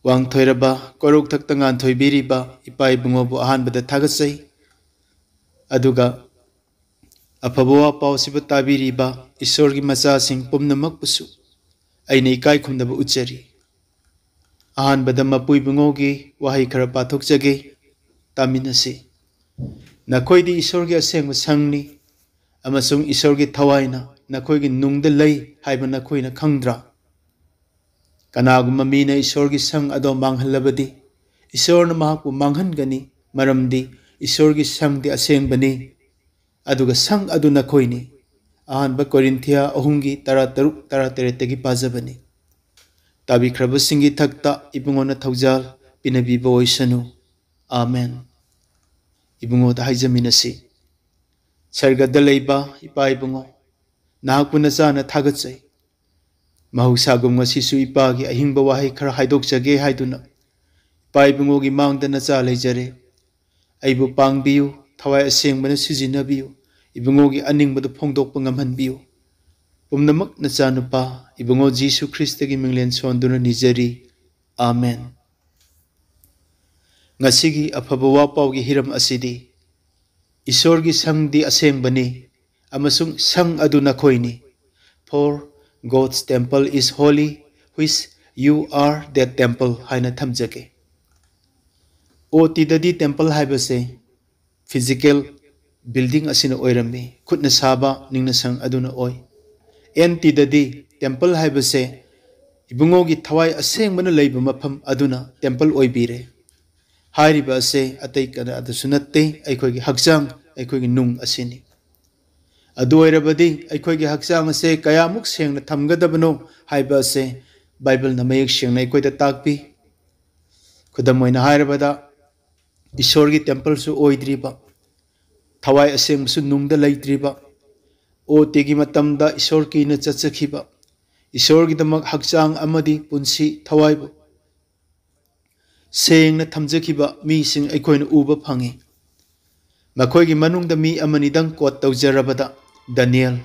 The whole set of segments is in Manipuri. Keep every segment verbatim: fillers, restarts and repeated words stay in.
ꯋꯥꯡꯊꯣꯏꯔꯕ ꯀꯣꯔꯧꯊꯛꯇ ꯉꯥꯟꯊꯣꯏꯕꯤꯔꯤꯕ ꯏꯄꯥ ꯏꯕꯨꯡꯉꯣꯕꯨ ꯑꯍꯥꯟꯕꯗ ꯊꯥꯒꯠꯆꯩ꯫ ꯑꯗꯨꯒ ꯑꯐꯕ ꯋꯥ ꯄꯥꯎꯁꯤꯕꯨ ꯇꯥꯕꯤꯔꯤꯕ ꯏꯁꯣꯔꯒꯤ ꯃꯆꯥꯁꯤꯡ ꯄꯨꯝꯅꯃꯛꯄꯨꯁꯨ ꯑꯩꯅ ꯏꯀꯥꯏ ꯈꯨꯝꯅꯕ ꯎꯠꯆꯔꯤ꯫ ꯑꯍꯥꯟꯕꯗ ꯃꯄꯨ ꯏꯕꯨꯡꯉꯣꯒꯤ ꯋꯥꯍꯩ ꯈꯔ ꯄꯥꯊꯣꯛꯆꯒꯦ, ꯇꯥꯃꯤꯟꯅꯁꯤ꯫ "ꯅꯈꯣꯏꯗꯤ ꯏꯁꯣꯔꯒꯤ ꯑꯁꯦꯡꯕ ꯁꯪꯅꯤ, ꯑꯃꯁꯨꯡ ꯏꯁꯣꯔꯒꯤ ꯊꯋꯥꯏꯅ ꯅꯈꯣꯏꯒꯤ ꯅꯨꯡꯗ ꯂꯩ ꯍꯥꯏꯕ ꯅꯈꯣꯏꯅ ꯈꯪꯗ꯭ꯔꯥ? ꯀꯅꯥꯒꯨꯝꯕ ꯃꯤꯅ ꯏꯁꯣꯔꯒꯤ ꯁꯪ ꯑꯗꯣ ꯃꯥꯡꯍꯜꯂꯕꯗꯤ, ꯏꯁꯣꯔꯅ ꯃꯍꯥꯛꯄꯨ ꯃꯥꯡꯍꯟꯒꯅꯤ, ꯃꯔꯝꯗꯤ ꯏꯁꯣꯔꯒꯤ ꯁꯪꯗꯤ ꯑꯁꯦꯡꯕꯅꯤ, ꯑꯗꯨꯒ ꯁꯪ ꯑꯗꯨ ꯅꯈꯣꯏꯅꯤ꯫" ꯑꯍꯥꯟꯕ ꯀꯣꯔꯤꯟꯊꯤꯌꯥ ꯑꯍꯨꯝꯒꯤ ꯇꯔꯥꯇꯔꯨꯛ, ꯇꯔꯥꯇꯔꯦꯠꯇꯒꯤ ꯄꯥꯖꯕꯅꯤ꯫ ꯇꯥꯕꯤꯈ꯭ꯔꯕꯁꯤꯡꯒꯤ ꯊꯛꯇ ꯏꯕꯨꯡꯉꯣꯅ ꯊꯧꯖꯥꯜ ꯄꯤꯅꯕꯤꯕ ꯑꯣꯏꯁꯅꯨ꯫ ꯑꯥꯃꯦꯟ꯫ ꯏꯕꯨꯡꯉꯣꯗ ꯍꯥꯏꯖꯃꯤꯟꯅꯁꯤ꯫ ꯁꯔꯒꯗ ꯂꯩꯕ ꯏꯄꯥ ꯏꯕꯨꯡꯉꯣ, ꯅꯍꯥꯛꯄꯨ ꯅꯆꯥꯅ ꯊꯥꯒꯠꯆꯩ꯫ ꯃꯍꯧꯁꯥꯒꯨꯝ ꯉꯁꯤꯁꯨ ꯏꯄꯥꯒꯤ ꯑꯍꯤꯡꯕ ꯋꯥꯍꯩ ꯈꯔ ꯍꯥꯏꯗꯣꯛꯆꯒꯦ ꯍꯥꯏꯗꯨꯅ ꯏꯄꯥ ꯏꯕꯨꯡꯉꯣꯒꯤ ꯃꯥꯡꯗ ꯅꯆꯥ ꯂꯩꯖꯔꯦ꯫ ꯑꯩꯕꯨ ꯄꯥꯡꯕꯤꯌꯨ, ꯊꯋꯥꯏ ꯑꯁꯦꯡꯕꯅ ꯁꯤꯖꯤꯟꯅꯕꯤꯌꯨ, ꯏꯕꯨꯡꯉꯣꯒꯤ ꯑꯅꯤꯡꯕꯗꯨ ꯐꯣꯡꯗꯣꯛꯄ ꯉꯝꯍꯟꯕꯤꯌꯨ꯫ ꯄꯨꯝꯅꯃꯛ ꯅꯆꯥꯅꯨꯄꯥ ꯏꯕꯨꯡꯉꯣ ꯖꯤꯁꯨ ꯈ꯭ꯔꯤꯁꯇꯒꯤ ꯃꯤꯡꯂꯦꯟ ꯁꯣꯟꯗꯨꯅ ꯅꯤꯖꯔꯤ꯫ ꯑꯥꯃꯦꯟ꯫ ꯉꯁꯤꯒꯤ ꯑꯐꯕ ꯋꯥ ꯄꯥꯎꯒꯤ ꯍꯤꯔꯝ ꯑꯁꯤꯗꯤ "ꯏꯁꯣꯔꯒꯤ ꯁꯪꯗꯤ ꯑꯁꯦꯡꯕꯅꯤ, ꯑꯃꯁꯨꯡ ꯁꯪ ꯑꯗꯨ ꯅꯈꯣꯏꯅꯤ꯫ For God's temple is holy, which you are that temple" ꯍꯥꯏꯅ ꯊꯝꯖꯒꯦ꯫ ꯑꯣ ꯇꯤꯗꯗꯤ ꯇꯦꯝꯄꯜ ꯍꯥꯏꯕꯁꯦ ꯐꯤꯖꯤꯀꯦꯜ ꯕꯤꯜꯗꯤꯡ ꯑꯁꯤꯅ ꯑꯣꯏꯔꯝꯃꯤ, ꯈꯨꯠꯅ ꯁꯥꯕ ꯅꯤꯡꯅ ꯁꯪ ꯑꯗꯨꯅ ꯑꯣꯏ꯫ ꯑꯦꯟ ꯇꯤꯗꯗꯤ ꯇꯦꯝꯄꯜ ꯍꯥꯏꯕꯁꯦ ꯏꯕꯨꯡꯉꯣꯒꯤ ꯊꯋꯥꯏ ꯑꯁꯦꯡꯕꯅ ꯂꯩꯕ ꯃꯐꯝ ꯑꯗꯨꯅ ꯇꯦꯝꯄꯜ ꯑꯣꯏꯕꯤꯔꯦ꯫ ꯍꯥꯏꯔꯤꯕ ꯑꯁꯦ ꯑꯇꯩ ꯀꯅꯥꯗꯁꯨ ꯅꯠꯇꯦ, ꯑꯩꯈꯣꯏꯒꯤ ꯍꯛꯆꯥꯡ, ꯑꯩꯈꯣꯏꯒꯤ ꯅꯨꯡ ꯑꯁꯤꯅꯤ꯫ ꯑꯗꯨ ꯑꯣꯏꯔꯕꯗꯤ ꯑꯩꯈꯣꯏꯒꯤ ꯍꯛꯆꯥꯡ ꯑꯁꯦ ꯀꯌꯥꯃꯨꯛ ꯁꯦꯡꯅ ꯊꯝꯒꯗꯕꯅꯣ ꯍꯥꯏꯕ ꯑꯁꯦ ꯕꯥꯏꯕꯜꯅ ꯃꯌꯦꯛ ꯁꯦꯡꯅ ꯑꯩꯈꯣꯏꯗ ꯇꯥꯛꯄꯤ꯫ ꯈꯨꯗꯝ ꯑꯣꯏꯅ ꯍꯥꯏꯔꯕꯗ, ꯏꯁꯣꯔꯒꯤ ꯇꯦꯝꯄꯜꯁꯨ ꯑꯣꯏꯗ꯭ꯔꯤꯕ, ꯊꯋꯥꯏ ꯑꯁꯦꯡꯕꯁꯨ ꯅꯨꯡꯗ ꯂꯩꯇ꯭ꯔꯤꯕ, ꯑꯣ ꯇꯤꯒꯤ ꯃꯇꯝꯗ ꯏꯁꯣꯔ ꯀꯤꯅ ꯆꯠꯆꯈꯤꯕ, ꯏꯁꯣꯔꯒꯤꯗꯃꯛ ꯍꯛꯆꯥꯡ ꯑꯃꯗꯤ ꯄꯨꯟꯁꯤ ꯊꯋꯥꯏꯕꯨ ꯁꯦꯡꯅ ꯊꯝꯖꯈꯤꯕ ꯃꯤꯁꯤꯡ ꯑꯩꯈꯣꯏꯅ ꯎꯕ ꯐꯪꯉꯤ꯫ ꯃꯈꯣꯏꯒꯤ ꯃꯅꯨꯡꯗ ꯃꯤ ꯑꯃꯅꯤꯗꯪ ꯀꯣꯠ ꯇꯧꯖꯔꯕꯗ, ꯗꯥꯅꯤꯌꯦꯜ꯫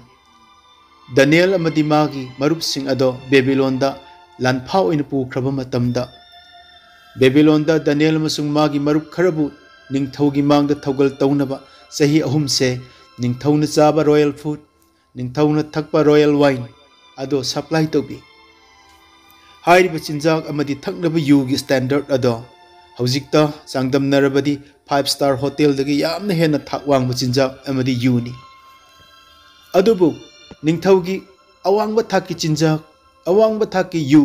ꯗꯥꯅꯤꯌꯦꯜ ꯑꯃꯗꯤ ꯃꯥꯒꯤ ꯃꯔꯨꯞꯁꯤꯡ ꯑꯗꯣ ꯕꯦꯕꯤꯂꯣꯟꯗ ꯂꯥꯟꯐꯥ ꯑꯣꯏꯅ ꯄꯨꯈ꯭ꯔꯕ ꯃꯇꯝꯗ, ꯕꯦꯕꯤꯂꯣꯟꯗ ꯗꯥꯅꯤꯌꯦꯜ ꯑꯃꯁꯨꯡ ꯃꯥꯒꯤ ꯃꯔꯨꯞ ꯈꯔꯕꯨ ꯅꯤꯡꯊꯧꯒꯤ ꯃꯥꯡꯗ ꯊꯧꯒꯜ ꯇꯧꯅꯕ ꯆꯍꯤ ꯑꯍꯨꯝꯁꯦ ꯅꯤꯡꯊꯧꯅ ꯆꯥꯕ royal food, ꯅꯤꯡꯊꯧꯅ ꯊꯛꯄ royal wine ꯑꯗꯣ supply ꯇꯧꯕꯤ꯫ ꯍꯥꯏꯔꯤꯕ ꯆꯤꯟꯖꯥꯛ ꯑꯃꯗꯤ ꯊꯛꯅꯕ ꯌꯨꯒꯤ standard ꯑꯗꯣ ꯍꯧꯖꯤꯛꯇ ꯆꯥꯡꯗꯝꯅꯔꯕꯗꯤ five star hotelꯗꯒꯤ ꯌꯥꯝꯅ ꯍꯦꯟꯅ ꯊꯥꯛ ꯋꯥꯡꯕ ꯆꯤꯟꯖꯥꯛ ꯑꯃꯗꯤ ꯌꯨꯅꯤ꯫ ꯑꯗꯨꯕꯨ ꯅꯤꯡꯊꯧꯒꯤ ꯑꯋꯥꯡꯕ ꯊꯥꯛꯀꯤ ꯆꯤꯟꯖꯥꯛ, ꯑꯋꯥꯡꯕ ꯊꯥꯛꯀꯤ U,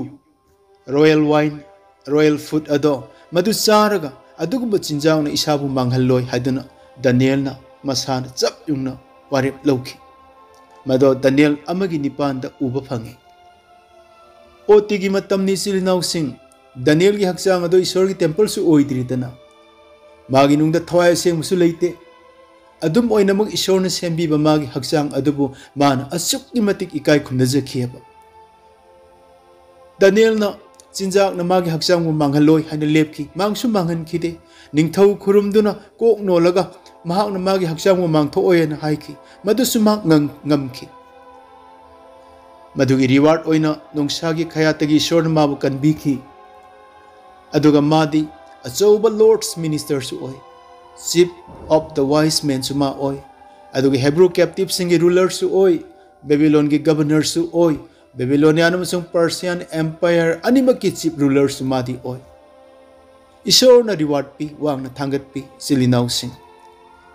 royal wine, royal food ꯑꯗꯣ ꯃꯗꯨ ꯆꯥꯔꯒ ꯑꯗꯨꯒꯨꯝꯕ ꯆꯤꯟꯖꯥꯛꯅ ꯏꯁꯥꯕꯨ ꯃꯥꯡꯍꯜꯂꯣꯏ ꯍꯥꯏꯗꯨꯅ ꯗꯥꯅꯤꯌꯦꯜꯅ ꯃꯁꯥꯅ ꯆꯞ ꯌꯨꯡꯅ ꯋꯥꯔꯦꯞ ꯂꯧꯈꯤ꯫ ꯃꯗꯣ ꯗꯥꯅꯤꯌꯦꯜ ꯑꯃꯒꯤ ꯅꯤꯄꯥꯟꯗ ꯎꯕ ꯐꯪꯉꯤ꯫ ꯑꯣ ꯇꯤꯒꯤ ꯃꯇꯝꯅꯤ, ꯏꯆꯤꯜ ꯏꯅꯥꯎꯁꯤꯡ꯫ ꯗꯥꯅꯤꯌꯦꯜꯒꯤ ꯍꯛꯆꯥꯡ ꯑꯗꯣ ꯏꯁꯣꯔꯒꯤ templeꯁꯨ ꯑꯣꯏꯗ꯭ꯔꯤꯗꯅ, ꯃꯥꯒꯤ ꯅꯨꯡꯗ ꯊꯋꯥꯏ ꯑꯁꯦꯡꯕꯁꯨ ꯂꯩꯇꯦ꯫ ꯑꯗꯨꯝ ꯑꯣꯏꯅꯃꯛ ꯏꯁꯣꯔꯅ ꯁꯦꯝꯕꯤꯕ ꯃꯥꯒꯤ ꯍꯛꯆꯥꯡ ꯑꯗꯨꯕꯨ ꯃꯥꯅ ꯑꯁꯨꯛꯀꯤ ꯃꯇꯤꯛ ꯏꯀꯥꯏ ꯈꯨꯝꯅꯖꯈꯤꯑꯕ꯫ ꯗꯥꯅꯤꯌꯦꯜꯅ ꯆꯤꯟꯖꯥꯛꯅ ꯃꯥꯒꯤ ꯍꯛꯆꯥꯡꯕꯨ ꯃꯥꯡꯍꯜꯂꯣꯏ ꯍꯥꯏꯅ ꯂꯦꯞꯈꯤ꯫ ꯃꯥꯡꯁꯨ ꯃꯥꯡꯍꯟꯈꯤꯗꯦ꯫ ꯅꯤꯡꯊꯧ ꯈꯨꯔꯨꯝꯗꯨꯅ ꯀꯣꯛ ꯅꯣꯜꯂꯒ ꯃꯍꯥꯛꯅ ꯃꯥꯒꯤ ꯍꯛꯆꯥꯡꯕꯨ ꯃꯥꯡꯊꯣꯛꯑꯣꯏ ꯍꯥꯏꯅ ꯍꯥꯏꯈꯤ꯫ ꯃꯗꯨꯁꯨ ꯃꯍꯥꯛ ꯉꯝ-, ꯉꯝꯈꯤ꯫ ꯃꯗꯨꯒꯤ reward ꯑꯣꯏꯅ ꯅꯣꯡꯁꯥꯒꯤ ꯈꯌꯥꯠꯇꯒꯤ ꯏꯁꯣꯔꯅ ꯃꯥꯕꯨ ꯀꯟꯕꯤꯈꯤ꯫ ꯑꯗꯨꯒ ꯃꯥꯗꯤ ꯑꯆꯧꯕ Lord's ministerꯁꯨ ꯑꯣꯏ, Chief of the Wise menꯁꯨ ꯃꯥ ꯑꯣꯏ, ꯑꯗꯨꯒ Hebrew captiveꯁꯤꯡꯒꯤ rulerꯁꯨ ꯑꯣꯏ, ꯕꯦꯕꯤꯂꯣꯟꯒꯤ governorꯁꯨ ꯑꯣꯏ, Babylonian ꯑꯃꯁꯨꯡ Persian empire ꯑꯅꯤꯃꯛꯀꯤ chief rulerꯁꯨ ꯃꯥꯗꯤ ꯑꯣꯏ꯫ ꯏꯁꯣꯔꯅ reward ꯄꯤ, ꯋꯥꯡꯅ ꯊꯥꯡꯒꯠꯄꯤ, ꯏꯆꯤꯜ ꯏꯅꯥꯎꯁꯤꯡ꯫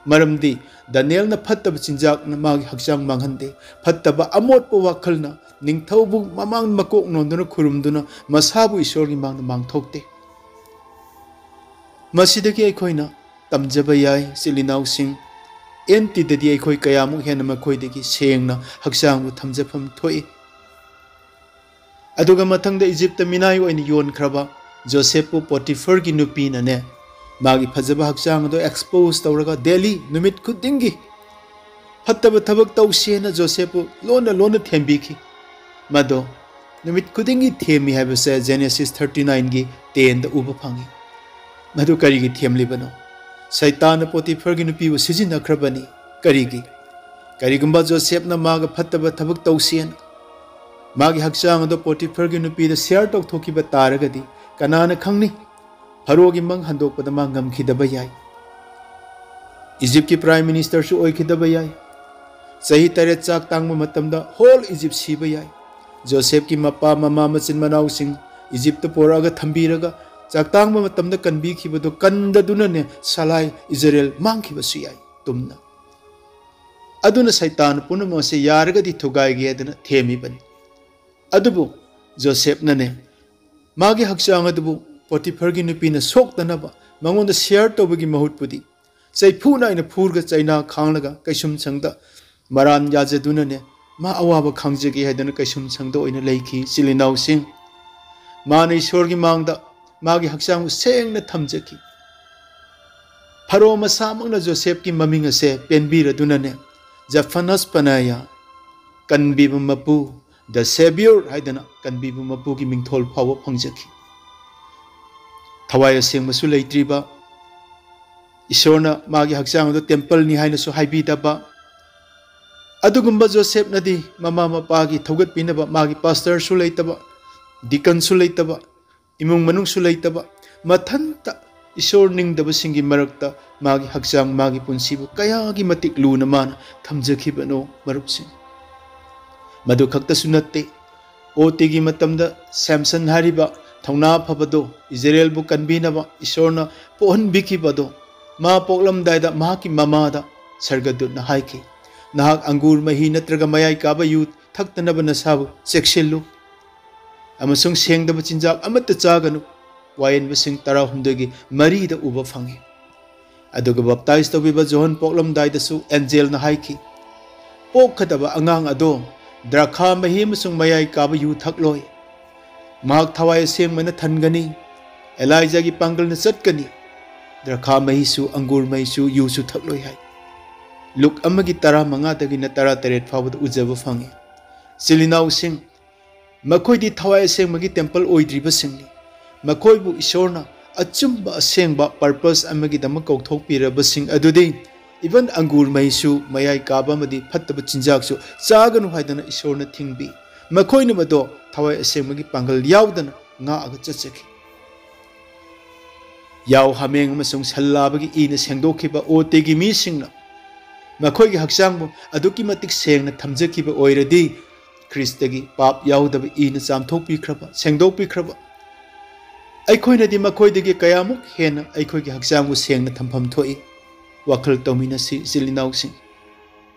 ꯃꯔꯝꯗꯤ ꯗꯥꯅꯤꯌꯦꯜꯅ ꯐꯠꯇꯕ ꯆꯤꯟꯖꯥꯛꯅ ꯃꯥꯒꯤ ꯍꯛꯆꯥꯡ ꯃꯥꯡꯍꯟꯗꯦ, ꯐꯠꯇꯕ ꯑꯃꯣꯠꯄ ꯋꯥꯈꯜꯅ ꯅꯤꯡꯊꯧꯕꯨ ꯃꯃꯥꯡ ꯃꯀꯣꯛ ꯅꯣꯟꯗꯨꯅ ꯈꯨꯔꯨꯝꯗꯨꯅ ꯃꯁꯥꯕꯨ ꯏꯁꯣꯔꯒꯤ ꯃꯥꯡꯗ ꯃꯥꯡꯊꯣꯛꯇꯦ꯫ ꯃꯁꯤꯗꯒꯤ ꯑꯩꯈꯣꯏꯅ ꯇꯝꯖꯕ ꯌꯥꯏ, ꯏꯆꯤꯜ ꯏꯅꯥꯎꯁꯤꯡ, ꯑꯦꯟ ꯇꯤꯗꯗꯤ ꯑꯩꯈꯣꯏ ꯀꯌꯥꯃꯨꯛ ꯍꯦꯟꯅ ꯃꯈꯣꯏꯗꯒꯤ ꯁꯦꯡꯅ ꯍꯛꯆꯥꯡꯕꯨ ꯊꯝꯖꯐꯝ ꯊꯣꯛꯏ꯫ ꯑꯗꯨꯒ ꯃꯊꯪꯗ ꯏꯖꯤꯞꯇ ꯃꯤꯅꯥꯏ ꯑꯣꯏꯅ ꯌꯣꯟꯈ꯭ꯔꯕ ꯖꯣꯁꯦꯞꯄꯨ ꯄꯣꯇꯤꯐꯔꯒꯤ ꯅꯨꯄꯤꯅꯅꯦ, ꯃꯥꯒꯤ ꯐꯖꯕ ꯍꯛꯆꯥꯡ ꯑꯗꯨ expose ꯇꯧꯔꯒ daily, ꯅꯨꯃꯤꯠ ꯈꯨꯗꯤꯡꯒꯤ ꯐꯠꯇꯕ ꯊꯕꯛ ꯇꯧꯁꯦꯅ ꯖꯣꯁꯦꯞꯄꯨ ꯂꯣꯟꯅ ꯂꯣꯟꯅ ꯊꯦꯝꯕꯤꯈꯤ꯫ ꯃꯗꯣ ꯅꯨꯃꯤꯠ ꯈꯨꯗꯤꯡꯒꯤ ꯊꯦꯝꯃꯤ ꯍꯥꯏꯕꯁꯦ Genesis thirty nineꯒꯤ tenꯗ ꯎꯕ ꯐꯪꯉꯤ꯫ ꯃꯗꯨ ꯀꯔꯤꯒꯤ ꯊꯦꯝꯂꯤꯕꯅꯣ? ꯁꯩꯇꯥꯟꯅ ꯄꯣꯇꯤꯐꯔꯒꯤ ꯅꯨꯄꯤꯕꯨ ꯁꯤꯖꯤꯟꯅꯈ꯭ꯔꯕꯅꯤ꯫ ꯀꯔꯤꯒꯤ? ꯀꯔꯤꯒꯨꯝꯕ ꯖꯣꯁꯦꯞꯅ ꯃꯥꯒ ꯐꯠꯇꯕ ꯊꯕꯛ ꯇꯧꯁꯦꯅ ꯃꯥꯒꯤ ꯍꯛꯆꯥꯡ ꯑꯗꯨ ꯄꯣꯇꯤꯐꯔꯒꯤ ꯅꯨꯄꯤꯗ share ꯇꯧꯊꯣꯛꯈꯤꯕ ꯇꯥꯔꯒꯗꯤ, ꯀꯅꯥꯅ ꯈꯪꯅꯤ? ꯐꯔꯣꯒꯤ ꯃꯪ ꯍꯟꯗꯣꯛꯄꯗ ꯃꯥ ꯉꯝꯈꯤꯗꯕ ꯌꯥꯏ꯫ ꯏꯖꯤꯞꯀꯤ Prime Ministerꯁꯨ ꯑꯣꯏꯈꯤꯗꯕ ꯌꯥꯏ꯫ ꯆꯍꯤ ꯇꯔꯦꯠ ꯆꯥꯛ ꯇꯥꯡꯕ ꯃꯇꯝꯗ whole ꯏꯖꯤꯞ ꯁꯤꯕ ꯌꯥꯏ꯫ ꯖꯣꯁꯦꯐꯀꯤ ꯃꯄꯥ ꯃꯃꯥ ꯃꯆꯤꯟ ꯃꯅꯥꯎꯁꯤꯡ ꯏꯖꯤꯞꯇ ꯄꯣꯔꯛꯑꯒ ꯊꯝꯕꯤꯔꯒ ꯆꯥꯛ ꯇꯥꯡꯕ ꯃꯇꯝꯗ ꯀꯟꯕꯤꯈꯤꯕꯗꯨ ꯀꯟꯗꯗꯨꯅꯅꯦ ꯁꯂꯥꯏ ꯏꯖꯔꯦꯜ ꯃꯥꯡꯈꯤꯕꯁꯨ ꯌꯥꯏ ꯇꯨꯝꯅ꯫ ꯑꯗꯨꯅ ꯁꯩꯇꯥꯟ ꯄꯨꯝꯅꯃꯛ ꯑꯁꯤ ꯌꯥꯔꯒꯗꯤ ꯊꯨꯒꯥꯏꯒꯦ ꯍꯥꯏꯗꯅ ꯊꯦꯝꯃꯤꯕꯅꯤ꯫ ꯑꯗꯨꯕꯨ ꯖꯣꯁꯦꯐꯅꯅꯦ ꯃꯥꯒꯤ ꯍꯛꯆꯥꯡ ꯑꯗꯨꯕꯨ ꯄꯣꯇꯤꯐꯔꯒꯤ ꯅꯨꯄꯤꯅ ꯁꯣꯛꯇꯅꯕ ꯃꯉꯣꯟꯗ share ꯇꯧꯕꯒꯤ ꯃꯍꯨꯠꯄꯨꯗꯤ ꯆꯩꯐꯨ ꯅꯥꯏꯅ ꯐꯨꯔꯒ ꯆꯩꯅꯥ ꯈꯥꯡꯂꯒ ꯀꯩꯁꯨꯝꯁꯪꯗ ꯃꯔꯥꯟ ꯌꯥꯖꯗꯨꯅꯅꯦ ꯃꯥ ꯑꯋꯥꯕ ꯈꯥꯡꯖꯒꯦ ꯍꯥꯏꯗꯅ ꯀꯩꯁꯨꯝꯁꯪꯗ ꯑꯣꯏꯅ ꯂꯩꯈꯤ꯫ ꯏꯆꯤꯜ ꯏꯅꯥꯎꯁꯤꯡ, ꯃꯥꯅ ꯏꯁꯣꯔꯒꯤ ꯃꯥꯡꯗ ꯃꯥꯒꯤ ꯍꯛꯆꯥꯡꯕꯨ ꯁꯦꯡꯅ ꯊꯝꯖꯈꯤ꯫ ꯐꯔꯣ ꯃꯁꯥꯃꯛꯅ ꯖꯣꯁꯦꯐꯀꯤ ꯃꯃꯤꯡ ꯑꯁꯦ ꯄꯦꯟꯕꯤꯔꯗꯨꯅꯅꯦ ꯖꯐꯅꯁ ꯄꯅꯥꯌꯥ, ꯀꯟꯕꯤꯕ ꯃꯄꯨ, the Savior ꯍꯥꯏꯗꯅ ꯀꯟꯕꯤꯕ ꯃꯄꯨꯒꯤ ꯃꯤꯡꯊꯣꯜ ꯐꯥꯎꯕ ꯐꯪꯖꯈꯤ꯫ ꯊꯋꯥꯏ ꯑꯁꯦꯡꯕꯁꯨ ꯂꯩꯇ꯭ꯔꯤꯕ, ꯏꯁꯣꯔꯅ ꯃꯥꯒꯤ ꯍꯛꯆꯥꯡ ꯑꯗꯨ templeꯅꯤ ꯍꯥꯏꯅꯁꯨ ꯍꯥꯏꯕꯤꯗꯕ, ꯑꯗꯨꯒꯨꯝꯕ ꯖꯣꯁꯦꯐꯅꯗꯤ ꯃꯃꯥ ꯃꯄꯥꯒꯤ ꯊꯧꯒꯠꯄꯤꯅꯕ, ꯃꯥꯒꯤ pastorꯁꯨ ꯂꯩꯇꯕ, deaconꯁꯨ ꯂꯩꯇꯕ, ꯏꯃꯨꯡ ꯃꯅꯨꯡꯁꯨ ꯂꯩꯇꯕ, ꯃꯊꯟꯇ ꯏꯁꯣꯔ ꯅꯤꯡꯗꯕꯁꯤꯡꯒꯤ ꯃꯔꯛꯇ ꯃꯥꯒꯤ ꯍꯛꯆꯥꯡ, ꯃꯥꯒꯤ ꯄꯨꯟꯁꯤꯕꯨ ꯀꯌꯥꯒꯤ ꯃꯇꯤꯛ ꯂꯨꯅ ꯃꯥꯅ ꯊꯝꯖꯈꯤꯕꯅꯣ ꯃꯔꯨꯞꯁꯤꯡ꯫ ꯃꯗꯨ ꯈꯛꯇꯁꯨ ꯅꯠꯇꯦ, ꯑꯣꯇꯤꯒꯤ ꯃꯇꯝꯗ ꯁꯦꯝꯁꯟ ꯍꯥꯏꯔꯤꯕ ꯊꯧꯅꯥ ꯐꯕꯗꯣ, ꯏꯖꯔꯦꯜꯕꯨ ꯀꯟꯕꯤꯅꯕ ꯏꯁꯣꯔꯅ ꯄꯣꯛꯍꯟꯕꯤꯈꯤꯕꯗꯣ, ꯃꯥ ꯄꯣꯛꯂꯝꯗꯥꯏꯗ ꯃꯍꯥꯛꯀꯤ ꯃꯃꯥꯗ ꯁꯔꯒꯗꯨꯠꯅ ꯍꯥꯏꯈꯤ, "ꯅꯍꯥꯛ ꯑꯪꯒꯨꯔ ꯃꯍꯤ ꯅꯠꯇ꯭ꯔꯒ ꯃꯌꯥꯏ ꯀꯥꯕ ꯌꯨ ꯊꯛꯇꯅꯕ ꯅꯁꯥꯕꯨ ꯆꯦꯛꯁꯤꯜꯂꯨ, ꯑꯃꯁꯨꯡ ꯁꯦꯡꯗꯕ ꯆꯤꯟꯖꯥꯛ ꯑꯃꯠꯇ ꯆꯥꯒꯅꯨ"꯫ ꯋꯥꯌꯦꯟꯕꯁꯤꯡ ꯇꯔꯥꯍꯨꯝꯗꯣꯏꯒꯤ ꯃꯔꯤꯗ ꯎꯕ ꯐꯪꯏ꯫ ꯑꯗꯨꯒ ꯕꯞꯇꯥꯏꯖ ꯇꯧꯕꯤꯕ ꯖꯣꯍꯟ ꯄꯣꯛꯂꯝꯗꯥꯏꯗꯁꯨ ꯑꯦꯟꯖꯦꯜꯅ ꯍꯥꯏꯈꯤ, "ꯄꯣꯛꯀꯗꯕ ꯑꯉꯥꯡ ꯑꯗꯣ ꯗ꯭ꯔꯥꯈꯥ ꯃꯍꯤ ꯑꯃꯁꯨꯡ ꯃꯌꯥꯏ ꯀꯥꯕ ꯌꯨ ꯊꯛꯂꯣꯏ꯫ ꯃꯍꯥꯛ ꯊꯋꯥꯏ ꯑꯁꯦꯡꯕꯅ ꯊꯟꯒꯅꯤ꯫ ꯑꯦꯂꯥꯏꯖꯥꯒꯤ ꯄꯥꯡꯒꯜꯅ ꯆꯠꯀꯅꯤ꯫ ꯗ꯭ꯔꯥꯈꯥ ꯃꯍꯤꯁꯨ, ꯑꯪꯒꯨꯔ ꯃꯍꯤꯁꯨ, ꯌꯨꯁꯨ ꯊꯛꯂꯣꯏ" ꯍꯥꯏ꯫ ꯂꯨꯛ ꯑꯃꯒꯤ ꯇꯔꯥꯃꯉꯥꯗꯒꯤꯅ ꯇꯔꯥꯇꯔꯦꯠ ꯐꯥꯎꯕꯗ ꯎꯖꯕ ꯐꯪꯏ꯫ ꯏꯆꯤꯜ ꯏꯅꯥꯎꯁꯤꯡ, ꯃꯈꯣꯏꯗꯤ ꯊꯋꯥꯏ ꯑꯁꯦꯡꯕꯒꯤ temple ꯑꯣꯏꯗ꯭ꯔꯤꯕꯁꯤꯡꯅꯤ꯫ ꯃꯈꯣꯏꯕꯨ ꯏꯁꯣꯔꯅ ꯑꯆꯨꯝꯕ ꯑꯁꯦꯡꯕ purpose ꯑꯃꯒꯤꯗꯃꯛ ꯀꯧꯊꯣꯛꯄꯤꯔꯕꯁꯤꯡ ꯑꯗꯨꯗꯤ, even ꯑꯪꯒꯨꯔ ꯃꯍꯤꯁꯨ, ꯃꯌꯥꯏ ꯀꯥꯕ ꯑꯃꯗꯤ ꯐꯠꯇꯕ ꯆꯤꯟꯖꯥꯛꯁꯨ ꯆꯥꯒꯅꯨ ꯍꯥꯏꯗꯅ ꯏꯁꯣꯔꯅ ꯊꯤꯡꯕꯤ꯫ ꯃꯈꯣꯏꯅ ꯃꯗꯣ ꯊꯋꯥꯏ ꯑꯁꯦꯡꯕꯒꯤ ꯄꯥꯡꯒꯜ ꯌꯥꯎꯗꯅ ꯉꯥꯛꯑꯒ ꯆꯠꯆꯈꯤ꯫ ꯌꯥꯎ ꯍꯥꯃꯦꯡ ꯑꯃꯁꯨꯡ ꯁꯜ ꯂꯥꯕꯒꯤ ꯏꯅ ꯁꯦꯡꯗꯣꯛꯈꯤꯕ ꯑꯣ ꯇꯤꯒꯤ ꯃꯤꯁꯤꯡꯅ ꯃꯈꯣꯏꯒꯤ ꯍꯛꯆꯥꯡꯕꯨ ꯑꯗꯨꯛꯀꯤ ꯃꯇꯤꯛ ꯁꯦꯡꯅ ꯊꯝꯖꯈꯤꯕ ꯑꯣꯏꯔꯗꯤ, ꯈ꯭ꯔꯤꯁꯇꯒꯤ ꯄꯥꯞ ꯌꯥꯎꯗꯕ ꯏꯅ ꯆꯥꯝꯊꯣꯛꯄꯤꯈ꯭ꯔꯕ, ꯁꯦꯡꯗꯣꯛꯄꯤꯈ꯭ꯔꯕ ꯑꯩꯈꯣꯏꯅꯗꯤ ꯃꯈꯣꯏꯗꯒꯤ ꯀꯌꯥꯃꯨꯛ ꯍꯦꯟꯅ ꯑꯩꯈꯣꯏꯒꯤ ꯍꯛꯆꯥꯡꯕꯨ ꯁꯦꯡꯅ ꯊꯝꯐꯝ ꯊꯣꯛꯏ? ꯋꯥꯈꯜ ꯇꯧꯃꯤꯟꯅꯁꯤ, ꯏꯆꯤꯜ ꯏꯅꯥꯎꯁꯤꯡ꯫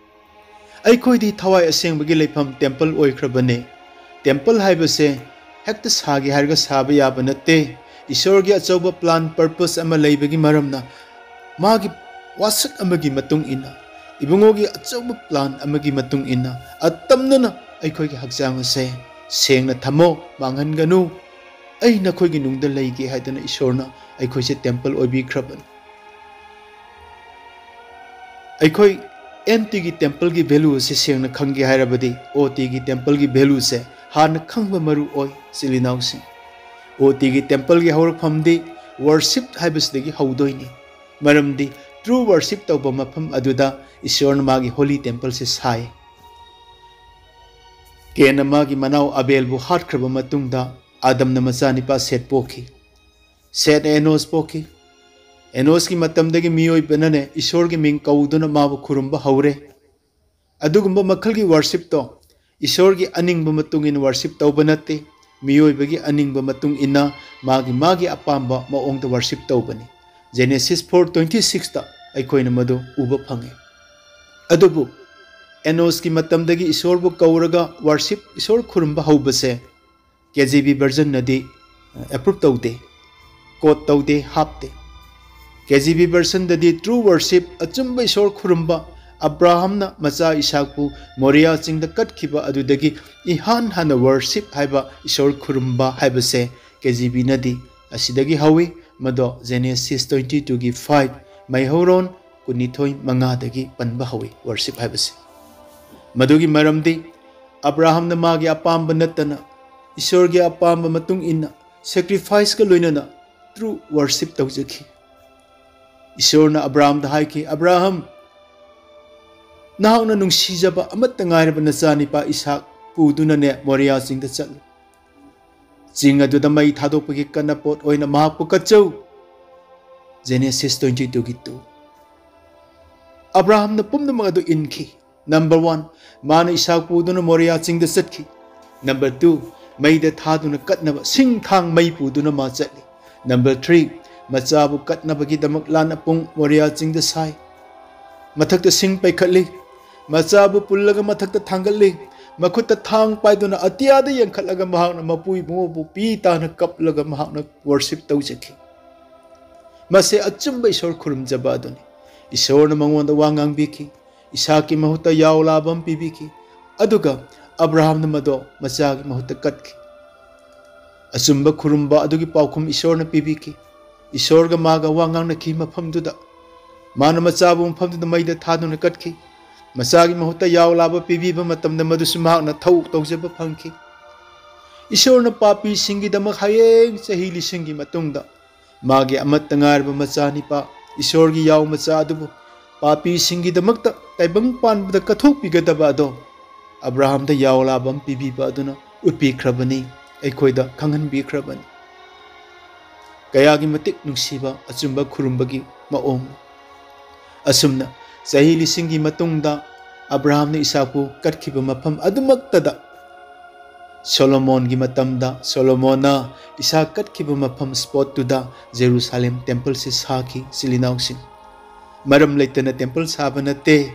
ꯑꯩꯈꯣꯏꯗꯤ ꯊꯋꯥꯏ ꯑꯁꯦꯡꯕꯒꯤ ꯂꯩꯐꯝ ꯇꯦꯝꯄꯜ ꯑꯣꯏꯈ꯭ꯔꯕꯅꯦ꯫ ꯇꯦꯝꯄꯜ ꯍꯥꯏꯕꯁꯦ ꯍꯦꯛꯇ ꯁꯥꯒꯦ ꯍꯥꯏꯔꯒ ꯁꯥꯕ ꯌꯥꯕ ꯅꯠꯇꯦ꯫ ꯏꯁꯣꯔꯒꯤ ꯑꯆꯧꯕ ꯄ꯭ꯂꯥꯟ, ꯄꯔꯄꯁ ꯑꯃ ꯂꯩꯕꯒꯤ ꯃꯔꯝꯅ, ꯃꯥꯒꯤ ꯋꯥꯁꯛ ꯑꯃꯒꯤ ꯃꯇꯨꯡ ꯏꯟꯅ, ꯏꯕꯨꯡꯉꯣꯒꯤ ꯑꯆꯧꯕ ꯄ꯭ꯂꯥꯟ ꯑꯃꯒꯤ ꯃꯇꯨꯡ ꯏꯟꯅ, ꯑꯇꯝꯅꯅ ꯑꯩꯈꯣꯏꯒꯤ ꯍꯛꯆꯥꯡ ꯑꯁꯦ ꯁꯦꯡꯅ ꯊꯝꯃꯣ, ꯃꯥꯡꯍꯟꯒꯅꯨ, ꯑꯩ ꯅꯈꯣꯏꯒꯤ ꯅꯨꯡꯗ ꯂꯩꯒꯦ ꯍꯥꯏꯗꯅ ꯏꯁꯣꯔꯅ ꯑꯩꯈꯣꯏꯁꯦ ꯇꯦꯝꯄꯜ ꯑꯣꯏꯕꯤꯈ꯭ꯔꯕꯅꯤ꯫ ꯑꯩꯈꯣꯏ ꯑꯦꯟ ꯇꯤꯒꯤ ꯇꯦꯝꯄꯜꯒꯤ ꯚꯦꯂꯨ ꯑꯁꯤ ꯁꯦꯡꯅ ꯈꯪꯒꯦ ꯍꯥꯏꯔꯕꯗꯤ, ꯑꯣ ꯇꯤꯒꯤ ꯇꯦꯝꯄꯜꯒꯤ ꯚꯦꯂꯨꯁꯦ ꯍꯥꯟꯅ ꯈꯪꯕ ꯃꯔꯨ ꯑꯣꯏ, ꯏꯆꯤꯜ ꯏꯅꯥꯎꯁꯤꯡ꯫ ꯑꯣ ꯇꯤꯒꯤ ꯇꯦꯝꯄꯜꯒꯤ ꯍꯧꯔꯛꯐꯝꯗꯤ ꯋꯔꯁꯤꯞ ꯍꯥꯏꯕꯁꯤꯗꯒꯤ ꯍꯧꯗꯣꯏꯅꯤ꯫ ꯃꯔꯝꯗꯤ ꯇ꯭ꯔꯨ ꯋꯔꯁꯤꯞ ꯇꯧꯕ ꯃꯐꯝ ꯑꯗꯨꯗ ꯏꯁꯣꯔꯅ ꯃꯥꯒꯤ ꯍꯣꯂꯤ ꯇꯦꯝꯄꯜꯁꯦ ꯁꯥꯏ꯫ ꯀꯦꯟꯅ ꯃꯥꯒꯤ ꯃꯅꯥꯎ ꯑꯕꯦꯜꯕꯨ ꯍꯥꯠꯈ꯭ꯔꯕ ꯃꯇꯨꯡꯗ, ꯑꯥꯗꯝꯅ ꯃꯆꯥꯅꯤꯄꯥ ꯁꯦꯠ ꯄꯣꯛꯈꯤ꯫ ꯁꯦꯠꯅ ꯑꯦꯅꯣꯁ ꯄꯣꯛꯈꯤ꯫ ꯑꯦꯅꯣꯁꯀꯤ ꯃꯇꯝꯗꯒꯤ ꯃꯤꯑꯣꯏꯕꯅꯅꯦ ꯏꯁꯣꯔꯒꯤ ꯃꯤꯡ ꯀꯧꯗꯨꯅ ꯃꯥꯕꯨ ꯈꯨꯔꯨꯝꯕ ꯍꯧꯔꯦ꯫ ꯑꯗꯨꯒꯨꯝꯕ ꯃꯈꯜꯒꯤ ꯋꯔꯁꯤꯞꯇꯣ ꯏꯁꯣꯔꯒꯤ ꯑꯅꯤꯡꯕ ꯃꯇꯨꯡ ꯏꯟꯅ ꯋꯔꯁꯤꯞ ꯇꯧꯕ ꯅꯠꯇꯦ, ꯃꯤꯑꯣꯏꯕꯒꯤ ꯑꯅꯤꯡꯕ ꯃꯇꯨꯡ ꯏꯟꯅ ꯃꯥꯒꯤ, ꯃꯥꯒꯤ ꯑꯄꯥꯝꯕ ꯃꯑꯣꯡꯗ ꯋꯔꯁꯤꯞ ꯇꯧꯕꯅꯤ꯫ Genesis four twenty sixꯇ ꯑꯩꯈꯣꯏꯅ ꯃꯗꯨ ꯎꯕ ꯐꯪꯉꯤ꯫ ꯑꯗꯨꯕꯨ ꯑꯦꯅꯣꯁꯀꯤ ꯃꯇꯝꯗꯒꯤ ꯏꯁꯣꯔꯕꯨ ꯀꯧꯔꯒ ꯋꯔꯁꯤꯞ, ꯏꯁꯣꯔ ꯈꯨꯔꯨꯝꯕ ꯍꯧꯕꯁꯦ ꯀꯦ ꯖꯤ ꯕꯤ ꯚꯔꯖꯟꯅꯗꯤ ꯑꯦꯄ꯭ꯔꯨꯞ ꯇꯧꯗꯦ, ꯀꯣꯠ ꯇꯧꯗꯦ, ꯍꯥꯞꯇꯦ꯫ ꯀꯦ ꯖꯤ ꯕꯤ ꯚꯔꯖꯟꯗꯗꯤ ꯇ꯭ꯔꯨ ꯋꯔꯁꯤꯞ, ꯑꯆꯨꯝꯕ ꯏꯁꯣꯔ ꯈꯨꯔꯨꯝꯕ, ꯑꯕ꯭ꯔꯥꯍꯝꯅ ꯃꯆꯥ ꯏꯁꯥꯛꯄꯨ ꯃꯣꯔꯤꯌꯥ ꯆꯤꯡꯗ ꯀꯠꯈꯤꯕ ꯑꯗꯨꯗꯒꯤ ꯏꯍꯥꯟ ꯍꯥꯟꯅ ꯋꯔꯁꯤꯞ ꯍꯥꯏꯕ, ꯏꯁꯣꯔ ꯈꯨꯔꯨꯝꯕ ꯍꯥꯏꯕꯁꯦ ꯀꯦ ꯖꯤ ꯕꯤꯅꯗꯤ ꯑꯁꯤꯗꯒꯤ ꯍꯧꯏ꯫ ꯃꯗꯣ Genesis twenty twoꯒꯤ five, ꯃꯩꯍꯧꯔꯣꯟ ꯀꯨꯟꯅꯤꯊꯣꯏ ꯃꯉꯥꯗꯒꯤ ꯄꯟꯕ ꯍꯧꯏ ꯋꯔꯁꯤꯞ ꯍꯥꯏꯕꯁꯦ꯫ ꯃꯗꯨꯒꯤ ꯃꯔꯝꯗꯤ ꯑꯕ꯭ꯔꯥꯍꯝꯅ ꯃꯥꯒꯤ ꯑꯄꯥꯝꯕ ꯅꯠꯇꯅ ꯏꯁꯣꯔꯒꯤ ꯑꯄꯥꯝꯕ ꯃꯇꯨꯡ ꯏꯟꯅ ꯁꯦꯀ꯭ꯔꯤꯐꯥꯏꯁꯀ ꯂꯣꯏꯅꯅ ꯇ꯭ꯔꯨ ꯋꯔꯁꯤꯞ ꯇꯧꯖꯈꯤ꯫ ꯏꯁꯣꯔꯅ ꯑꯕ꯭ꯔꯥꯍꯝꯗ ꯍꯥꯏꯈꯤ, "ꯑꯕ꯭ꯔꯥꯍꯝ, ꯅꯍꯥꯛꯅ ꯅꯨꯡꯁꯤꯖꯕ ꯑꯃꯠꯇ ꯉꯥꯏꯔꯕ ꯅꯆꯥꯅꯤꯄꯥ ꯏꯁꯥꯛ ꯄꯨꯗꯨꯅꯅꯦ ꯃꯣꯔꯤꯌꯥ ꯆꯤꯡꯗ ꯆꯠꯂꯨ꯫ ꯆꯤꯡ ꯑꯗꯨꯗ ꯃꯩ ꯊꯥꯗꯣꯛꯄꯒꯤ ꯀꯟꯅꯄꯣꯠ ꯑꯣꯏꯅ ꯃꯍꯥꯛꯄꯨ ꯀꯠꯆꯧ꯫ Genesis twenty two ꯒꯤ two꯫ ꯑꯕ꯭ꯔꯥꯍꯝꯅ ꯄꯨꯝꯅꯃꯛ ꯑꯗꯨ ꯏꯟꯈꯤ꯫ Number one, ꯃꯥꯅ ꯏꯁꯥꯛ ꯄꯨꯗꯨꯅ ꯃꯣꯔꯤꯌꯥ ꯆꯤꯡꯗ ꯆꯠꯈꯤ꯫ Number two, ꯃꯩꯗ ꯊꯥꯗꯨꯅ ꯀꯠꯅꯕ ꯁꯤꯡ ꯊꯥꯡ ꯃꯩ ꯄꯨꯗꯨꯅ ꯃꯥ ꯆꯠꯂꯤ꯫ Number three, ꯃꯆꯥꯕꯨ ꯀꯠꯅꯕꯒꯤꯗꯃꯛ ꯂꯥꯟ ꯑꯄꯨꯡ ꯃꯣꯔꯤꯌꯥ ꯆꯤꯡꯗ ꯁꯥꯏ꯫ ꯃꯊꯛꯇ ꯁꯤꯡ ꯄꯩꯈꯠꯂꯤ꯫ ꯃꯆꯥꯕꯨ ꯄꯨꯜꯂꯒ ꯃꯊꯛꯇ ꯊꯥꯡꯒꯠꯂꯤ꯫ ꯃꯈꯨꯠꯇ ꯊꯥꯡ ꯄꯥꯏꯗꯨꯅ ꯑꯇꯤꯌꯥꯗ ꯌꯦꯡꯈꯠꯂꯒ ꯃꯍꯥꯛꯅ ꯃꯄꯨ ꯏꯕꯨꯡꯉꯣꯕꯨ ꯄꯤ ꯇꯥꯅ ꯀꯞꯂꯒ ꯃꯍꯥꯛꯅ worship ꯇꯧꯖꯈꯤ꯫ ꯃꯁꯦ ꯑꯆꯨꯝꯕ ꯏꯁꯣꯔ ꯈꯨꯔꯨꯝꯖꯕ ꯑꯗꯨꯅꯤ꯫ ꯏꯁꯣꯔꯅ ꯃꯉꯣꯟꯗ ꯋꯥ ꯉꯥꯡꯕꯤꯈꯤ꯫ ꯏꯁꯥꯛꯀꯤ ꯃꯍꯨꯠꯇ ꯌꯥꯎ ꯂꯥꯕ ꯑꯃ ꯄꯤꯕꯤꯈꯤ꯫ ꯑꯗꯨꯒ ꯑꯕ꯭ꯔꯥꯍꯝꯅ ꯃꯗꯣ ꯃꯆꯥꯒꯤ ꯃꯍꯨꯠꯇ ꯀꯠꯈꯤ꯫ ꯑꯆꯨꯝꯕ ꯈꯨꯔꯨꯝꯕ ꯑꯗꯨꯒꯤ ꯄꯥꯎꯈꯨꯝ ꯏꯁꯣꯔꯅ ꯄꯤꯕꯤꯈꯤ꯫ ꯏꯁꯣꯔꯒ ꯃꯥꯒ ꯋꯥ ꯉꯥꯡꯅꯈꯤ ꯃꯐꯝꯗꯨꯗ꯫ ꯃꯥꯅ ꯃꯆꯥꯕꯨ ꯃꯐꯝꯗꯨꯗ ꯃꯩꯗ ꯊꯥꯗꯨꯅ ꯀꯠꯈꯤ꯫ ꯃꯆꯥꯒꯤ ꯃꯍꯨꯠꯇ ꯌꯥꯎ ꯂꯥꯕ ꯄꯤꯕꯤꯕ ꯃꯇꯝꯗ ꯃꯗꯨꯁꯨ ꯃꯍꯥꯛꯅ ꯊꯧ ꯇꯧꯖꯕ ꯐꯪꯈꯤ꯫ ꯏꯁꯣꯔꯅ ꯄꯥꯄꯤꯁꯤꯡꯒꯤꯗꯃꯛ ꯍꯌꯦꯡ ꯆꯍꯤ ꯂꯤꯁꯤꯡꯒꯤ ꯃꯇꯨꯡꯗ ꯃꯥꯒꯤ ꯑꯃꯠꯇ ꯉꯥꯏꯔꯕ ꯃꯆꯥꯅꯤꯄꯥ, ꯏꯁꯣꯔꯒꯤ ꯌꯥꯎ ꯃꯆꯥ ꯑꯗꯨꯕꯨ ꯄꯥꯄꯤꯁꯤꯡꯒꯤꯗꯃꯛꯇ ꯇꯥꯏꯕꯪ ꯄꯥꯟꯕꯗ ꯀꯠꯊꯣꯛꯄꯤꯒꯗꯕ ꯑꯗꯣ ꯑꯕ꯭ꯔꯥꯍꯝꯗ ꯌꯥꯎ ꯂꯥꯕ ꯑꯃ ꯄꯤꯕꯤꯕ ꯑꯗꯨꯅ ꯎꯠꯄꯤꯈ꯭ꯔꯕꯅꯤ, ꯑꯩꯈꯣꯏꯗ ꯈꯪꯍꯟꯕꯤꯈ꯭ꯔꯕꯅꯤ꯫ ꯀꯌꯥꯒꯤ ꯃꯇꯤꯛ ꯅꯨꯡꯁꯤꯕ ꯑꯆꯨꯝꯕ ꯈꯨꯔꯨꯝꯕꯒꯤ ꯃꯑꯣꯡ꯫ ꯑꯁꯨꯝꯅ ꯆꯍꯤ ꯂꯤꯁꯤꯡꯒꯤ ꯃꯇꯨꯡꯗ ꯑꯕ꯭ꯔꯥꯍꯝꯅ ꯏꯁꯥꯛꯄꯨ ꯀꯠꯈꯤꯕ ꯃꯐꯝ ꯑꯗꯨꯃꯛꯇꯗ ꯁꯣꯂꯣꯃꯣꯟꯒꯤ ꯃꯇꯝꯗ ꯁꯣꯂꯣꯃꯣꯟꯅ ꯏꯁꯥꯛ ꯀꯠꯈꯤꯕ ꯃꯐꯝ spot ꯇꯨꯗ ꯖꯦꯔꯨꯁꯥꯂꯦꯝ temple ꯁꯤ ꯁꯥꯈꯤ꯫ ꯏꯆꯤꯜ ꯏꯅꯥꯎꯁꯤꯡ, ꯃꯔꯝ ꯂꯩꯇꯅ temple ꯁꯥꯕ ꯅꯠꯇꯦ꯫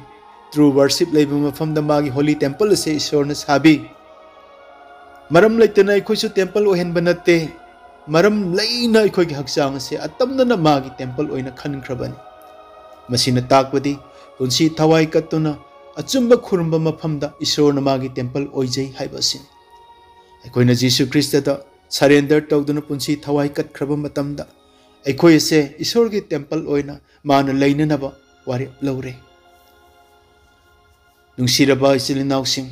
True worship ꯂꯩꯕ ꯃꯐꯝꯗ ꯃꯥꯒꯤ holy temple ꯑꯁꯦ ꯏꯁꯣꯔꯅ ꯁꯥꯕꯤ꯫ ꯃꯔꯝ ꯂꯩꯇꯅ ꯑꯩꯈꯣꯏꯁꯨ temple ꯑꯣꯏꯍꯟꯕ ꯅꯠꯇꯦ꯫ ꯃꯔꯝ ꯂꯩꯅ ꯑꯩꯈꯣꯏꯒꯤ ꯍꯛꯆꯥꯡ ꯑꯁꯦ ꯑꯇꯝꯅꯅ ꯃꯥꯒꯤ temple ꯑꯣꯏꯅ ꯈꯟꯈ꯭ꯔꯕꯅꯤ꯫ ꯃꯁꯤꯅ ꯇꯥꯛꯄꯗꯤ ꯄꯨꯟꯁꯤ ꯊꯋꯥꯏ ꯀꯠꯇꯨꯅ ꯑꯆꯨꯝꯕ ꯈꯨꯔꯨꯝꯕ ꯃꯐꯝꯗ ꯏꯁꯣꯔꯅ ꯃꯥꯒꯤ temple ꯑꯣꯏꯖꯩ ꯍꯥꯏꯕ ꯑꯁꯤꯅꯤ꯫ ꯑꯩꯈꯣꯏꯅ ꯖꯤꯁꯨ ꯈ꯭ꯔꯤꯁꯇꯗ surrender ꯇꯧꯗꯨꯅ ꯄꯨꯟꯁꯤ ꯊꯋꯥꯏ ꯀꯠꯈ꯭ꯔꯕ ꯃꯇꯝꯗ ꯑꯩꯈꯣꯏ ꯑꯁꯦ ꯏꯁꯣꯔꯒꯤ temple ꯑꯣꯏꯅ ꯃꯥꯅ ꯂꯩꯅꯅꯕ ꯋꯥꯔꯦꯞ ꯂꯧꯔꯦ꯫ ꯅꯨꯡꯁꯤꯔꯕ ꯏꯆꯤꯜ ꯏꯅꯥꯎꯁꯤꯡ,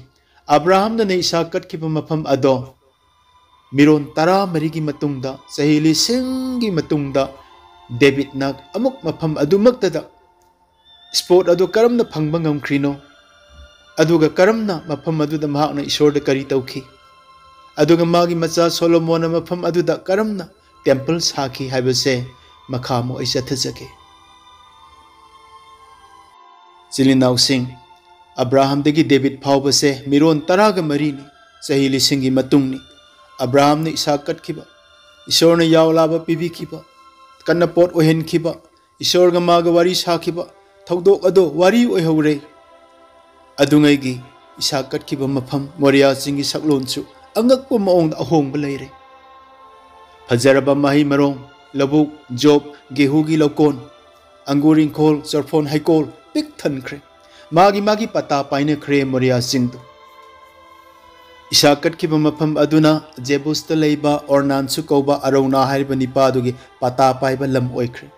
ꯑꯕ꯭ꯔꯥꯍꯝꯅ ꯏꯁꯥꯛ ꯀꯠꯈꯤꯕ ꯃꯐꯝ ꯑꯗꯣ ꯃꯤꯔꯣꯟ ꯇꯔꯥꯃꯔꯤꯒꯤ ꯃꯇꯨꯡꯗ, ꯆꯍꯤ ꯂꯤꯁꯤꯡꯒꯤ ꯃꯇꯨꯡꯗ ꯗꯦꯕꯤꯠꯅ ꯑꯃꯨꯛ ꯃꯐꯝ ꯑꯗꯨꯃꯛꯇꯗ spot ꯑꯗꯨ ꯀꯔꯝꯅ ꯐꯪꯕ ꯉꯝꯈ꯭ꯔꯤꯅꯣ? ꯑꯗꯨꯒ ꯀꯔꯝꯅ ꯃꯐꯝ ꯑꯗꯨꯗ ꯃꯍꯥꯛꯅ ꯏꯁꯣꯔꯗ ꯀꯔꯤ ꯇꯧꯈꯤ? ꯑꯗꯨꯒ ꯃꯥꯒꯤ ꯃꯆꯥ ꯁꯣꯂꯣꯃꯣꯟꯅ ꯃꯐꯝ ꯑꯗꯨꯗ ꯀꯔꯝꯅ temple ꯁꯥꯈꯤ ꯍꯥꯏꯕꯁꯦ ꯃꯈꯥ ꯑꯃꯨꯛ ꯑꯩ ꯆꯠꯊꯖꯒꯦ꯫ ꯏꯆꯤꯜ ꯏꯅꯥꯎꯁꯤꯡ, ꯑꯕ꯭ꯔꯥꯍꯝꯗꯒꯤ ꯗꯦꯕꯤꯠ ꯐꯥꯎꯕꯁꯦ ꯃꯤꯔꯣꯟ ꯇꯔꯥꯒ ꯃꯔꯤꯅꯤ, ꯆꯍꯤ ꯂꯤꯁꯤꯡꯒꯤ ꯃꯇꯨꯡꯅꯤ꯫ ꯑꯕ꯭ꯔꯥꯍꯝꯅ ꯏꯁꯥꯛ ꯀꯠꯈꯤꯕ, ꯏꯁꯣꯔꯅ ꯌꯥꯎꯂꯥꯕ ꯄꯤꯕꯤꯈꯤꯕ, ꯀꯟꯅ ꯄꯣꯠ ꯑꯣꯏꯍꯟꯈꯤꯕ, ꯏꯁꯣꯔꯒ ꯃꯥꯒ ꯋꯥꯔꯤ ꯁꯥꯈꯤꯕ ꯊꯧꯗꯣꯛ ꯑꯗꯣ ꯋꯥꯔꯤ ꯑꯣꯏꯍꯧꯔꯦ꯫ ꯑꯗꯨꯉꯩꯒꯤ ꯏꯁꯥꯛ ꯀꯠꯈꯤꯕ ꯃꯐꯝ ꯃꯣꯔꯤꯌꯥ ꯆꯤꯡꯒꯤ ꯁꯛꯂꯣꯟꯁꯨ ꯑꯉꯛꯄ ꯃꯑꯣꯡꯗ ꯑꯍꯣꯡꯕ ꯂꯩꯔꯦ꯫ ꯐꯖꯔꯕ ꯃꯍꯩ ꯃꯔꯣꯡ, ꯂꯧꯕꯨꯛ, ꯖꯣꯕ, ꯒꯦꯍꯨꯒꯤ ꯂꯧꯀꯣꯟ, ꯑꯪꯒꯨꯔ ꯏꯪꯈꯣꯜ, ꯆꯣꯔꯐꯣꯟ ꯍꯩꯀꯣꯜ ꯄꯤꯛ ꯊꯟꯈ꯭ꯔꯦ꯫ ꯃꯥꯒꯤ ꯃꯥꯒꯤ ꯄꯇꯥ ꯄꯥꯏꯅꯈ꯭ꯔꯦ ꯃꯣꯔꯤꯌꯥ ꯆꯤꯡꯗꯨ꯫ ꯏꯁꯥꯛ ꯀꯠꯈꯤꯕ ꯃꯐꯝ ꯑꯗꯨꯅ ꯖꯦꯕꯨꯁꯇ ꯂꯩꯕ ꯑꯣꯔꯅꯥꯟꯁꯨ ꯀꯧꯕ ꯑꯔꯧꯅꯥ ꯍꯥꯏꯔꯤꯕ ꯅꯤꯄꯥꯗꯨꯒꯤ ꯄꯇꯥ ꯄꯥꯏꯕ ꯂꯝ ꯑꯣꯏꯈ꯭ꯔꯦ꯫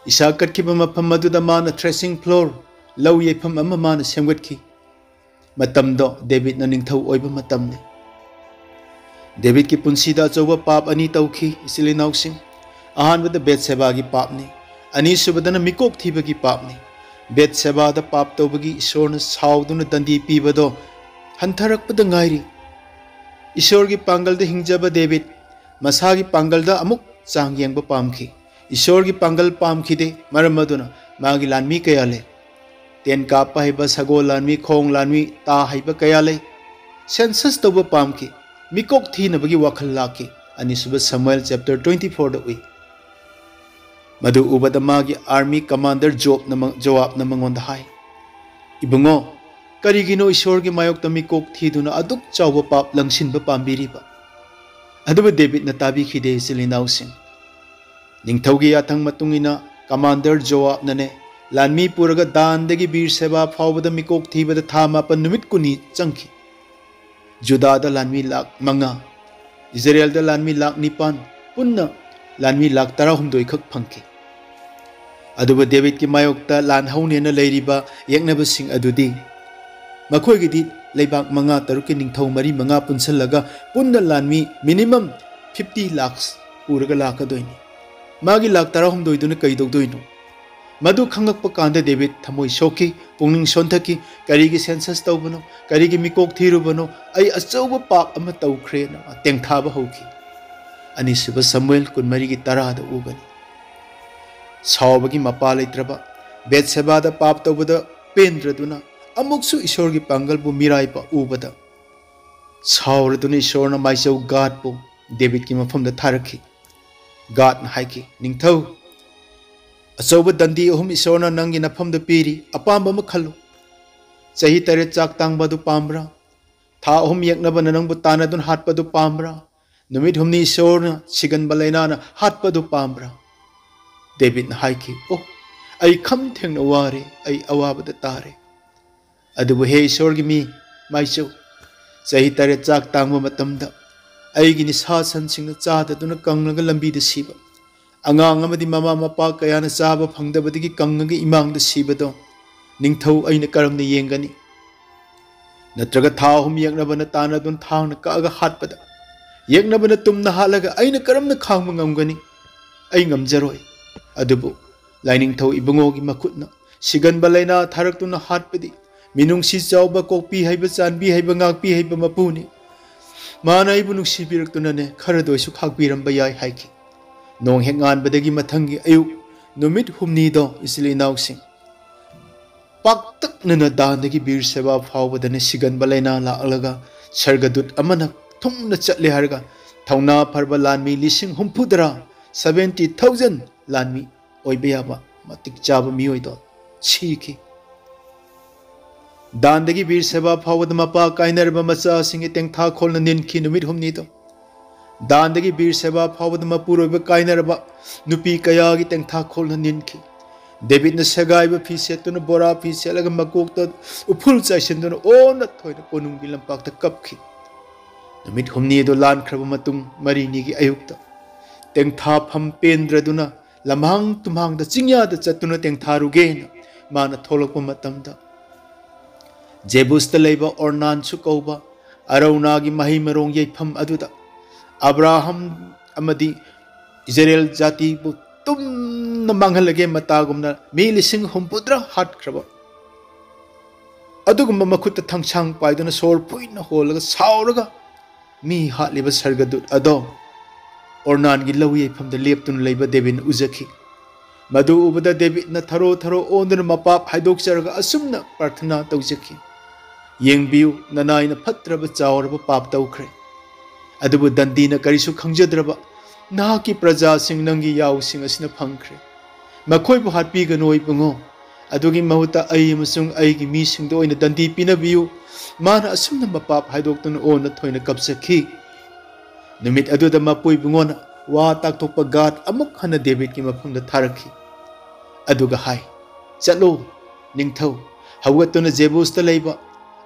ꯏꯁꯥꯛ ꯀꯠꯈꯤꯕ ꯃꯐꯝ ꯑꯗꯨꯗ ꯃꯥꯅ threshing floor, ꯂꯧ ꯌꯩꯐꯝ ꯑꯃ ꯃꯥꯅ ꯁꯦꯝꯒꯠꯈꯤ꯫ ꯃꯇꯝꯗꯣ ꯗꯦꯕꯤꯠꯅ ꯅꯤꯡꯊꯧ ꯑꯣꯏꯕ ꯃꯇꯝꯅꯤ꯫ ꯗꯦꯕꯤꯠꯀꯤ ꯄꯨꯟꯁꯤꯗ ꯑꯆꯧꯕ ꯄꯥꯞ ꯑꯅꯤ ꯇꯧꯈꯤ, ꯏꯆꯤꯜ ꯏꯅꯥꯎꯁꯤꯡ꯫ ꯑꯍꯥꯟꯕꯗ ꯕꯦꯠꯁꯦꯕꯥꯒꯤ ꯄꯥꯞꯅꯤ, ꯑꯅꯤꯁꯨꯕꯗꯅ ꯃꯤꯀꯣꯛ ꯊꯤꯕꯒꯤ ꯄꯥꯞꯅꯤ꯫ ꯕꯦꯠꯁꯦꯕꯥꯗ ꯄꯥꯞ ꯇꯧꯕꯒꯤ ꯏꯁꯣꯔꯅ ꯁꯥꯎꯗꯨꯅ ꯗꯟꯗꯤ ꯄꯤꯕꯗꯣ ꯍꯟꯊꯔꯛꯄꯗ ꯉꯥꯏꯔꯤ꯫ ꯏꯁꯣꯔꯒꯤ ꯄꯥꯡꯒꯜꯗ ꯍꯤꯡꯖꯕ ꯗꯦꯕꯤꯠ ꯃꯁꯥꯒꯤ ꯄꯥꯡꯒꯜꯗ ꯑꯃꯨꯛ ꯆꯥꯡ ꯌꯦꯡꯕ ꯄꯥꯝꯈꯤ꯫ ꯏꯁꯣꯔꯒꯤ ꯄꯥꯡꯒꯜ ꯄꯥꯝꯈꯤꯗꯦ, ꯃꯔꯝ ꯑꯗꯨꯅ ꯃꯥꯒꯤ ꯂꯥꯟꯃꯤ ꯀꯌꯥ ꯂꯩ꯫ ꯇꯦꯟ ꯀꯥꯞꯄ ꯍꯩꯕ, ꯁꯒꯣꯜ ꯂꯥꯟꯃꯤ, ꯈꯣꯡ ꯂꯥꯟꯃꯤ, ꯇꯥ ꯍꯩꯕ ꯀꯌꯥ ꯂꯩ꯫ Census ꯇꯧꯕ ꯄꯥꯝꯈꯤ, ꯃꯤꯀꯣꯛ ꯊꯤꯅꯕꯒꯤ ꯋꯥꯈꯜ ꯂꯥꯛꯈꯤ꯫ ꯑꯅꯤꯁꯨꯕ ꯁꯃꯨꯑꯦꯜ chapter twenty fourꯗ ꯎꯏ꯫ ꯃꯗꯨ ꯎꯕꯗ ꯃꯥꯒꯤ army commander ꯖꯣꯕꯅ ꯃ-, ꯖꯣꯑꯥꯕꯅ ꯃꯉꯣꯟꯗ ꯍꯥꯏ, "ꯏꯕꯨꯡꯉꯣ, ꯀꯔꯤꯒꯤꯅꯣ ꯏꯁꯣꯔꯒꯤ ꯃꯥꯌꯣꯛꯇ ꯃꯤꯀꯣꯛ ꯊꯤꯗꯨꯅ ꯑꯗꯨꯛ ꯆꯥꯎꯕ ꯄꯥꯞ ꯂꯪꯁꯤꯟꯕ ꯄꯥꯝꯕꯤꯔꯤꯕ?" ꯑꯗꯨꯕꯨ ꯗꯦꯕꯤꯠꯅ ꯇꯥꯕꯤꯈꯤꯗꯦ, ꯏꯆꯤꯜ ꯏꯅꯥꯎꯁꯤꯡ꯫ ꯅꯤꯡꯊꯧꯒꯤ ꯌꯥꯊꯪ ꯃꯇꯨꯡ ꯏꯟꯅ commander ꯖꯣꯑꯥꯕꯅꯅꯦ, ꯂꯥꯟꯃꯤ ꯄꯨꯔꯒ ꯗꯥꯟꯗꯒꯤ ꯕꯤꯔꯁꯦꯕꯥ ꯐꯥꯎꯕꯗ ꯃꯤꯀꯣꯛ ꯊꯤꯕꯗ ꯊꯥ ꯃꯥꯄꯟ ꯅꯨꯃꯤꯠ ꯀꯨꯟꯅꯤ ꯆꯪꯈꯤ꯫ ꯖꯨꯗꯥꯗ ꯂꯥꯟꯃꯤ ꯂꯥꯈ ꯃꯉꯥ, ꯏꯖꯔꯦꯜꯗ ꯂꯥꯟꯃꯤ ꯂꯥꯈ ꯅꯤꯄꯥꯟ, ꯄꯨꯟꯅ ꯂꯥꯟꯃꯤ ꯂꯥꯈ ꯇꯔꯥꯍꯨꯝꯗꯣꯏ ꯈꯛ ꯐꯪꯈꯤ꯫ ꯑꯗꯨꯕꯨ ꯗꯦꯕꯤꯠꯀꯤ ꯃꯥꯌꯣꯛꯇ ꯂꯥꯟ ꯍꯧꯅꯦꯅ ꯂꯩꯔꯤꯕ ꯌꯦꯛꯅꯕꯁꯤꯡ ꯑꯗꯨꯗꯤ ꯃꯈꯣꯏꯒꯤꯗꯤ ꯂꯩꯕꯥꯛ ꯃꯉꯥ ꯇꯔꯨꯛꯀꯤ ꯅꯤꯡꯊꯧ ꯃꯔꯤ ꯃꯉꯥ ꯄꯨꯟꯁꯤꯜꯂꯒ ꯄꯨꯟꯅ ꯂꯥꯟꯃꯤ minimum fifty lakhs ꯄꯨꯔꯒ ꯂꯥꯛꯀꯗꯣꯏꯅꯤ꯫ ꯃꯥꯒꯤ ꯂꯥꯈ ꯇꯔꯥꯍꯨꯝꯗꯣꯏꯗꯨꯅ ꯀꯩꯗꯧꯗꯣꯏꯅꯣ? ꯃꯗꯨ ꯈꯪꯂꯛꯄ ꯀꯥꯟꯗ ꯗꯦꯕꯤꯠ ꯊꯃꯣꯏ ꯁꯣꯛꯈꯤ, ꯄꯨꯛꯅꯤꯡ ꯁꯣꯟꯊꯈꯤ꯫ "ꯀꯔꯤꯒꯤ census ꯇꯧꯕꯅꯣ? ꯀꯔꯤꯒꯤ ꯃꯤꯀꯣꯛ ꯊꯤꯔꯨꯕꯅꯣ? ꯑꯩ ꯑꯆꯧꯕ ꯄꯥꯞ ꯑꯃ ꯇꯧꯈ꯭ꯔꯦꯅ" ꯃꯥ ꯇꯦꯡꯊꯥꯕ ꯍꯧꯈꯤ꯫ ꯑꯅꯤꯁꯨꯕ ꯁꯃꯨꯑꯦꯜ ꯀꯨꯟꯃꯔꯤꯒꯤ ꯇꯔꯥꯗ ꯎꯒꯅꯤ꯫ ꯁꯥꯎꯕꯒꯤ ꯃꯄꯥ ꯂꯩꯇ꯭ꯔꯕ ꯕꯦꯠꯁꯦꯕꯥꯗ ꯄꯥꯞ ꯇꯧꯕꯗ ꯄꯦꯟꯗ꯭ꯔꯗꯨꯅ ꯑꯃꯨꯛꯁꯨ ꯏꯁꯣꯔꯒꯤ ꯄꯥꯡꯒꯜꯕꯨ ꯃꯤꯔꯥꯏꯕ ꯎꯕꯗ ꯁꯥꯎꯔꯗꯨꯅ ꯏꯁꯣꯔꯅ ꯃꯥꯏꯆꯧ ꯒꯥꯗꯄꯨ ꯗꯦꯕꯤꯠꯀꯤ ꯃꯐꯝꯗ ꯊꯥꯔꯛꯈꯤ꯫ ꯒꯥꯗꯅ ꯍꯥꯏꯈꯤ, "ꯅꯤꯡꯊꯧ, ꯑꯆꯧꯕ ꯗꯟꯗꯤ ꯑꯍꯨꯝ ꯏꯁꯣꯔꯅ ꯅꯪꯒꯤ ꯅꯐꯝꯗ ꯄꯤꯔꯤ, ꯑꯄꯥꯝꯕ ꯑꯃ ꯈꯜꯂꯨ꯫ ꯆꯍꯤ ꯇꯔꯦꯠ ꯆꯥꯛ ꯇꯥꯡꯕ ꯑꯗꯨ ꯄꯥꯝꯕ꯭ꯔꯥ? ꯊꯥ ꯑꯍꯨꯝ ꯌꯦꯛꯅꯕꯅ ꯅꯪꯕꯨ ꯇꯥꯟꯅꯗꯨꯅ ꯍꯥꯠꯄ ꯑꯗꯨ ꯄꯥꯝꯕ꯭ꯔꯥ? ꯅꯨꯃꯤꯠ ꯍꯨꯝꯅꯤ ꯏꯁꯣꯔꯅ ꯁꯤꯒꯟꯕ ꯂꯥꯏꯅꯥꯅ ꯍꯥꯠꯄ ꯑꯗꯨ ꯄꯥꯝꯕ꯭ꯔꯥ?" ꯗꯦꯕꯤꯠꯅ ꯍꯥꯏꯈꯤ, "ꯑꯣ, ꯑꯩ ꯈꯝ ꯊꯦꯡꯅ ꯋꯥꯔꯦ, ꯑꯩ ꯑꯋꯥꯕꯗ ꯇꯥꯔꯦ꯫ ꯑꯗꯨꯕꯨ ꯍꯦ ꯏꯁꯣꯔꯒꯤ ꯃꯤ, ꯃꯥꯏꯆꯧ, ꯆꯍꯤ ꯇꯔꯦꯠ ꯆꯥꯛ ꯇꯥꯡꯕ ꯃꯇꯝꯗ ꯑꯩꯒꯤ ꯅꯤꯁꯥ ꯁꯟꯁꯤꯡꯅ ꯆꯥꯗꯗꯨꯅ ꯀꯪꯂꯒ ꯂꯝꯕꯤꯗ ꯁꯤꯕ, ꯑꯉꯥꯡ ꯑꯃꯗꯤ ꯃꯃꯥ ꯃꯄꯥ ꯀꯌꯥꯅ ꯆꯥꯕ ꯐꯪꯗꯕꯗꯒꯤ ꯀꯪꯉꯒ ꯏꯃꯥꯡꯗ ꯁꯤꯕꯗꯣ, ꯅꯤꯡꯊꯧ, ꯑꯩꯅ ꯀꯔꯝꯅ ꯌꯦꯡꯒꯅꯤ? ꯅꯠꯇ꯭ꯔꯒ ꯊꯥ ꯑꯍꯨꯝ ꯌꯦꯛꯅꯕꯅ ꯇꯥꯟꯅꯗꯨꯅ ꯊꯥꯡꯅ ꯀꯛꯑꯒ ꯍꯥꯠꯄꯗ, ꯌꯦꯛꯅꯕꯅ ꯇꯨꯝꯅ ꯍꯥꯠꯂꯒ ꯑꯩꯅ ꯀꯔꯝꯅ ꯈꯥꯡꯕ ꯉꯝꯒꯅꯤ? ꯑꯩ ꯉꯝꯖꯔꯣꯏ꯫ ꯑꯗꯨꯕꯨ ꯂꯥꯏꯅꯤꯡꯊꯧ ꯏꯕꯨꯡꯉꯣꯒꯤ ꯃꯈꯨꯠꯅ ꯁꯤꯒꯟꯕ ꯂꯥꯏꯅꯥ ꯊꯥꯔꯛꯇꯨꯅ ꯍꯥꯠꯄꯗꯤ ꯃꯤꯅꯨꯡꯁꯤ ꯆꯥꯎꯕ, ꯀꯣꯛꯄꯤ ꯍꯩꯕ, ꯆꯥꯟꯕꯤ ꯍꯩꯕ, ꯉꯥꯛꯄꯤ ꯍꯩꯕ ꯃꯄꯨꯅꯤ꯫ ꯃꯥꯅ ꯑꯩꯕꯨ ꯅꯨꯡꯁꯤꯕꯤꯔꯛꯇꯨꯅꯅꯦ ꯈꯔꯗ ꯑꯣꯏꯁꯨ ꯈꯥꯛꯄꯤꯔꯝꯕ ꯌꯥꯏ" ꯍꯥꯏꯈꯤ꯫ ꯅꯣꯡ ꯍꯦꯛ ꯉꯥꯟꯕꯗꯒꯤ ꯃꯊꯪꯒꯤ ꯑꯌꯨꯛ ꯅꯨꯃꯤꯠ ꯍꯨꯝꯅꯤꯗꯣ ꯏꯆꯤꯜ ꯏꯅꯥꯎꯁꯤꯡ ꯄꯥꯛꯇꯛꯅꯅ ꯗꯥꯟꯗꯒꯤ ꯕꯤꯔ ꯁꯦꯕꯥ ꯐꯥꯎꯕꯗꯅ ꯁꯤꯒꯟꯕ ꯂꯥꯏꯅꯥ ꯂꯥꯛꯂꯒ ꯁꯔꯒꯗꯨꯠ ꯑꯃꯅ ꯊꯨꯡꯅ ꯆꯠꯂꯦ ꯍꯥꯏꯔꯒ ꯊꯧꯅꯥ ꯐꯔꯕ ꯂꯥꯟꯃꯤ ꯂꯤꯁꯤꯡ ꯍꯨꯝꯐꯨꯇꯔꯥ, seventy thousand ꯂꯥꯟꯃꯤ ꯑꯣꯏꯕ ꯌꯥꯕ ꯃꯇꯤꯛ ꯆꯥꯕ ꯃꯤꯑꯣꯏꯗꯣ ꯁꯤꯈꯤ꯫ ꯗꯥꯟꯗꯒꯤ ꯕꯤꯔ ꯁꯦꯕꯥ ꯐꯥꯎꯕꯗ ꯃꯄꯥ ꯀꯥꯏꯅꯔꯕ ꯃꯆꯥꯁꯤꯡꯒꯤ ꯇꯦꯡꯊꯥ ꯈꯣꯜꯅ ꯅꯤꯟꯈꯤ ꯅꯨꯃꯤꯠ ꯍꯨꯝꯅꯤꯗꯣ꯫ ꯗꯥꯟꯗꯒꯤ ꯕꯤꯔ ꯁꯦꯕꯥ ꯐꯥꯎꯕꯗ ꯃꯄꯨꯔꯣꯏꯕ ꯀꯥꯏꯅꯔꯕ ꯅꯨꯄꯤ ꯀꯌꯥꯒꯤ ꯇꯦꯡꯊꯥ ꯈꯣꯜꯅ ꯅꯤꯟꯈꯤ꯫ ꯗꯦꯕꯤꯠꯅ ꯁꯦꯒꯥꯏꯕ ꯐꯤ ꯁꯦꯠꯇꯨꯅ, ꯕꯣꯔꯥ ꯐꯤ ꯁꯦꯠꯂꯒ, ꯃꯀꯣꯛꯇ ꯎꯐꯨꯜ ꯆꯥꯏꯁꯤꯟꯗꯨꯅ ꯑꯣꯟꯅ ꯊꯣꯏꯅ ꯀꯣꯅꯨꯡꯒꯤ ꯂꯝꯄꯥꯛꯇ ꯀꯞꯈꯤ꯫ ꯅꯨꯃꯤꯠ ꯍꯨꯝꯅꯤ ꯑꯗꯨ ꯂꯥꯟꯈ꯭ꯔꯕ ꯃꯇꯨꯡ, ꯃꯔꯤꯅꯤꯒꯤ ꯑꯌꯨꯛꯇ ꯇꯦꯡꯊꯥꯐꯝ ꯄꯦꯟꯗ꯭ꯔꯗꯨꯅ ꯂꯝꯍꯥꯡ ꯇꯨꯝꯍꯥꯡꯗ, ꯆꯤꯡꯌꯥꯗ ꯆꯠꯇꯨꯅ ꯇꯦꯡꯊꯥꯔꯨꯒꯦꯅ ꯃꯥꯅ ꯊꯣꯛꯂꯛꯄ ꯃꯇꯝꯗ, ꯖꯦꯕꯨꯁꯇ ꯂꯩꯕ ꯑꯣꯔꯅꯥꯟꯁꯨ ꯀꯧꯕ ꯑꯔꯧꯅꯥꯒꯤ ꯃꯍꯩ ꯃꯔꯣꯡ ꯌꯩꯐꯝ ꯑꯗꯨꯗ ꯑꯕ꯭ꯔꯥꯍꯝ ꯑꯃꯗꯤ ꯏꯖꯔꯦꯜ ꯖꯥꯇꯤꯕꯨ ꯇꯨꯝꯅ ꯃꯥꯡꯍꯜꯂꯒꯦ ꯃꯇꯥꯒꯨꯝꯅ ꯃꯤ ꯂꯤꯁꯤꯡ ꯍꯨꯝꯐꯨꯇꯔꯥ ꯍꯥꯠꯈ꯭ꯔꯕ ꯑꯗꯨꯒꯨꯝꯕ ꯃꯈꯨꯠꯇ ꯊꯥꯡꯁꯥꯡ ꯄꯥꯏꯗꯨꯅ ꯁꯣꯔ ꯐꯨꯏꯅ ꯍꯣꯜꯂꯒ ꯁꯥꯎꯔꯒ ꯃꯤ ꯍꯥꯠꯂꯤꯕ ꯁꯔꯒꯗꯨꯠ ꯑꯗꯣ ꯑꯣꯔꯅꯥꯟꯒꯤ ꯂꯧ ꯌꯩꯐꯝꯗ ꯂꯦꯞꯇꯨꯅ ꯂꯩꯕ ꯗꯦꯕꯤꯟꯅ ꯎꯖꯈꯤ꯫ ꯃꯗꯨ ꯎꯕꯗ ꯗꯦꯕꯤꯗꯅ ꯊꯔꯣ ꯊꯔꯣ ꯑꯣꯟꯗꯨꯅ ꯃꯄꯥꯞ ꯍꯥꯏꯗꯣꯛꯆꯔꯒ ꯑꯁꯨꯝꯅ ꯄ꯭ꯔꯥꯔꯊꯅꯥ ꯇꯧꯖꯈꯤ, "ꯌꯦꯡꯕꯤꯌꯨ, ꯅꯅꯥꯏꯅ ꯐꯠꯇ꯭ꯔꯕ ꯆꯥꯎꯔꯕ ꯄꯥꯞ ꯇꯧꯈ꯭ꯔꯦ, ꯑꯗꯨꯕꯨ ꯗꯟꯗꯤꯅ ꯀꯔꯤꯁꯨ ꯈꯪꯖꯗ꯭ꯔꯕ ꯅꯍꯥꯛꯀꯤ ꯄ꯭ꯔꯖꯥꯁꯤꯡ, ꯅꯪꯒꯤ ꯌꯥꯎꯁꯤꯡ ꯑꯁꯤꯅ ꯐꯪꯈ꯭ꯔꯦ꯫ ꯃꯈꯣꯏꯕꯨ ꯍꯥꯠꯄꯤꯒꯅꯨ ꯏꯕꯨꯡꯉꯣ, ꯑꯗꯨꯒꯤ ꯃꯍꯨꯠꯇ ꯑꯩ ꯑꯃꯁꯨꯡ ꯑꯩꯒꯤ ꯃꯤꯁꯤꯡꯗ ꯑꯣꯏꯅ ꯗꯟꯗꯤ ꯄꯤꯅꯕꯤꯌꯨ"꯫ ꯃꯥꯅ ꯑꯁꯨꯝꯅ ꯃꯄꯥꯞ ꯍꯥꯏꯗꯣꯛꯇꯨꯅ ꯑꯣꯟꯅ ꯊꯣꯏꯅ ꯀꯞꯆꯈꯤ꯫ ꯅꯨꯃꯤꯠ ꯑꯗꯨꯗ ꯃꯄꯨ ꯏꯕꯨꯡꯉꯣꯅ ꯋꯥ ꯇꯥꯛꯊꯣꯛꯄ ꯒꯥꯗ ꯑꯃꯨꯛ ꯍꯟꯅ ꯗꯦꯕꯤꯗꯀꯤ ꯃꯐꯝꯗ ꯊꯥꯔꯛꯈꯤ꯫ ꯑꯗꯨꯒ ꯍꯥꯏ, "ꯆꯠꯂꯣ, ꯅꯤꯡꯊꯧ, ꯍꯧꯒꯠꯇꯨꯅ ꯖꯦꯕꯨꯁꯇ ꯂꯩꯕ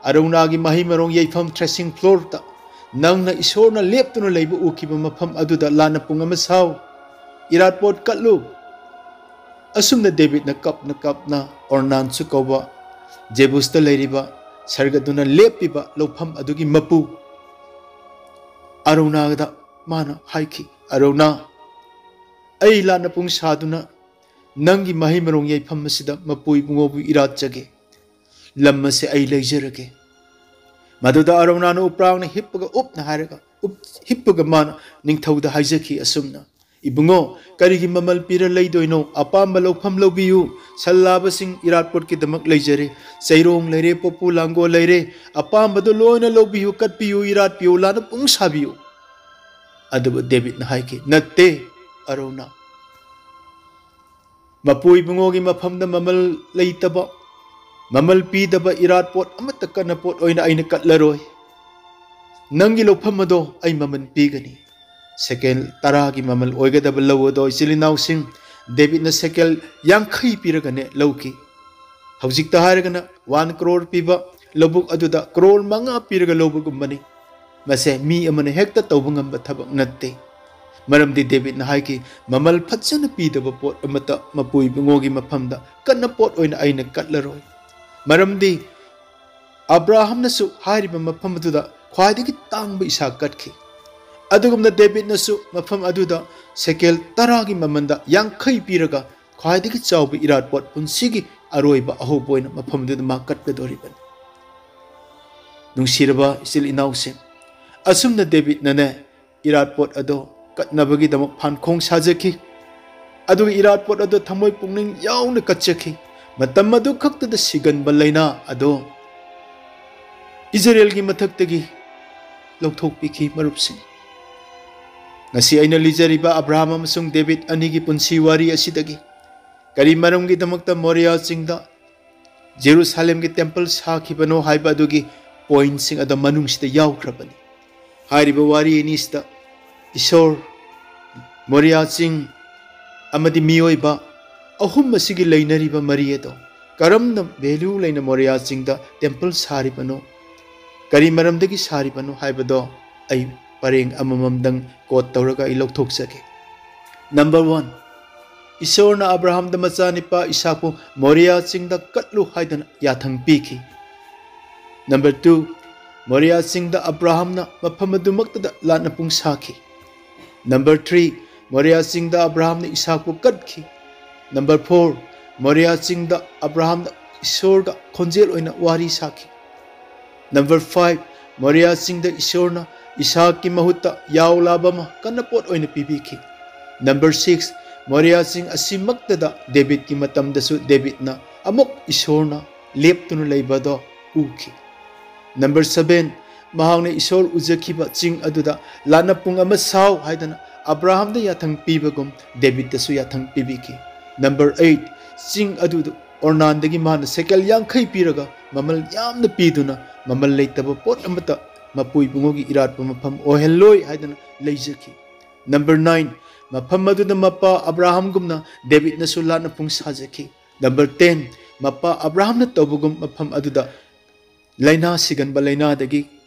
ꯑꯔꯧꯅꯥꯒꯤ ꯃꯍꯩ ꯃꯔꯣꯡ ꯌꯩꯐꯝ threshing floorꯇ, ꯅꯪꯅ ꯏꯁꯣꯔꯅ ꯂꯦꯞꯇꯨꯅ ꯂꯩꯕ ꯎꯈꯤꯕ ꯃꯐꯝ ꯑꯗꯨꯗ ꯂꯥꯟꯅ ꯄꯨꯡ ꯑꯃ ꯁꯥꯎ, ꯏꯔꯥꯠꯄꯣꯠ ꯀꯠꯂꯨ"꯫ ꯑꯁꯨꯝꯅ ꯗꯦꯕꯤꯗꯅ ꯀꯞꯅ ꯀꯞꯅ ꯑꯣꯔꯅꯥꯟꯁꯨ ꯀꯧꯕ ꯖꯦꯕꯨꯁꯇ ꯂꯩꯔꯤꯕ ꯁꯔꯒꯗꯨꯅ ꯂꯦꯞꯄꯤꯕ ꯂꯧꯐꯝ ꯑꯗꯨꯒꯤ ꯃꯄꯨ ꯑꯔꯧꯅꯥꯗ ꯃꯥꯅ ꯍꯥꯏꯈꯤ, "ꯑꯔꯧꯅꯥ, ꯑꯩ ꯂꯥꯟꯅ ꯄꯨꯡ ꯁꯥꯗꯨꯅ ꯅꯪꯒꯤ ꯃꯍꯩ ꯃꯔꯣꯡ ꯌꯩꯐꯝ ꯑꯁꯤꯗ ꯃꯄꯨ ꯏꯕꯨꯡꯉꯣꯕꯨ ꯏꯔꯥꯠꯆꯒꯦ꯫ ꯂꯝ ꯑꯁꯤ ꯑꯩ ꯂꯩꯖꯔꯒꯦ"꯫ ꯃꯗꯨꯗ ꯑꯔꯧꯅꯥꯅ ꯎꯄ꯭ꯔꯥꯡꯅ ꯍꯤꯞꯄꯒ ꯎꯞꯅ ꯍꯥꯏꯔꯒ, ꯎꯞ-, ꯍꯤꯞꯄꯒ ꯃꯥꯅ ꯅꯤꯡꯊꯧꯗ ꯍꯥꯏꯖꯈꯤ ꯑꯁꯨꯝꯅ, "ꯏꯕꯨꯡꯉꯣ, ꯀꯔꯤꯒꯤ ꯃꯃꯜ ꯄꯤꯔ ꯂꯩꯗꯣꯏꯅꯣ? ꯑꯄꯥꯝꯕ ꯂꯧꯐꯝ ꯂꯧꯕꯤꯌꯨ꯫ ꯁꯟ ꯂꯥꯕꯁꯤꯡ ꯏꯔꯥꯠꯄꯣꯠꯀꯤꯗꯃꯛ ꯂꯩꯖꯔꯦ꯫ ꯆꯩꯔꯣꯡ ꯂꯩꯔꯦ, ꯄꯣꯄꯨ ꯂꯥꯡꯒꯣꯜ ꯂꯩꯔꯦ꯫ ꯑꯄꯥꯝꯕꯗꯨ ꯂꯣꯏꯅ ꯂꯧꯕꯤꯌꯨ, ꯀꯠꯄꯤꯌꯨ, ꯏꯔꯥꯠꯄꯤꯌꯨ, ꯂꯥꯟꯅ ꯄꯨꯡ ꯁꯥꯕꯤꯌꯨ"꯫ ꯑꯗꯨꯕꯨ ꯗꯦꯕꯤꯗꯅ ꯍꯥꯏꯈꯤ, "ꯅꯠꯇꯦ, ꯑꯔꯧꯅꯥ꯫ ꯃꯄꯨ ꯏꯕꯨꯡꯉꯣꯒꯤ ꯃꯐꯝꯗ ꯃꯃꯜ ꯂꯩꯇꯕ, ꯃꯃꯜ ꯄꯤꯗꯕ ꯏꯔꯥꯠꯄꯣꯠ ꯑꯃꯠꯇ ꯀꯠꯅꯄꯣꯠ ꯑꯣꯏꯅ ꯑꯩꯅ ꯀꯠꯂꯔꯣꯏ꯫ ꯅꯪꯒꯤ ꯂꯧꯐꯝ ꯑꯗꯣ ꯑꯩ ꯃꯃꯜ ꯄꯤꯒꯅꯤ"꯫ ꯁꯦꯀꯦꯜ ꯇꯔꯥꯒꯤ ꯃꯃꯜ ꯑꯣꯏꯒꯗꯕ ꯂꯧ ꯑꯗꯣ ꯏꯆꯤꯜ ꯏꯅꯥꯎꯁꯤꯡ, ꯗꯦꯕꯤꯗꯅ ꯁꯦꯀꯦꯜ ꯌꯥꯡꯈꯩ ꯄꯤꯔꯒꯅꯦ ꯂꯧꯈꯤ꯫ ꯍꯧꯖꯤꯛꯇ ꯍꯥꯏꯔꯒꯅ ꯋꯥꯟ ꯀ꯭ꯔꯣꯔ ꯄꯤꯕ ꯂꯧꯕꯨꯛ ꯑꯗꯨꯗ ꯀ꯭ꯔꯣꯔ ꯃꯉꯥ ꯄꯤꯔꯒ ꯂꯧꯕꯒꯨꯝꯕꯅꯤ꯫ ꯃꯁꯦ ꯃꯤ ꯑꯃꯅ ꯍꯦꯛꯇ ꯇꯧꯕ ꯉꯝꯕ ꯊꯕꯛ ꯅꯠꯇꯦ꯫ ꯃꯔꯝꯗꯤ ꯗꯦꯕꯤꯗꯅ ꯍꯥꯏꯈꯤ, "ꯃꯃꯜ ꯐꯖꯅ ꯄꯤꯗꯕ ꯄꯣꯠ ꯑꯃꯠꯇ ꯃꯄꯨ ꯏꯕꯨꯡꯉꯣꯒꯤ ꯃꯐꯝꯗ ꯀꯠꯅ ꯄꯣꯠ ꯑꯣꯏꯅ ꯑꯩꯅ ꯀꯠꯂꯔꯣꯏ"꯫ ꯃꯔꯝꯗꯤ ꯑꯕ꯭ꯔꯥꯍꯝꯅꯁꯨ ꯍꯥꯏꯔꯤꯕ ꯃꯐꯝ ꯑꯗꯨꯗ ꯈ꯭ꯋꯥꯏꯗꯒꯤ ꯇꯥꯡꯕ ꯏꯁꯥ ꯀꯠꯈꯤ꯫ ꯑꯗꯨꯒꯨꯝꯅ ꯗꯦꯕꯤꯗꯅꯁꯨ ꯃꯐꯝ ꯑꯗꯨꯗ ꯁꯦꯀꯦꯜ ꯇꯔꯥꯒꯤ ꯃꯃꯜꯗ ꯌꯥꯡꯈꯩ ꯄꯤꯔꯒ ꯈ꯭ꯋꯥꯏꯗꯒꯤ ꯆꯥꯎꯕ ꯏꯔꯥꯠꯄꯣꯠ, ꯄꯨꯟꯁꯤꯒꯤ ꯑꯔꯣꯏꯕ ꯑꯍꯧꯕ ꯑꯣꯏꯅ ꯃꯐꯝ ꯑꯗꯨꯗ ꯃꯥ ꯀꯠꯀꯗꯧꯔꯤꯕꯅꯤ꯫ ꯅꯨꯡꯁꯤꯔꯕ ꯏꯆꯤꯜ ꯏꯅꯥꯎꯁꯤꯡ, ꯑꯁꯨꯝꯅ ꯗꯦꯕꯤꯗꯅꯅꯦ ꯏꯔꯥꯠꯄꯣꯠ ꯑꯗꯣ ꯀꯠꯅꯕꯒꯤꯗꯃꯛ ꯐꯥꯟꯈꯣꯡ ꯁꯥꯖꯈꯤ꯫ ꯑꯗꯨꯒ ꯏꯔꯥꯠꯄꯣꯠ ꯑꯗꯨ ꯊꯃꯣꯏ ꯄꯨꯛꯅꯤꯡ ꯌꯥꯎꯅ ꯀꯠꯆꯈꯤ꯫ ꯃꯇꯝ ꯑꯗꯨ ꯈꯛꯇꯗ ꯁꯤꯒꯟꯕ ꯂꯥꯏꯅꯥ ꯑꯗꯨ ꯏꯖꯔꯦꯜꯒꯤ ꯃꯊꯛꯇꯒꯤ ꯂꯧꯊꯣꯛꯄꯤꯈꯤ꯫ ꯃꯔꯨꯞꯁꯤꯡ, ꯉꯁꯤ ꯑꯩꯅ ꯂꯤꯖꯔꯤꯕ ꯑꯕ꯭ꯔꯥꯍꯥꯝ ꯑꯃꯁꯨꯡ ꯗꯦꯕꯤꯠ ꯑꯅꯤꯒꯤ ꯄꯨꯟꯁꯤ ꯋꯥꯔꯤ ꯑꯁꯤꯗꯒꯤ ꯀꯔꯤ ꯃꯔꯝꯒꯤꯗꯃꯛꯇ ꯃꯣꯔꯤꯌꯥ ꯆꯤꯡꯗ ꯖꯦꯔꯨꯁꯥꯂꯦꯝꯒꯤ ꯇꯦꯝꯄꯜ ꯁꯥꯈꯤꯕꯅꯣ ꯍꯥꯏꯕ ꯑꯗꯨꯒꯤ ꯄꯣꯏꯟꯠꯁꯤꯡ ꯑꯗꯨ ꯃꯅꯨꯡꯁꯤꯗ ꯌꯥꯎꯈ꯭ꯔꯕꯅꯤ꯫ ꯍꯥꯏꯔꯤꯕ ꯋꯥꯔꯤ ꯑꯅꯤꯁꯤꯗ ꯏꯁꯣꯔ, ꯃꯣꯔꯤꯌꯥ ꯆꯤꯡ ꯑꯃꯗꯤ ꯃꯤꯑꯣꯏꯕ ꯑꯍꯨꯝ ꯑꯁꯤꯒꯤ ꯂꯩꯅꯔꯤꯕ ꯃꯔꯤ ꯑꯗꯣ ꯀꯔꯝꯅ ꯚꯦꯂ꯭ꯌꯨ ꯂꯩꯅ ꯃꯣꯔꯤꯌꯥ ꯆꯤꯡꯗ ꯇꯦꯝꯄꯜ ꯁꯥꯔꯤꯕꯅꯣ, ꯀꯔꯤ ꯃꯔꯝꯗꯒꯤ ꯁꯥꯔꯤꯕꯅꯣ ꯍꯥꯏꯕꯗꯣ ꯑꯩ ꯄꯔꯦꯡ ꯑꯃꯃꯝꯗꯪ ꯀꯣꯠ ꯇꯧꯔꯒ ꯑꯩ ꯂꯧꯊꯣꯛꯆꯒꯦ꯫ ꯅꯝꯕꯔ ꯋꯥꯟ, ꯏꯁꯣꯔꯅ ꯑꯕ꯭ꯔꯥꯍꯥꯝꯗ ꯃꯆꯥꯅꯤꯄꯥ ꯏꯁꯥꯛꯄꯨ ꯃꯣꯔꯤꯌꯥ ꯆꯤꯡꯗ ꯀꯠꯂꯨ ꯍꯥꯏꯗꯅ ꯌꯥꯊꯪ ꯄꯤꯈꯤ꯫ ꯅꯝꯕꯔ ꯇꯨ, ꯃꯣꯔꯤꯌꯥ ꯆꯤꯡꯗ ꯑꯕ꯭ꯔꯥꯍꯥꯝꯅ ꯃꯐꯝ ꯑꯗꯨꯃꯛꯇꯗ ꯂꯥꯠꯅ ꯄꯨꯡ ꯁꯥꯈꯤ꯫ ꯅꯝꯕꯔ ꯊ꯭ꯔꯤ, ꯃꯣꯔꯤꯌꯥ ꯆꯤꯡꯗ ꯑꯕ꯭ꯔꯥꯍꯥꯝꯅ ꯏꯁꯥꯛꯄꯨ ꯀꯠꯈꯤ꯫ ꯅꯝꯕꯔ ꯐꯣꯔ, ꯃꯣꯔꯤꯌꯥ ꯆꯤꯡꯗ ꯑꯕ꯭ꯔꯥꯍꯥꯝꯅ ꯏꯁꯣꯔꯒ ꯈꯣꯟꯖꯦꯜ ꯑꯣꯏꯅ ꯋꯥꯔꯤ ꯁꯥꯈꯤ꯫ ꯅꯝꯕꯔ ꯐꯥꯏꯚ, ꯃꯣꯔꯤꯌꯥ ꯆꯤꯡꯗ ꯏꯁꯣꯔꯅ ꯏꯁꯥꯛꯀꯤ ꯃꯍꯨꯠꯇ ꯌꯥꯎ ꯂꯥꯕ ꯑꯃ ꯀꯟꯅꯄꯣꯠ ꯑꯣꯏꯅ ꯄꯤꯕꯤꯈꯤ꯫ ꯅꯝꯕꯔ ꯁꯤꯛꯁ, ꯃꯣꯔꯤꯌꯥ ꯆꯤꯡ ꯑꯁꯤꯃꯛꯇꯗ ꯗꯦꯕꯤꯠꯀꯤ ꯃꯇꯝꯗꯁꯨ ꯗꯦꯕꯤꯠꯅ ꯑꯃꯨꯛ ꯏꯁꯣꯔꯅ ꯂꯦꯞꯇꯨꯅ ꯂꯩꯕꯗꯣ ꯎꯈꯤ꯫ ꯅꯝꯕꯔ ꯁꯚꯦꯟ, ꯃꯍꯥꯛꯅ ꯏꯁꯣꯔ ꯎꯖꯈꯤꯕ ꯆꯤꯡ ꯑꯗꯨꯗ ꯂꯥꯠꯅ ꯄꯨꯡ ꯑꯃ ꯁꯥꯎ ꯍꯥꯏꯗꯅ ꯑꯕ꯭ꯔꯥꯍꯥꯝꯗ ꯌꯥꯊꯪ ꯄꯤꯕꯒꯨꯝ ꯗꯦꯕꯤꯠꯇꯁꯨ ꯌꯥꯊꯪ ꯄꯤꯕꯤꯈꯤ꯫ ꯅꯝꯕꯔ ꯑꯩꯠ, ꯆꯤꯡ ꯑꯗꯨꯗ ꯑꯣꯔꯅꯥꯟꯗꯒꯤ ꯃꯥꯅ ꯁꯦꯀꯦꯜ ꯌꯥꯡꯈꯩ ꯄꯤꯔꯒ ꯃꯃꯜ ꯌꯥꯝꯅ ꯄꯤꯗꯨꯅ ꯃꯃꯜ ꯂꯩꯇꯕ ꯄꯣꯠ ꯑꯃꯠꯇ ꯃꯄꯨ ꯏꯕꯨꯡꯉꯣꯒꯤ ꯏꯔꯥꯠꯄ ꯃꯐꯝ ꯑꯣꯏꯍꯜꯂꯣꯏ ꯍꯥꯏꯗꯅ ꯂꯩꯖꯈꯤ꯫ ꯅꯝꯕꯔ ꯅꯥꯏꯟ, ꯃꯐꯝ ꯑꯗꯨꯗ ꯃꯄꯥ ꯑꯕ꯭ꯔꯥꯍꯥꯝꯒꯨꯝꯅ ꯗꯦꯕꯤꯠꯅꯁꯨ ꯂꯥꯠꯅ ꯄꯨꯡ ꯁꯥꯖꯈꯤ꯫ ꯅꯝꯕꯔ ꯇꯦꯟ, ꯃꯄꯥ ꯑꯕ꯭ꯔꯥꯍꯥꯝꯅ ꯇꯧꯕꯒꯨꯝ ꯃꯐꯝ ꯑꯗꯨꯗ ꯂꯥꯏꯅꯥ ꯁꯤꯒꯟꯕ ꯂꯥꯏꯅꯥꯗꯒꯤ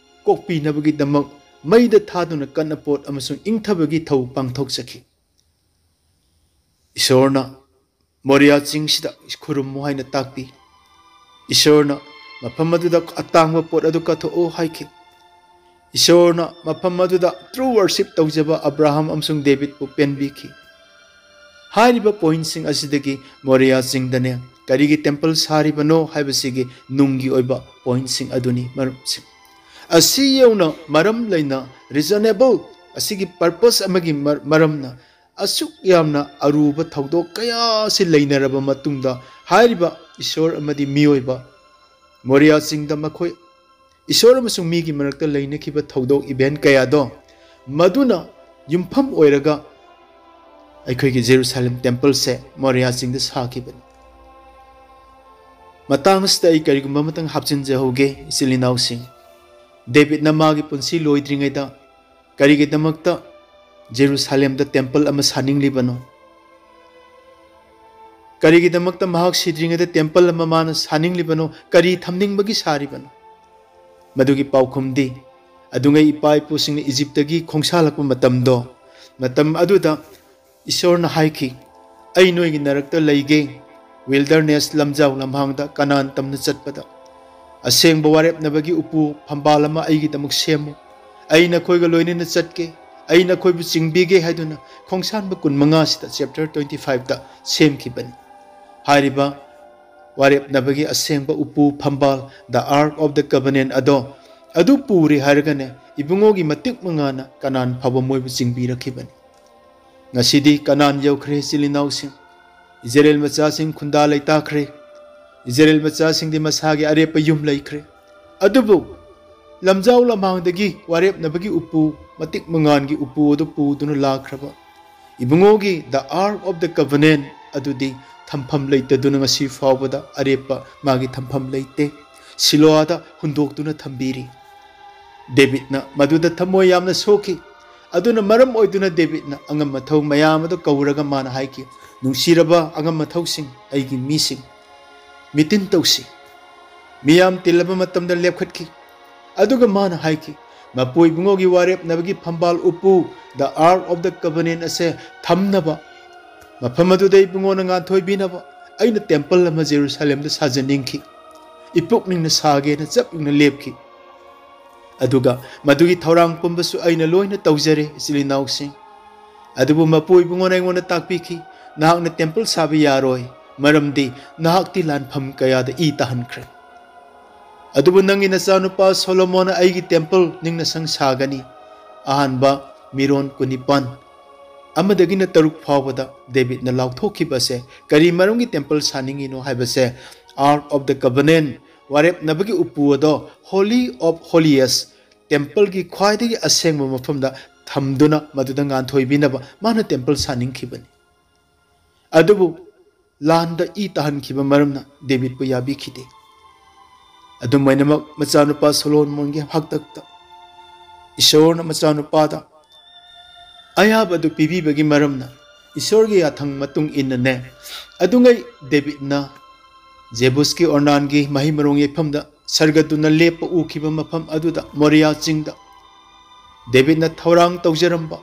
ꯀꯣꯛꯄꯤꯅꯕꯒꯤꯗꯃꯛ ꯃꯩꯗ ꯊꯥꯗꯨꯅ ꯀꯠꯅ ꯄꯣꯠ ꯑꯃꯁꯨꯡ ꯏꯪꯊꯕꯒꯤ ꯊꯧ ꯄꯥꯡꯊꯣꯛꯆꯈꯤ꯫ ꯏꯁꯣꯔꯅ ꯃꯣꯔꯤꯌꯥ ꯆꯤꯡꯁꯤꯗ ꯈꯨꯔꯨꯝꯃꯨ ꯍꯥꯏꯅ ꯇꯥꯛꯄꯤ꯫ ꯏꯁꯣꯔꯅ ꯃꯐꯝ ꯑꯗꯨꯗ ꯑꯇꯥꯡꯕ ꯄꯣꯠ ꯑꯗꯨ ꯀꯠꯊꯣꯛꯎ ꯍꯥꯏꯈꯤ꯫ ꯏꯁꯣꯔꯅ ꯃꯐꯝ ꯑꯗꯨꯗ ꯇ꯭ꯔꯨ ꯋꯔꯁꯤꯞ ꯇꯧꯖꯕ ꯑꯕ꯭ꯔꯥꯍꯥꯝ ꯑꯃꯁꯨꯡ ꯗꯦꯕꯤꯠꯄꯨ ꯄꯦꯟꯕꯤꯈꯤ꯫ ꯍꯥꯏꯔꯤꯕ ꯄꯣꯏꯟꯠꯁꯤꯡ ꯑꯁꯤꯗꯒꯤ ꯃꯣꯔꯤꯌꯥ ꯆꯤꯡꯗꯅꯦ ꯀꯔꯤꯒꯤ ꯇꯦꯝꯄꯜ ꯁꯥꯔꯤꯕꯅꯣ ꯍꯥꯏꯕꯁꯤꯒꯤ ꯅꯨꯡꯒꯤ ꯑꯣꯏꯕ ꯄꯣꯏꯟꯠꯁꯤꯡ ꯑꯗꯨꯅꯤ꯫ ꯃꯔꯨꯞꯁꯤꯡ, ꯑꯁꯤ ꯌꯧꯅ ꯃꯔꯝ ꯂꯩꯅ, ꯔꯤꯖꯅꯦꯕꯜ, ꯑꯁꯤꯒꯤ ꯄꯔꯄꯁ ꯑꯃꯒꯤ ꯃꯔ-, ꯃꯔꯝꯅ ꯑꯁꯨꯛ ꯌꯥꯝꯅ ꯑꯔꯨꯕ ꯊꯧꯗꯣꯛ ꯀꯌꯥ ꯑꯁꯤ ꯂꯩꯅꯔꯕ ꯃꯇꯨꯡꯗ, ꯍꯥꯏꯔꯤꯕ ꯏꯁꯣꯔ ꯑꯃꯗꯤ ꯃꯤꯑꯣꯏꯕ ꯃꯣꯔꯤꯌꯥ ꯆꯤꯡꯗ ꯃꯈꯣꯏ ꯏꯁꯣꯔ ꯑꯃꯁꯨꯡ ꯃꯤꯒꯤ ꯃꯔꯛꯇ ꯂꯩꯅꯈꯤꯕ ꯊꯧꯗꯣꯛ, ꯏꯚꯦꯟ ꯀꯌꯥꯗꯣ, ꯃꯗꯨꯅ ꯌꯨꯝꯐꯝ ꯑꯣꯏꯔꯒ ꯑꯩꯈꯣꯏꯒꯤ ꯖꯦꯔꯨꯁꯥꯂꯦꯝ ꯇꯦꯝꯄꯜꯁꯦ ꯃꯣꯔꯤꯌꯥ ꯆꯤꯡꯗ ꯁꯥꯈꯤꯕꯅꯤ꯫ ꯃꯇꯥꯡ ꯑꯁꯤꯗ ꯑꯩ ꯀꯔꯤꯒꯨꯝꯕ ꯑꯃꯇꯪ ꯍꯥꯞꯆꯤꯟꯖꯍꯧꯒꯦ, ꯏꯆꯤꯜ ꯏꯅꯥꯎꯁꯤꯡ꯫ ꯗꯦꯕꯤꯠꯅ ꯃꯥꯒꯤ ꯄꯨꯟꯁꯤ ꯂꯣꯏꯗ꯭ꯔꯤꯉꯩꯗ ꯀꯔꯤꯒꯤꯗꯃꯛꯇ ꯖꯦꯔꯨꯁꯥꯂꯦꯝꯗ ꯇꯦꯝꯄꯜ ꯑꯃ ꯁꯥꯅꯤꯡꯂꯤꯕꯅꯣ? ꯀꯔꯤꯒꯤꯗꯃꯛꯇ ꯃꯍꯥꯛ ꯁꯤꯗ꯭ꯔꯤꯉꯩꯗ ꯇꯦꯝꯄꯜ ꯑꯃ ꯃꯥꯅ ꯁꯥꯅꯤꯡꯂꯤꯕꯅꯣ? ꯀꯔꯤ ꯊꯝꯅꯤꯡꯕꯒꯤ ꯁꯥꯔꯤꯕꯅꯣ? ꯃꯗꯨꯒꯤ ꯄꯥꯎꯈꯨꯝꯗꯤ, ꯑꯗꯨꯉꯩ ꯏꯄꯥ ꯏꯄꯨꯁꯤꯡꯅ ꯏꯖꯤꯞꯇꯒꯤ ꯈꯣꯡꯁꯥꯜꯂꯛꯄ ꯃꯇꯝꯗꯣ, ꯃꯇꯝ ꯑꯗꯨꯗ ꯏꯁꯣꯔꯅ ꯍꯥꯏꯈꯤ, "ꯑꯩ ꯅꯣꯏꯒꯤ ꯅꯔꯛꯇ ꯂꯩꯒꯦ, ꯋꯤꯜꯗꯔꯅꯦꯁ, ꯂꯝꯖꯥꯎ ꯂꯝꯍꯥꯡꯗ, ꯀꯅꯥꯟ ꯇꯝꯅ ꯆꯠꯄꯗ꯫ ꯑꯁꯦꯡꯕ ꯋꯥꯔꯦꯞꯅꯕꯒꯤ ꯎꯄꯨ ꯐꯝꯕꯥꯜ ꯑꯃ ꯑꯩꯒꯤꯗꯃꯛ ꯁꯦꯝꯃꯨ꯫ ꯑꯩ ꯅꯈꯣꯏꯒ ꯂꯣꯏꯅꯅ ꯆꯠꯀꯦ, ꯑꯩ ꯅꯈꯣꯏꯕꯨ ꯆꯤꯡꯕꯤꯒꯦ" ꯍꯥꯏꯗꯨꯅ ꯈꯣꯡꯁꯥꯟꯕ ꯀꯨꯟꯃꯉꯥꯁꯤꯗ, ꯆꯦꯞꯇꯔ ꯇ꯭ꯋꯦꯟꯇꯤ ꯐꯥꯏꯚꯇ ꯁꯦꯝꯈꯤꯕꯅꯤ꯫ ꯍꯥꯏꯔꯤꯕ ꯋꯥꯔꯦꯞꯅꯕꯒꯤ ꯑꯁꯦꯡꯕ ꯎꯄꯨ ꯐꯝꯕꯥꯜ, the Ark of the Covenant ꯑꯗꯣ, ꯑꯗꯨ ꯄꯨꯔꯦ ꯍꯥꯏꯔꯒꯅꯦ, ꯏꯕꯨꯡꯉꯣꯒꯤ ꯃꯇꯤꯛ ꯃꯉꯥꯅ ꯀꯅꯥꯟ ꯐꯥꯎꯕ ꯃꯣꯏꯕꯨ ꯆꯤꯡꯕꯤꯔꯛꯈꯤꯕꯅꯤ꯫ ꯉꯁꯤꯗꯤ ꯀꯅꯥꯟ ꯌꯧꯈ꯭ꯔꯦ, ꯏꯆꯤꯜ ꯏꯅꯥꯎꯁꯤꯡ꯫ ꯏꯖꯔꯦꯜ ꯃꯆꯥꯁꯤꯡ ꯈꯨꯟꯗꯥ ꯂꯩꯇꯥꯈ꯭ꯔꯦ꯫ ꯏꯖꯔꯦꯜ ꯃꯆꯥꯁꯤꯡꯗꯤ ꯃꯁꯥꯒꯤ ꯑꯔꯦꯞꯄ ꯌꯨꯝ ꯂꯩꯈ꯭ꯔꯦ꯫ ꯑꯗꯨꯕꯨ ꯂꯝꯖꯥꯎ ꯂꯝꯍꯥꯡꯗꯒꯤ ꯋꯥꯔꯦꯞꯅꯕꯒꯤ ꯎꯄꯨ, ꯃꯇꯤꯛ ꯃꯉꯥꯟꯒꯤ ꯎꯄꯨ ꯑꯗꯨ ꯄꯨꯗꯨꯅ ꯂꯥꯛꯈ꯭ꯔꯕ ꯏꯕꯨꯡꯉꯣꯒꯤ the Ark of the Covenant ꯑꯗꯨꯗꯤ ꯊꯝꯐꯝ ꯂꯩꯇꯗꯨꯅ ꯉꯁꯤ ꯐꯥꯎꯕꯗ ꯑꯔꯦꯞꯄ ꯃꯥꯒꯤ ꯊꯝꯐꯝ ꯂꯩꯇꯦ꯫ ꯁꯤꯂꯣꯑꯥꯗ ꯍꯨꯟꯗꯣꯛꯇꯨꯅ ꯊꯝꯕꯤꯔꯤ꯫ ꯗꯦꯕꯤꯠꯅ ꯃꯗꯨꯗ ꯊꯃꯣꯏ ꯌꯥꯝꯅ ꯁꯣꯛꯈꯤ꯫ ꯑꯗꯨꯅ ꯃꯔꯝ ꯑꯣꯏꯗꯨꯅ ꯗꯦꯕꯤꯠꯅ ꯑꯉꯝ ꯑꯊꯧ ꯃꯌꯥꯝ ꯑꯗꯨ ꯀꯧꯔꯒ ꯃꯥꯅ ꯍꯥꯏꯈꯤ, "ꯅꯨꯡꯁꯤꯔꯕ ꯑꯉꯝ ꯑꯊꯧꯁꯤꯡ, ꯑꯩꯒꯤ ꯃꯤꯁꯤꯡ, ꯃꯤꯇꯤꯟ ꯇꯧꯁꯤ"꯫ ꯃꯤꯌꯥꯝ ꯇꯤꯜꯂꯕ ꯃꯇꯝꯗ ꯂꯦꯞꯈꯠꯈꯤ꯫ ꯑꯗꯨꯒ ꯃꯥꯅ ꯍꯥꯏꯈꯤ, "ꯃꯄꯨ ꯏꯕꯨꯡꯉꯣꯒꯤ ꯋꯥꯔꯦꯞꯅꯕꯒꯤ ꯐꯝꯕꯥꯜ ꯎꯄꯨ, the Ark of the Covenant ꯑꯁꯦ ꯊꯝꯅꯕ, ꯃꯐꯝ ꯑꯗꯨꯗ ꯏꯕꯨꯡꯉꯣꯅ ꯉꯥꯟꯊꯣꯏꯕꯤꯅꯕ ꯑꯩꯅ ꯇꯦꯝꯄꯜ ꯑꯃ ꯖꯦꯔꯨꯁꯥꯂꯦꯝꯗ ꯁꯥꯖꯅꯤꯡꯈꯤ꯫ ꯏꯄꯨꯛꯅꯤꯡꯅ ꯁꯥꯒꯦꯅ ꯆꯞ ꯌꯨꯡꯅ ꯂꯦꯞꯈꯤ꯫ ꯑꯗꯨꯒ ꯃꯗꯨꯒꯤ ꯊꯧꯔꯥꯡ ꯄꯨꯝꯕꯁꯨ ꯑꯩꯅ ꯂꯣꯏꯅ ꯇꯧꯖꯔꯦ, ꯏꯆꯤꯜ ꯏꯅꯥꯎꯁꯤꯡ꯫ ꯑꯗꯨꯕꯨ ꯃꯄꯨ ꯏꯕꯨꯡꯉꯣꯅ ꯑꯩꯉꯣꯟꯗ ꯇꯥꯛꯄꯤꯈꯤ, ꯅꯍꯥꯛꯅ ꯇꯦꯝꯄꯜ ꯁꯥꯕ ꯌꯥꯔꯣꯏ, ꯃꯔꯝꯗꯤ ꯅꯍꯥꯛꯇꯤ ꯂꯥꯟꯐꯝ ꯀꯌꯥꯗ ꯏ ꯇꯥꯍꯟꯈ꯭ꯔꯦ꯫ ꯑꯗꯨꯕꯨ ꯅꯪꯒꯤ ꯅꯆꯥꯅꯨꯄꯥ ꯁꯣꯂꯣꯃꯣꯟꯅ ꯑꯩꯒꯤ ꯇꯦꯝꯄꯜ ꯅꯤꯡꯅ ꯁꯪ ꯁꯥꯒꯅꯤ"꯫ ꯑꯍꯥꯟꯕ ꯃꯤꯔꯣꯟ ꯀꯨꯟꯅꯤꯄꯥꯟ꯫ ꯑꯃꯗꯒꯤꯅ ꯇꯔꯨꯛ ꯐꯥꯎꯕꯗ ꯗꯦꯕꯤꯠꯅ ꯂꯥꯎꯊꯣꯛꯈꯤꯕ ꯑꯁꯦ ꯀꯔꯤ ꯃꯔꯝꯒꯤ temple ꯁꯥꯅꯤꯡꯉꯤꯅꯣ ꯍꯥꯏꯕꯁꯦ, Ark of the Covenant, ꯋꯥꯔꯦꯞꯅꯕꯒꯤ ꯎꯄꯨ ꯑꯗꯣ Holy of Holies, temple ꯒꯤ ꯈ꯭ꯋꯥꯏꯗꯒꯤ ꯑꯁꯦꯡꯕ ꯃꯐꯝꯗ ꯊꯝꯗꯨꯅ ꯃꯗꯨꯗ ꯉꯥꯟꯊꯣꯏꯕꯤꯅꯕ ꯃꯥꯅ temple ꯁꯥꯅꯤꯡꯈꯤꯕꯅꯤ꯫ ꯑꯗꯨꯕꯨ ꯂꯥꯟꯗ ꯏ ꯇꯥꯍꯟꯈꯤꯕ ꯃꯔꯝꯅ ꯗꯦꯕꯤꯠꯄꯨ ꯌꯥꯕꯤꯈꯤꯗꯦ꯫ ꯑꯗꯨꯝ ꯑꯣꯏꯅꯃꯛ, ꯃꯆꯥꯅꯨꯄꯥ ꯁꯣꯂꯣꯃꯣꯟꯒꯤ ꯍꯥꯛꯇꯛꯇ ꯏꯁꯣꯔꯅ ꯃꯆꯥꯅꯨꯄꯥꯗ ꯑꯌꯥꯕ ꯑꯗꯨ ꯄꯤꯕꯤꯕꯒꯤ ꯃꯔꯝꯅ ꯏꯁꯣꯔꯒꯤ ꯌꯥꯊꯪ ꯃꯇꯨꯡ ꯏꯟꯅꯅꯦ, ꯑꯗꯨꯉꯩ ꯗꯦꯕꯤꯠꯅ ꯖꯦꯕꯨꯁꯀꯤ ꯑꯣꯔꯅꯥꯟꯒꯤ ꯃꯍꯩ ꯃꯔꯣꯡ ꯌꯩꯐꯝꯗ ꯁꯔꯒꯗꯨꯅ ꯂꯦꯞꯄ ꯎꯈꯤꯕ ꯃꯐꯝ ꯑꯗꯨꯗ, ꯃꯣꯔꯤꯌꯥ ꯆꯤꯡꯗ, ꯗꯦꯕꯤꯠꯅ ꯊꯧꯔꯥꯡ ꯇꯧꯖꯔꯝꯕ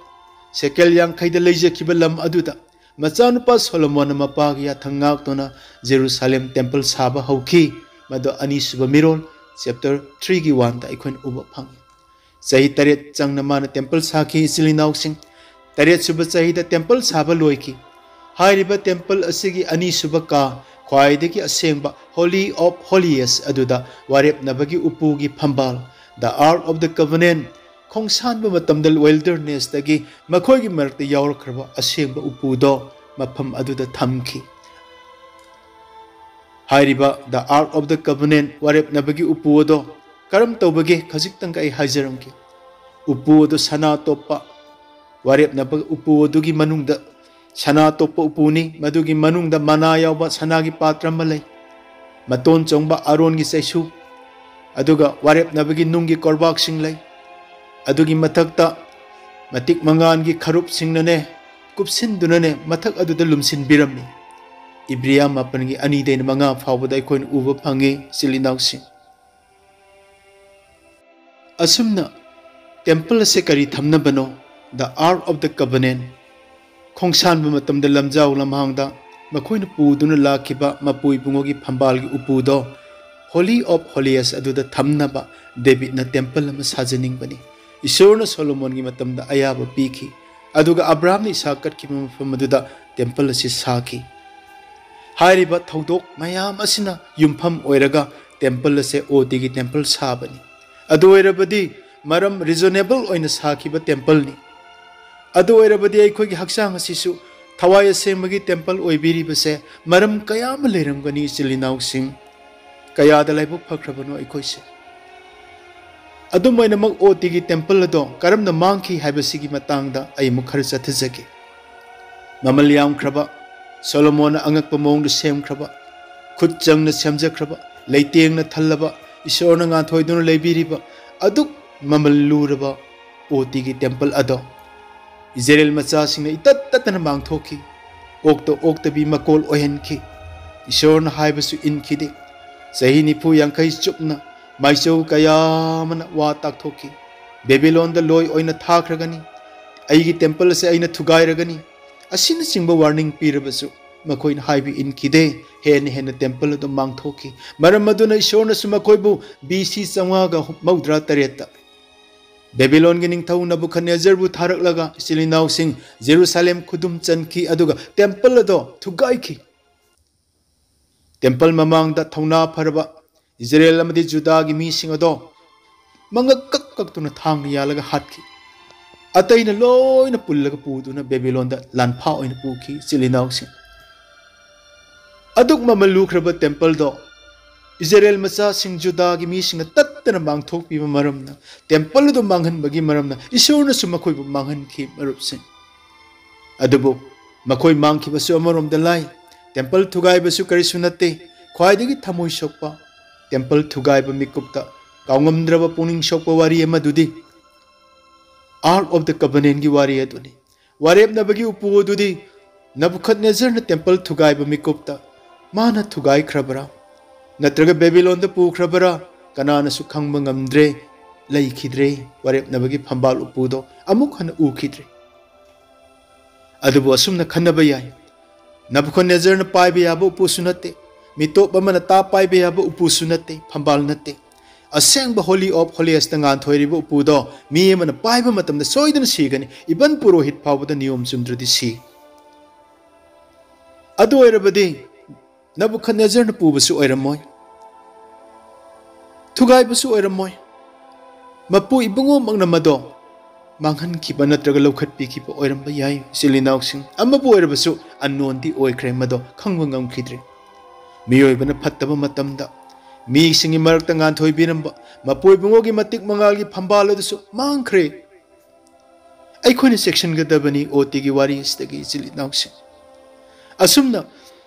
ꯁꯦꯀꯦꯜ ꯌꯥꯡꯈꯩꯗ ꯂꯩꯖꯈꯤꯕ ꯂꯝ ꯑꯗꯨꯗ ꯃꯆꯥꯅꯨꯄꯥ ꯁꯣꯂꯣꯃꯣꯟꯅ ꯃꯄꯥꯒꯤ ꯌꯥꯊꯪ ꯉꯥꯛꯇꯨꯅ ꯖꯦꯔꯨꯁꯥꯂꯦꯝ temple ꯁꯥꯕ ꯍꯧꯈꯤ꯫ ꯃꯗꯨ ꯑꯅꯤꯁꯨꯕ ꯃꯤꯔꯣꯜ chapter three ꯒꯤ one ꯗ ꯑꯩꯈꯣꯏꯅ ꯎꯕ ꯐꯪꯏ꯫ ꯆꯍꯤ ꯇꯔꯦꯠ ꯆꯪꯅ ꯃꯥꯅ temple ꯁꯥꯈꯤ, ꯏꯆꯤꯜ ꯏꯅꯥꯎꯁꯤꯡ꯫ ꯇꯔꯦꯠꯁꯨꯕ ꯆꯍꯤꯗ temple ꯁꯥꯕ ꯂꯣꯏꯈꯤ꯫ ꯍꯥꯏꯔꯤꯕ temple ꯑꯁꯤꯒꯤ ꯑꯅꯤꯁꯨꯕ ꯀꯥ, ꯈ꯭ꯋꯥꯏꯗꯒꯤ ꯑꯁꯦꯡꯕ Holy of Holies ꯑꯗꯨꯗ ꯋꯥꯔꯦꯞꯅꯕꯒꯤ ꯎꯄꯨꯒꯤ ꯐꯝꯕꯥꯜ, the Ark of the Covenant, ꯈꯣꯡꯁꯥꯟꯕ ꯃꯇꯝꯗ wilderness ꯇꯒꯤ ꯃꯈꯣꯏꯒꯤ ꯃꯔꯛꯇ ꯌꯥꯎꯔꯛꯈ꯭ꯔꯕ ꯑꯁꯦꯡꯕ ꯎꯄꯨꯗꯣ ꯃꯐꯝ ꯑꯗꯨꯗ ꯊꯝꯈꯤ꯫ ꯍꯥꯏꯔꯤꯕ the Ark of the Covenant, ꯋꯥꯔꯦꯞꯅꯕꯒꯤ ꯎꯄꯨ ꯑꯗꯣ ꯀꯔꯝ ꯇꯧꯕꯒꯦ ꯈꯖꯤꯛꯇꯪꯒ ꯑꯩ ꯍꯥꯏꯖꯔꯝꯒꯦ꯫ ꯎꯄꯨ ꯑꯗꯨ ꯁꯅꯥ ꯇꯣꯞꯄ, ꯋꯥꯔꯦꯞꯅꯕ ꯎꯄꯨ ꯑꯗꯨꯒꯤ ꯃꯅꯨꯡꯗ ꯁꯅꯥ ꯇꯣꯞꯄ ꯎꯄꯨꯅꯤ꯫ ꯃꯗꯨꯒꯤ ꯃꯅꯨꯡꯗ ꯃꯅꯥ ꯌꯥꯎꯕ ꯁꯅꯥꯒꯤ ꯄꯥꯇ꯭ꯔ ꯑꯃ ꯂꯩ꯫ ꯃꯇꯣꯟ ꯆꯣꯡꯕ ꯑꯥꯔꯣꯟꯒꯤ ꯆꯩꯁꯨ, ꯑꯗꯨꯒ ꯋꯥꯔꯦꯞꯅꯕꯒꯤ ꯅꯨꯡꯒꯤ ꯀꯣꯔꯕꯥꯛꯁꯤꯡ ꯂꯩ꯫ ꯑꯗꯨꯒꯤ ꯃꯊꯛꯇ ꯃꯇꯤꯛ ꯃꯉꯥꯜꯒꯤ ꯈꯔꯨꯞꯁꯤꯡꯅꯅꯦ, ꯀꯨꯞꯁꯤꯟꯗꯨꯅꯅꯦ, ꯃꯊꯛ ꯑꯗꯨꯗ ꯂꯨꯝꯁꯤꯟꯕꯤꯔꯝꯃꯤ꯫ ꯏꯕ꯭ꯔꯤꯌꯥ ꯃꯥꯄꯟꯒꯤ ꯑꯅꯤꯗꯩꯅ ꯃꯉꯥ ꯐꯥꯎꯕꯗ ꯑꯩꯈꯣꯏꯅ ꯎꯕ ꯐꯪꯉꯤ, ꯏꯆꯤꯜ ꯏꯅꯥꯎꯁꯤꯡ꯫ ꯑꯁꯨꯝꯅ temple ꯑꯁꯦ ꯀꯔꯤ ꯊꯝꯅꯕꯅꯣ? The Ark of the Covenant꯫ ꯈꯣꯡꯁꯥꯟꯕ ꯃꯇꯝꯗ ꯂꯝꯖꯥꯎ ꯂꯝꯍꯥꯡꯗ ꯃꯈꯣꯏꯅ ꯄꯨꯗꯨꯅ ꯂꯥꯛꯈꯤꯕ ꯃꯄꯨ ꯏꯕꯨꯡꯉꯣꯒꯤ ꯐꯝꯕꯥꯜꯒꯤ ꯎꯄꯨꯗꯣ Holy of Holies ꯑꯗꯨꯗ ꯊꯝꯅꯕ ꯗꯦꯕꯤꯠꯅ temple ꯑꯃ ꯁꯥꯖꯅꯤꯡꯕꯅꯤ꯫ ꯏꯁꯣꯔꯅ ꯁꯣꯂꯣꯃꯣꯟꯒꯤ ꯃꯇꯝꯗ ꯑꯌꯥꯕ ꯄꯤꯈꯤ, ꯑꯗꯨꯒ ꯑꯕ꯭ꯔꯥꯝꯅ ꯏꯁꯥꯛ ꯀꯠꯈꯤꯕ ꯃꯐꯝ ꯑꯗꯨꯗ temple ꯑꯁꯤ ꯁꯥꯈꯤ꯫ ꯍꯥꯏꯔꯤꯕ ꯊꯧꯗꯣꯛ ꯃꯌꯥꯝ ꯑꯁꯤꯅ ꯌꯨꯝꯐꯝ ꯑꯣꯏꯔꯒ temple ꯑꯁꯦ ꯑꯣ ꯇꯤꯒꯤ temple ꯁꯥꯕꯅꯤ꯫ ꯑꯗꯨ ꯑꯣꯏꯔꯕꯗꯤ ꯃꯔꯝ reasonable ꯑꯣꯏꯅ ꯁꯥꯈꯤꯕ temple ꯅꯤ꯫ ꯑꯗꯨ ꯑꯣꯏꯔꯕꯗꯤ ꯑꯩꯈꯣꯏꯒꯤ ꯍꯛꯆꯥꯡ ꯑꯁꯤꯁꯨ ꯊꯋꯥꯏ ꯑꯁꯦꯡꯕꯒꯤ ꯇꯦꯝꯄꯜ ꯑꯣꯏꯕꯤꯔꯤꯕꯁꯦ ꯃꯔꯝ ꯀꯌꯥ ꯑꯃ ꯂꯩꯔꯝꯒꯅꯤ, ꯏꯆꯤꯜ ꯏꯅꯥꯎꯁꯤꯡ꯫ ꯀꯌꯥꯗ ꯂꯥꯏꯕꯛ ꯐꯈ꯭ꯔꯕꯅꯣ ꯑꯩꯈꯣꯏꯁꯦ꯫ ꯑꯗꯨꯝ ꯑꯣꯏꯅꯃꯛ, ꯑꯣ ꯇꯤꯒꯤ ꯇꯦꯝꯄꯜ ꯑꯗꯣ ꯀꯔꯝꯅ ꯃꯥꯡꯈꯤ ꯍꯥꯏꯕꯁꯤꯒꯤ ꯃꯇꯥꯡꯗ ꯑꯩ ꯑꯃꯨꯛ ꯈꯔ ꯆꯠꯊꯖꯒꯦ꯫ ꯃꯃꯜ ꯌꯥꯝꯈ꯭ꯔꯕ, ꯁꯣꯂꯣꯃꯣꯟꯅ ꯑꯉꯛꯄ ꯃꯑꯣꯡꯗ ꯁꯦꯝꯈ꯭ꯔꯕ, ꯈꯨꯠ ꯆꯪꯅ ꯁꯦꯝꯖꯈ꯭ꯔꯕ, ꯂꯩꯇꯦꯡꯅ ꯊꯜꯂꯕ, ꯏꯁꯣꯔꯅ ꯉꯥꯟꯊꯣꯏꯗꯨꯅ ꯂꯩꯕꯤꯔꯤꯕ ꯑꯗꯨꯛ ꯃꯃꯜ ꯂꯨꯔꯕ ꯑꯣ ꯇꯤꯒꯤ ꯇꯦꯝꯄꯜ ꯑꯗꯣ ꯏꯖꯔꯦꯜ ꯃꯆꯥꯁꯤꯡꯅ ꯏꯇꯠ ꯇꯠꯇꯅ ꯃꯥꯡꯊꯣꯛꯈꯤ꯫ ꯑꯣꯛꯇ ꯑꯣꯛꯇꯕꯤ ꯃꯀꯣꯜ ꯑꯣꯏꯍꯟꯈꯤ꯫ ꯏꯁꯣꯔꯅ ꯍꯥꯏꯕꯁꯨ ꯏꯟꯈꯤꯗꯦ꯫ ꯆꯍꯤ ꯅꯤꯐꯨ ꯌꯥꯡꯈꯩ ꯆꯨꯞꯅ ꯃꯥꯏꯆꯧ ꯀꯌꯥ ꯑꯃꯅ ꯋꯥ ꯇꯥꯛꯊꯣꯛꯈꯤ꯫ "ꯕꯦꯕꯤꯂꯣꯟꯗ ꯂꯣꯏ ꯑꯣꯏꯅ ꯊꯥꯈ꯭ꯔꯒꯅꯤ, ꯑꯩꯒꯤ ꯇꯦꯝꯄꯜ ꯑꯁꯦ ꯑꯩꯅ ꯊꯨꯒꯥꯏꯔꯒꯅꯤ" ꯑꯁꯤꯅꯆꯤꯡꯕ ꯋꯥꯔꯅꯤꯡ ꯄꯤꯔꯕꯁꯨ ꯃꯈꯣꯏꯅ ꯍꯥꯏꯕ ꯏꯟꯈꯤꯗꯦ꯫ ꯍꯦꯟꯅ ꯍꯦꯟꯅ ꯇꯦꯝꯄꯜ ꯑꯗꯨ ꯃꯥꯡꯊꯣꯛꯈꯤ꯫ ꯃꯔꯝ ꯑꯗꯨꯅ ꯏꯁꯣꯔꯅꯁꯨ ꯃꯈꯣꯏꯕꯨ ꯕꯤ ꯁꯤ ꯆꯥꯝꯃꯉꯥꯒ ꯃꯧꯗ꯭ꯔꯥ ꯇꯔꯦꯠꯇ ꯕꯦꯕꯤꯂꯣꯟꯒꯤ ꯅꯤꯡꯊꯧ ꯅꯕꯨꯈꯗꯅꯦꯖꯔꯕꯨ ꯊꯥꯔꯛꯂꯒ ꯏꯆꯤꯜ ꯏꯅꯥꯎꯁꯤꯡ ꯖꯦꯔꯨꯁꯥꯂꯦꯝ ꯈꯨꯗꯨꯝ ꯆꯟꯈꯤ, ꯑꯗꯨꯒ ꯇꯦꯝꯄꯜ ꯑꯗꯣ ꯊꯨꯒꯥꯏꯈꯤ꯫ ꯇꯦꯝꯄꯜ ꯃꯃꯥꯡꯗ ꯊꯧꯅꯥ ꯐꯔꯕ ꯏꯖꯔꯦꯜ ꯑꯃꯗꯤ ꯖꯨꯗꯥꯒꯤ ꯃꯤꯁꯤꯡ ꯑꯗꯣ ꯃꯉꯛ ꯀꯛ ꯀꯛꯇꯨꯅ ꯊꯥꯡꯅ ꯌꯥꯜꯂꯒ ꯍꯥꯠꯈꯤ꯫ ꯑꯇꯩꯅ ꯂꯣꯏꯅ ꯄꯨꯜꯂꯒ ꯄꯨꯗꯨꯅ ꯕꯦꯕꯤꯂꯣꯟꯗ ꯂꯥꯟꯐꯥ ꯑꯣꯏꯅ ꯄꯨꯈꯤ, ꯏꯆꯤꯜ ꯏꯅꯥꯎꯁꯤꯡ꯫ ꯑꯗꯨꯛ ꯃꯃꯜ ꯂꯨꯈ꯭ꯔꯕ ꯇꯦꯝꯄꯜꯗꯣ ꯏꯖꯔꯦꯜ ꯃꯆꯥꯁꯤꯡ, ꯖꯨꯗꯥꯒꯤ ꯃꯤꯁꯤꯡꯅ ꯇꯠꯇꯅ ꯃꯥꯡꯊꯣꯛꯄꯤꯕ ꯃꯔꯝꯅ, ꯇꯦꯝꯄꯜ ꯑꯗꯨ ꯃꯥꯡꯍꯟꯕꯒꯤ ꯃꯔꯝꯅ ꯏꯁꯣꯔꯅꯁꯨ ꯃꯈꯣꯏꯕꯨ ꯃꯥꯡꯍꯟꯈꯤ, ꯃꯔꯨꯞꯁꯤꯡ꯫ ꯑꯗꯨꯕꯨ ꯃꯈꯣꯏ ꯃꯥꯡꯈꯤꯕꯁꯨ ꯑꯃꯔꯣꯝꯗ ꯂꯥꯏ, ꯇꯦꯝꯄꯜ ꯊꯨꯒꯥꯏꯕꯁꯨ ꯀꯔꯤꯁꯨ ꯅꯠꯇꯦ꯫ ꯈ꯭ꯋꯥꯏꯗꯒꯤ ꯊꯃꯣꯏ ꯁꯣꯛꯄ, ꯇꯦꯝꯄꯜ ꯊꯨꯒꯥꯏꯕ ꯃꯤꯀꯨꯞꯇ ꯀꯥꯎꯉꯝꯗ꯭ꯔꯕ ꯄꯨꯛꯅꯤꯡ ꯁꯣꯛꯄ ꯋꯥꯔꯤ ꯑꯃꯗꯨꯗꯤ Ark of the Covenantꯀꯤ ꯋꯥꯔꯤ ꯑꯗꯨꯅꯤ꯫ ꯋꯥꯔꯦꯞꯅꯕꯒꯤ ꯎꯄꯨ ꯑꯗꯨꯗꯤ ꯅꯕꯨꯈꯗꯅꯦꯖꯔꯅ ꯇꯦꯝꯄꯜ ꯊꯨꯒꯥꯏꯕ ꯃꯤꯀꯨꯞꯇ ꯃꯥꯅ ꯊꯨꯒꯥꯏꯈ꯭ꯔꯕꯔꯥ, ꯅꯠꯇ꯭ꯔꯒ ꯕꯦꯕꯤꯂꯣꯟꯗ ꯄꯨꯈ꯭ꯔꯕꯔꯥ, ꯀꯅꯥꯅꯁꯨ ꯈꯪꯕ ꯉꯝꯗ꯭ꯔꯦ꯫ ꯂꯩꯈꯤꯗ꯭ꯔꯦ꯫ ꯋꯥꯔꯦꯞꯅꯕꯒꯤ ꯐꯝꯕꯥꯜ ꯎꯄꯨꯗꯣ ꯑꯃꯨꯛ ꯍꯟꯅ ꯎꯈꯤꯗ꯭ꯔꯦ꯫ ꯑꯗꯨꯕꯨ ꯑꯁꯨꯝꯅ ꯈꯟꯅꯕ ꯌꯥꯏ, ꯅꯕꯨꯈꯗꯅꯦꯖꯔꯅ ꯄꯥꯏꯕ ꯌꯥꯕ ꯎꯄꯨꯁꯨ ꯅꯠꯇꯦ, ꯃꯤꯇꯣꯞ ꯑꯃꯅ ꯇꯥ ꯄꯥꯏꯕ ꯌꯥꯕ ꯎꯄꯨꯁꯨ ꯅꯠꯇꯦ, ꯐꯝꯕꯥꯜ ꯅꯠꯇꯦ꯫ ꯑꯁꯦꯡꯕ Holy of Holiesꯇ ꯉꯥꯟꯊꯣꯏꯔꯤꯕ ꯎꯄꯨꯗꯣ ꯃꯤ ꯑꯃꯅ ꯄꯥꯏꯕ ꯃꯇꯝꯗ ꯁꯣꯏꯗꯅ ꯁꯤꯒꯅꯤ, even ꯄꯨꯔꯣꯍꯤꯠ ꯐꯥꯎꯕꯗ ꯅꯤꯌꯣꯝ ꯆꯨꯝꯗ꯭ꯔꯗꯤ ꯁꯤ꯫ ꯑꯗꯨ ꯑꯣꯏꯔꯕꯗꯤ ꯅꯕꯨꯈꯗꯅꯦꯖꯔꯅ ꯄꯨꯕꯁꯨ ꯑꯣꯏꯔꯝꯃꯣꯏ, ꯊꯨꯒꯥꯏꯕꯁꯨ ꯑꯣꯏꯔꯝꯃꯣꯏ꯫ ꯃꯄꯨ ꯏꯕꯨꯡꯉꯣꯃꯛꯅ ꯃꯗꯣ ꯃꯥꯡꯍꯟꯈꯤꯕ ꯅꯠꯇ꯭ꯔꯒ ꯂꯧꯈꯠꯄꯤꯈꯤꯕ ꯑꯣꯏꯔꯝꯕ ꯌꯥꯏ꯫ ꯏꯆꯤꯜ ꯏꯅꯥꯎꯁꯤꯡ, ꯑꯃꯕꯨ ꯑꯣꯏꯔꯕꯁꯨ unknownꯗꯤ ꯑꯣꯏꯈ꯭ꯔꯦ, ꯃꯗꯣ ꯈꯪꯕ ꯉꯝꯈꯤꯗ꯭ꯔꯦ꯫ ꯃꯤꯑꯣꯏꯕꯅ ꯐꯠꯇꯕ ꯃꯇꯝꯗ, ꯃꯤꯁꯤꯡꯒꯤ ꯃꯔꯛꯇ ꯉꯥꯟꯊꯣꯏꯕꯤꯔꯝꯕ ꯃꯄꯨ ꯏꯕꯨꯡꯉꯣꯒꯤ ꯃꯇꯤꯛ ꯃꯉꯥꯜꯒꯤ ꯐꯝꯕꯥꯜ ꯑꯗꯨꯁꯨ ꯃꯥꯡꯈ꯭ꯔꯦ꯫ ꯑꯩꯈꯣꯏꯅ ꯆꯦꯛꯁꯤꯟꯒꯗꯕꯅꯤ ꯑꯣ ꯇꯤꯒꯤ ꯋꯥꯔꯤ ꯑꯁꯤꯗꯒꯤ, ꯏꯆꯤꯜ ꯏꯅꯥꯎꯁꯤꯡ꯫ ꯑꯁꯨꯝꯅ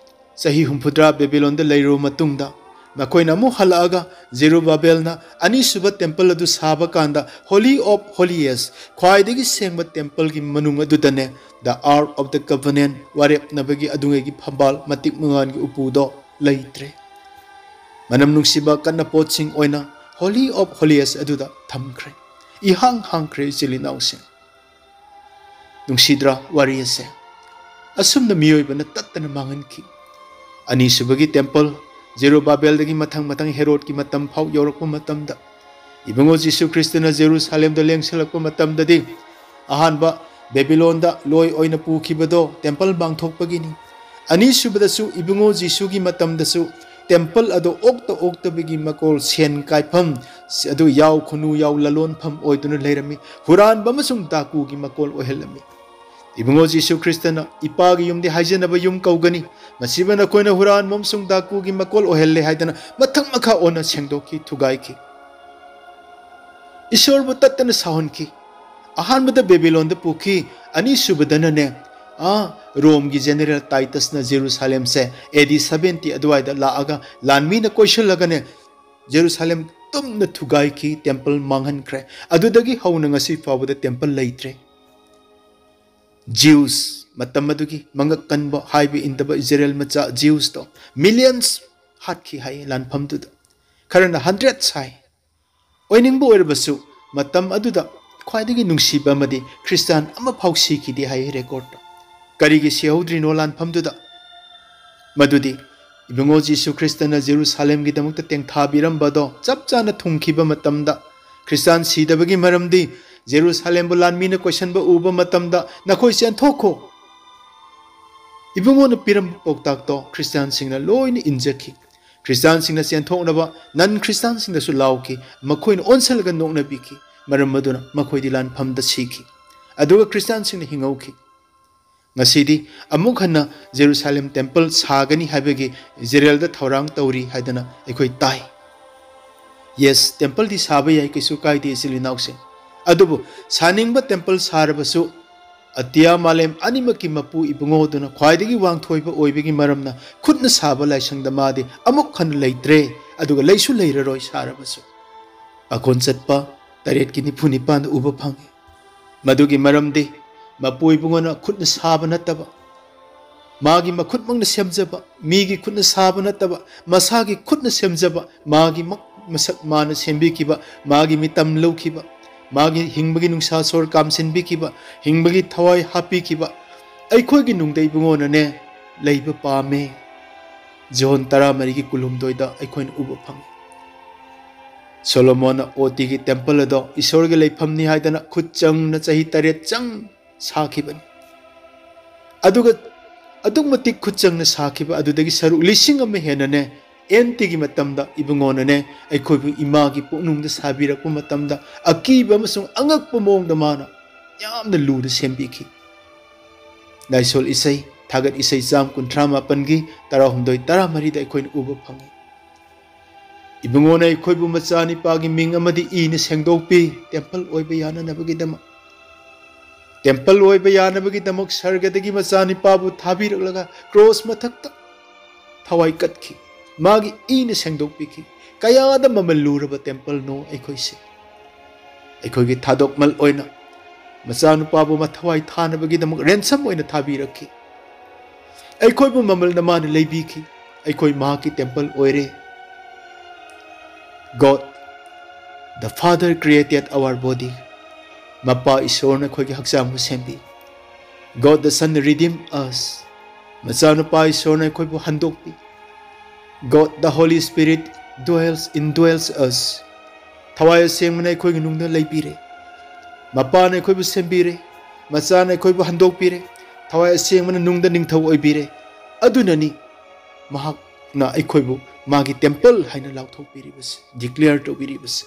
ꯆꯍꯤ ꯍꯨꯝꯐꯨꯇꯔꯥ ꯕꯦꯕꯤꯂꯣꯟꯗ ꯂꯩꯔꯨꯔꯕ ꯃꯇꯨꯡꯗ, ꯃꯈꯣꯏꯅ ꯑꯃꯨꯛ ꯍꯜꯂꯛꯑꯒ ꯖꯦꯔꯨꯕꯥꯕꯦꯜꯅ ꯑꯅꯤꯁꯨꯕ temple ꯑꯗꯨ ꯁꯥꯕ ꯀꯥꯟꯗ, Holy of Holiest, ꯈ꯭ꯋꯥꯏꯗꯒꯤ ꯁꯦꯡꯕ templeꯒꯤ ꯃꯅꯨꯡ ꯑꯗꯨꯗꯅꯦ, the Ark of the Covenant, ꯋꯥꯔꯦꯞꯅꯕꯒꯤ ꯑꯗꯨꯉꯩꯒꯤ ꯐꯝꯕꯥꯜ, ꯃꯇꯤꯛ ꯃꯉꯥꯜꯒꯤ ꯎꯄꯨꯗꯣ ꯂꯩꯇ꯭ꯔꯦ꯫ ꯃꯅꯝ ꯅꯨꯡꯁꯤꯕ ꯀꯠꯅ ꯄꯣꯠꯁꯤꯡ ꯑꯣꯏꯅ Holy of Holiest ꯑꯗꯨꯗ ꯊꯝꯈ꯭ꯔꯦ꯫ ꯏꯍꯥꯡ ꯍꯥꯡꯈ꯭ꯔꯦ, ꯏꯆꯤꯜ ꯏꯅꯥꯎꯁꯤꯡ꯫ ꯅꯨꯡꯁꯤꯗ꯭ꯔꯥ ꯋꯥꯔꯤ ꯑꯁꯦ? ꯑꯁꯨꯝꯅ ꯃꯤꯑꯣꯏꯕꯅ ꯇꯠꯇꯅ ꯃꯥꯡꯍꯟꯈꯤ꯫ ꯑꯅꯤꯁꯨꯕꯒꯤ temple, ꯖꯦꯔꯨꯕꯥꯕꯦꯜꯗꯒꯤ ꯃꯊꯪ ꯃꯊꯪ ꯍꯦꯔꯣꯗꯀꯤ ꯃꯇꯝ ꯐꯥꯎ ꯌꯧꯔꯛꯄ ꯃꯇꯝꯗ, ꯏꯕꯨꯡꯉꯣ ꯖꯤꯁꯨ ꯈ꯭ꯔꯤꯁꯇꯅ ꯖꯦꯔꯨꯁꯥꯂꯦꯝꯗ ꯂꯦꯡꯁꯤꯜꯂꯛꯄ ꯃꯇꯝꯗꯗꯤ, ꯑꯍꯥꯟꯕ ꯕꯦꯕꯤꯂꯣꯟꯗ ꯂꯣꯏ ꯑꯣꯏꯅ ꯄꯨꯈꯤꯕꯗꯣ temple ꯃꯥꯡꯊꯣꯛꯄꯒꯤꯅꯤ꯫ ꯑꯅꯤꯁꯨꯕꯗꯁꯨ ꯏꯕꯨꯡꯉꯣ ꯖꯤꯁꯨꯒꯤ ꯃꯇꯝꯗꯁꯨ temple ꯑꯗꯣ ꯑꯣꯛꯇ ꯑꯣꯛꯇꯕꯒꯤ ꯃꯀꯣꯜ, ꯁꯦꯟ ꯀꯥꯏꯐꯝ, ꯑꯗꯨ ꯌꯥꯎ ꯈꯨꯅꯨ ꯌꯥꯎ ꯂꯂꯣꯟꯐꯝ ꯑꯣꯏꯗꯨꯅ ꯂꯩꯔꯝꯃꯤ꯫ ꯍꯨꯔꯥꯟꯕ ꯑꯃꯁꯨꯡ ꯗꯥꯀꯨꯒꯤ ꯃꯀꯣꯜ ꯑꯣꯏꯍꯜꯂꯝꯃꯤ꯫ ꯏꯕꯨꯡꯉꯣ ꯖꯤꯁꯨ ꯈ꯭ꯔꯤꯁꯇꯅ "ꯏꯄꯥꯒꯤ ꯌꯨꯝꯗꯤ ꯍꯥꯏꯖꯅꯕ ꯌꯨꯝ ꯀꯧꯒꯅꯤ, ꯃꯁꯤꯕꯨ ꯅꯈꯣꯏꯅ ꯍꯨꯔꯥꯟꯕ ꯑꯃꯁꯨꯡ ꯗꯥꯀꯨꯒꯤ ꯃꯀꯣꯜ ꯑꯣꯏꯍꯜꯂꯦ" ꯍꯥꯏꯗꯅ ꯃꯊꯪ ꯃꯈꯥ ꯑꯣꯟꯅ ꯁꯦꯡꯗꯣꯛꯈꯤ, ꯊꯨꯒꯥꯏꯈꯤ꯫ ꯏꯁꯣꯔꯕꯨ ꯇꯠꯇꯅ ꯁꯥꯎꯍꯟꯈꯤ꯫ ꯑꯍꯥꯟꯕꯗ ꯕꯦꯕꯤꯂꯣꯟꯗ ꯄꯨꯈꯤ, ꯑꯅꯤꯁꯨꯕꯗꯅꯅꯦ, ꯑꯥ, ꯔꯣꯝꯒꯤ ꯖꯦꯅꯦꯔꯦꯜ ꯇꯥꯏꯇꯁꯅ ꯖꯦꯔꯨꯁꯥꯂꯦꯝꯁꯦ AD seventy ꯑꯗꯨꯋꯥꯏꯗ ꯂꯥꯛꯑꯒ ꯂꯥꯟꯃꯤꯅ ꯀꯣꯏꯁꯤꯜꯂꯒꯅꯦ, ꯖꯦꯔꯨꯁꯥꯂꯦꯝ ꯇꯨꯝꯅ ꯊꯨꯒꯥꯏꯈꯤ, temple ꯃꯥꯡꯍꯟꯈ꯭ꯔꯦ꯫ ꯑꯗꯨꯗꯒꯤ ꯍꯧꯅ ꯉꯁꯤ ꯐꯥꯎꯕꯗ temple ꯂꯩꯇ꯭ꯔꯦ꯫ Jews, ꯃꯇꯝ ꯑꯗꯨꯒꯤ ꯃꯉꯛ ꯀꯟꯕ, ꯍꯥꯏꯕ ꯏꯟꯗꯕ ꯏꯖꯔꯦꯜ ꯃꯆꯥ Jewsꯇꯣ millions ꯍꯥꯠꯈꯤ ꯍꯥꯏ ꯂꯥꯟꯐꯝꯗꯨꯗ꯫ ꯈꯔꯅ hundreds ꯍꯥꯏ꯫ ꯑꯣꯏꯅꯤꯡꯕ ꯑꯣꯏꯔꯕꯁꯨ, ꯃꯇꯝ ꯑꯗꯨꯗ ꯈ꯭ꯋꯥꯏꯗꯒꯤ ꯅꯨꯡꯁꯤꯕ ꯑꯃꯗꯤ ꯈ꯭ꯔꯤꯁꯇꯥꯟ ꯑꯃꯐꯥꯎ ꯁꯤꯈꯤꯗꯦ ꯍꯥꯏ recordꯇ꯫ ꯀꯔꯤꯒꯤ ꯁꯤꯍꯧꯗ꯭ꯔꯤꯅꯣ ꯂꯥꯟꯐꯝꯗꯨꯗ? ꯃꯗꯨꯗꯤ ꯏꯕꯨꯡꯉꯣ ꯖꯤꯁꯨ ꯈ꯭ꯔꯤꯁꯇꯅ ꯖꯦꯔꯨꯁꯥꯂꯦꯝꯒꯤꯗꯃꯛꯇ ꯇꯦꯡꯊꯥꯕꯤꯔꯝꯕꯗꯣ ꯆꯞ ꯆꯥꯅ ꯊꯨꯡꯈꯤꯕ ꯃꯇꯝꯗ, ꯈ꯭ꯔꯤꯁꯇꯥꯟ ꯁꯤꯗꯕꯒꯤ ꯃꯔꯝꯗꯤ ꯖꯦꯔꯨꯁꯥꯂꯦꯝꯕꯨ ꯂꯥꯟꯃꯤꯅ ꯀꯣꯏꯁꯟꯕ ꯎꯕ ꯃꯇꯝꯗ, "ꯅꯈꯣꯏ ꯆꯦꯟꯊꯣꯛꯈꯣ, ꯏꯕꯨꯡꯉꯣꯅ ꯄꯤꯔꯝꯕ ꯄꯥꯎꯇꯥꯛꯇꯣ ꯈ꯭ꯔꯤꯁꯇꯥꯟꯁꯤꯡꯅ ꯂꯣꯏꯅ ꯏꯟꯖꯈꯤ꯫ ꯈ꯭ꯔꯤꯁꯇꯥꯟꯁꯤꯡꯅ ꯆꯦꯟꯊꯣꯛꯅꯕ ꯅꯟ ꯈ꯭ꯔꯤꯁꯇꯥꯟꯁꯤꯡꯗꯁꯨ ꯂꯥꯎꯈꯤ꯫ ꯃꯈꯣꯏꯅ ꯑꯣꯟꯁꯤꯜꯂꯒ ꯅꯣꯛꯅꯕꯤꯈꯤ꯫ ꯃꯔꯝ ꯑꯗꯨꯅ ꯃꯈꯣꯏꯗꯤ ꯂꯥꯟꯐꯝꯗ ꯁꯤꯈꯤ꯫ ꯑꯗꯨꯒ ꯈ꯭ꯔꯤꯁꯇꯤꯌꯥꯟꯁꯤꯡꯅ ꯍꯤꯡꯍꯧꯈꯤ꯫ ꯉꯁꯤꯗꯤ ꯑꯃꯨꯛ ꯍꯟꯅ ꯖꯦꯔꯨꯁꯥꯂꯦꯝ ꯇꯦꯝꯄꯜ ꯁꯥꯒꯅꯤ ꯍꯥꯏꯕꯒꯤ ꯏꯖꯔꯦꯜꯗ ꯊꯧꯔꯥꯡ ꯇꯧꯔꯤ ꯍꯥꯏꯗꯅ ꯑꯩꯈꯣꯏ ꯇꯥꯏ꯫ ꯌꯦꯁ, ꯇꯦꯝꯄꯜꯗꯤ ꯁꯥꯕ ꯌꯥꯏ, ꯀꯩꯁꯨ ꯀꯥꯏꯗꯦ, ꯏꯆꯤꯜ ꯏꯅꯥꯎꯁꯤꯡ꯫ ꯑꯗꯨꯕꯨ ꯁꯥꯅꯤꯡꯕ ꯇꯦꯝꯄꯜ ꯁꯥꯔꯕꯁꯨ, ꯑꯇꯤꯌꯥ ꯃꯥꯂꯦꯝ ꯑꯅꯤꯃꯛꯀꯤ ꯃꯄꯨ ꯏꯕꯨꯡꯉꯣꯗꯨꯅ ꯈ꯭ꯋꯥꯏꯗꯒꯤ ꯋꯥꯡꯊꯣꯏꯕ ꯑꯣꯏꯕꯒꯤ ꯃꯔꯝꯅ, ꯈꯨꯠꯅ ꯁꯥꯕ ꯂꯥꯏꯁꯪꯗ ꯃꯥꯗꯤ ꯑꯃꯨꯛ ꯍꯟꯅ ꯂꯩꯇ꯭ꯔꯦ, ꯑꯗꯨꯒ ꯂꯩꯁꯨ ꯂꯩꯔꯔꯣꯏ ꯁꯥꯔꯕꯁꯨ꯫ ꯄꯥꯈꯣꯟ ꯆꯠꯄ ꯇꯔꯦꯠꯀꯤ ꯅꯤꯐꯨ ꯅꯤꯄꯥꯟꯗ ꯎꯕ ꯐꯪꯉꯤ꯫ ꯃꯗꯨꯒꯤ ꯃꯔꯝꯗꯤ ꯃꯄꯨ ꯏꯕꯨꯡꯉꯣꯅ ꯈꯨꯠꯅ ꯁꯥꯕ ꯅꯠꯇꯕ, ꯃꯥꯒꯤ ꯃꯈꯨꯠꯃꯛꯅ ꯁꯦꯝꯖꯕ, ꯃꯤꯒꯤ ꯈꯨꯠꯅ ꯁꯥꯕ ꯅꯠꯇꯕ, ꯃꯁꯥꯒꯤ ꯈꯨꯠꯅ ꯁꯦꯝꯖꯕ, ꯃꯥꯒꯤ ꯃꯛ-, ꯃꯁꯛ ꯃꯥꯅ ꯁꯦꯝꯕꯤꯈꯤꯕ, ꯃꯥꯒꯤ ꯃꯤꯇꯝ ꯂꯧꯈꯤꯕ, ꯃꯥꯒꯤ ꯍꯤꯡꯕꯒꯤ ꯅꯨꯡꯁꯥ ꯁꯣꯔ ꯀꯥꯝꯁꯤꯟꯕꯤꯈꯤꯕ, ꯍꯤꯡꯕꯒꯤ ꯊꯋꯥꯏ ꯍꯥꯞꯄꯤꯈꯤꯕ ꯑꯩꯈꯣꯏꯒꯤ ꯅꯨꯡꯗ ꯏꯕꯨꯡꯉꯣꯅꯅꯦ ꯂꯩꯕ ꯄꯥꯝꯃꯦ꯫ ꯖꯣꯟ ꯇꯔꯥꯃꯔꯤꯒꯤ ꯀꯨꯟꯍꯨꯝꯗꯣꯏꯗ ꯑꯩꯈꯣꯏꯅ ꯎꯕ ꯐꯪꯉꯤ꯫ ꯁꯣꯂꯣꯃꯣꯟꯅ ꯑꯣꯇꯤꯒꯤ ꯇꯦꯝꯄꯜ ꯑꯗꯣ ꯏꯁꯣꯔꯒꯤ ꯂꯩꯐꯝꯅꯤ ꯍꯥꯏꯗꯅ ꯈꯨꯠ ꯆꯪꯅ ꯆꯍꯤ ꯇꯔꯦꯠ ꯆꯪ ꯁꯥꯈꯤꯕꯅꯤ꯫ ꯑꯗꯨꯒ ꯑꯗꯨꯛ ꯃꯇꯤꯛ ꯈꯨꯠ ꯆꯪꯅ ꯁꯥꯈꯤꯕ ꯑꯗꯨꯗꯒꯤ ꯁꯔꯨꯛ ꯂꯤꯁꯤꯡ ꯑꯃ ꯍꯦꯟꯅꯅꯦ, ꯑꯦꯟ ꯇꯤꯒꯤ ꯃꯇꯝꯗ ꯏꯕꯨꯡꯉꯣꯅꯅꯦ ꯑꯩꯈꯣꯏꯕꯨ ꯏꯃꯥꯒꯤ ꯄꯨꯛꯅꯨꯡꯗ ꯁꯥꯕꯤꯔꯛꯄ ꯃꯇꯝꯗ ꯑꯀꯤꯕ ꯑꯃꯁꯨꯡ ꯑꯉꯛꯄ ꯃꯑꯣꯡꯗ ꯃꯥꯅ ꯌꯥꯝꯅ ꯂꯨꯅ ꯁꯦꯝꯕꯤꯈꯤ꯫ ꯂꯥꯏꯁꯣꯜ ꯏꯁꯩ, ꯊꯥꯒꯠ ꯏꯁꯩ ꯆꯥꯝ ꯀꯨꯟꯊ꯭ꯔꯥ ꯃꯥꯄꯟꯒꯤ ꯇꯔꯥꯍꯨꯝꯗꯣꯏ, ꯇꯔꯥꯃꯔꯤꯗ ꯑꯩꯈꯣꯏꯅ ꯎꯕ ꯐꯪꯉꯤ꯫ ꯏꯕꯨꯡꯉꯣꯅ ꯑꯩꯈꯣꯏꯕꯨ ꯃꯆꯥꯅꯤꯄꯥꯒꯤ ꯃꯤꯡ ꯑꯃꯗꯤ ꯏꯅ ꯁꯦꯡꯗꯣꯛꯄꯤ, ꯇꯦꯝꯄꯜ ꯑꯣꯏꯕ ꯌꯥꯅꯅꯕꯒꯤꯗꯃꯛ꯫ ꯇꯦꯝꯄꯜ ꯑꯣꯏꯕ ꯌꯥꯅꯕꯒꯤꯗꯃꯛ ꯁꯔꯒꯗꯒꯤ ꯃꯆꯥꯅꯤꯄꯥꯕꯨ ꯊꯥꯕꯤꯔꯛꯂꯒ ꯀ꯭ꯔꯣꯁ ꯃꯊꯛꯇ ꯊꯋꯥꯏ ꯀꯠꯈꯤ꯫ ꯃꯥꯒꯤ ꯏꯅ ꯁꯦꯡꯗꯣꯛꯄꯤꯈꯤ꯫ ꯀꯌꯥꯗ ꯃꯃꯜ ꯂꯨꯔꯕ ꯇꯦꯝꯄꯜꯅꯣ ꯑꯩꯈꯣꯏꯁꯦ꯫ ꯑꯩꯈꯣꯏꯒꯤ ꯊꯥꯗꯣꯛꯃꯜ ꯑꯣꯏꯅ ꯃꯆꯥꯅꯨꯄꯥꯕꯨ ꯃꯊꯋꯥꯏ ꯊꯥꯅꯕꯒꯤꯗꯃꯛ ꯔꯦꯟꯁꯝ ꯑꯣꯏꯅ ꯊꯥꯕꯤꯔꯛꯈꯤ꯫ ꯑꯩꯈꯣꯏꯕꯨ ꯃꯃꯜꯅ ꯃꯥꯅ ꯂꯩꯕꯤꯈꯤ꯫ ꯑꯩꯈꯣꯏ ꯃꯍꯥꯛꯀꯤ ꯇꯦꯝꯄꯜ ꯑꯣꯏꯔꯦ꯫ God the Father created our body. ꯃꯄꯥ ꯏꯁꯣꯔꯅ ꯑꯩꯈꯣꯏꯒꯤ ꯍꯛꯆꯥꯡꯕꯨ ꯁꯦꯝꯕꯤ꯫ God the Son redeem us. ꯃꯆꯥꯅꯨꯄꯥ ꯏꯁꯣꯔꯅ ꯑꯩꯈꯣꯏꯕꯨ ꯍꯟꯗꯣꯛꯄꯤ꯫ God the Holy Spirit dwells, indwells us. ꯊꯋꯥꯏ ꯑꯁꯦꯡꯕꯅ ꯑꯩꯈꯣꯏꯒꯤ ꯅꯨꯡꯗ ꯂꯩꯕꯤꯔꯦ꯫ ꯃꯄꯥꯅ ꯑꯩꯈꯣꯏꯕꯨ ꯁꯦꯝꯕꯤꯔꯦ꯫ ꯃꯆꯥꯅ ꯑꯩꯈꯣꯏꯕꯨ ꯍꯟꯗꯣꯛꯄꯤꯔꯦ꯫ ꯊꯋꯥꯏ ꯑꯁꯦꯡꯕꯅ ꯅꯨꯡꯗ ꯅꯤꯡꯊꯧ ꯑꯣꯏꯕꯤꯔꯦ꯫ ꯑꯗꯨꯅꯅꯤ ꯃꯍꯥꯛꯅ ꯑꯩꯈꯣꯏꯕꯨ ꯃꯥꯒꯤ ꯇꯦꯝꯄꯜ ꯍꯥꯏꯅ ꯂꯥꯎꯊꯣꯛꯄꯤꯔꯤꯕꯁꯦ, ꯗꯤꯀ꯭ꯂꯦꯌꯔ ꯇꯧꯕꯤꯔꯤꯕꯁꯦ꯫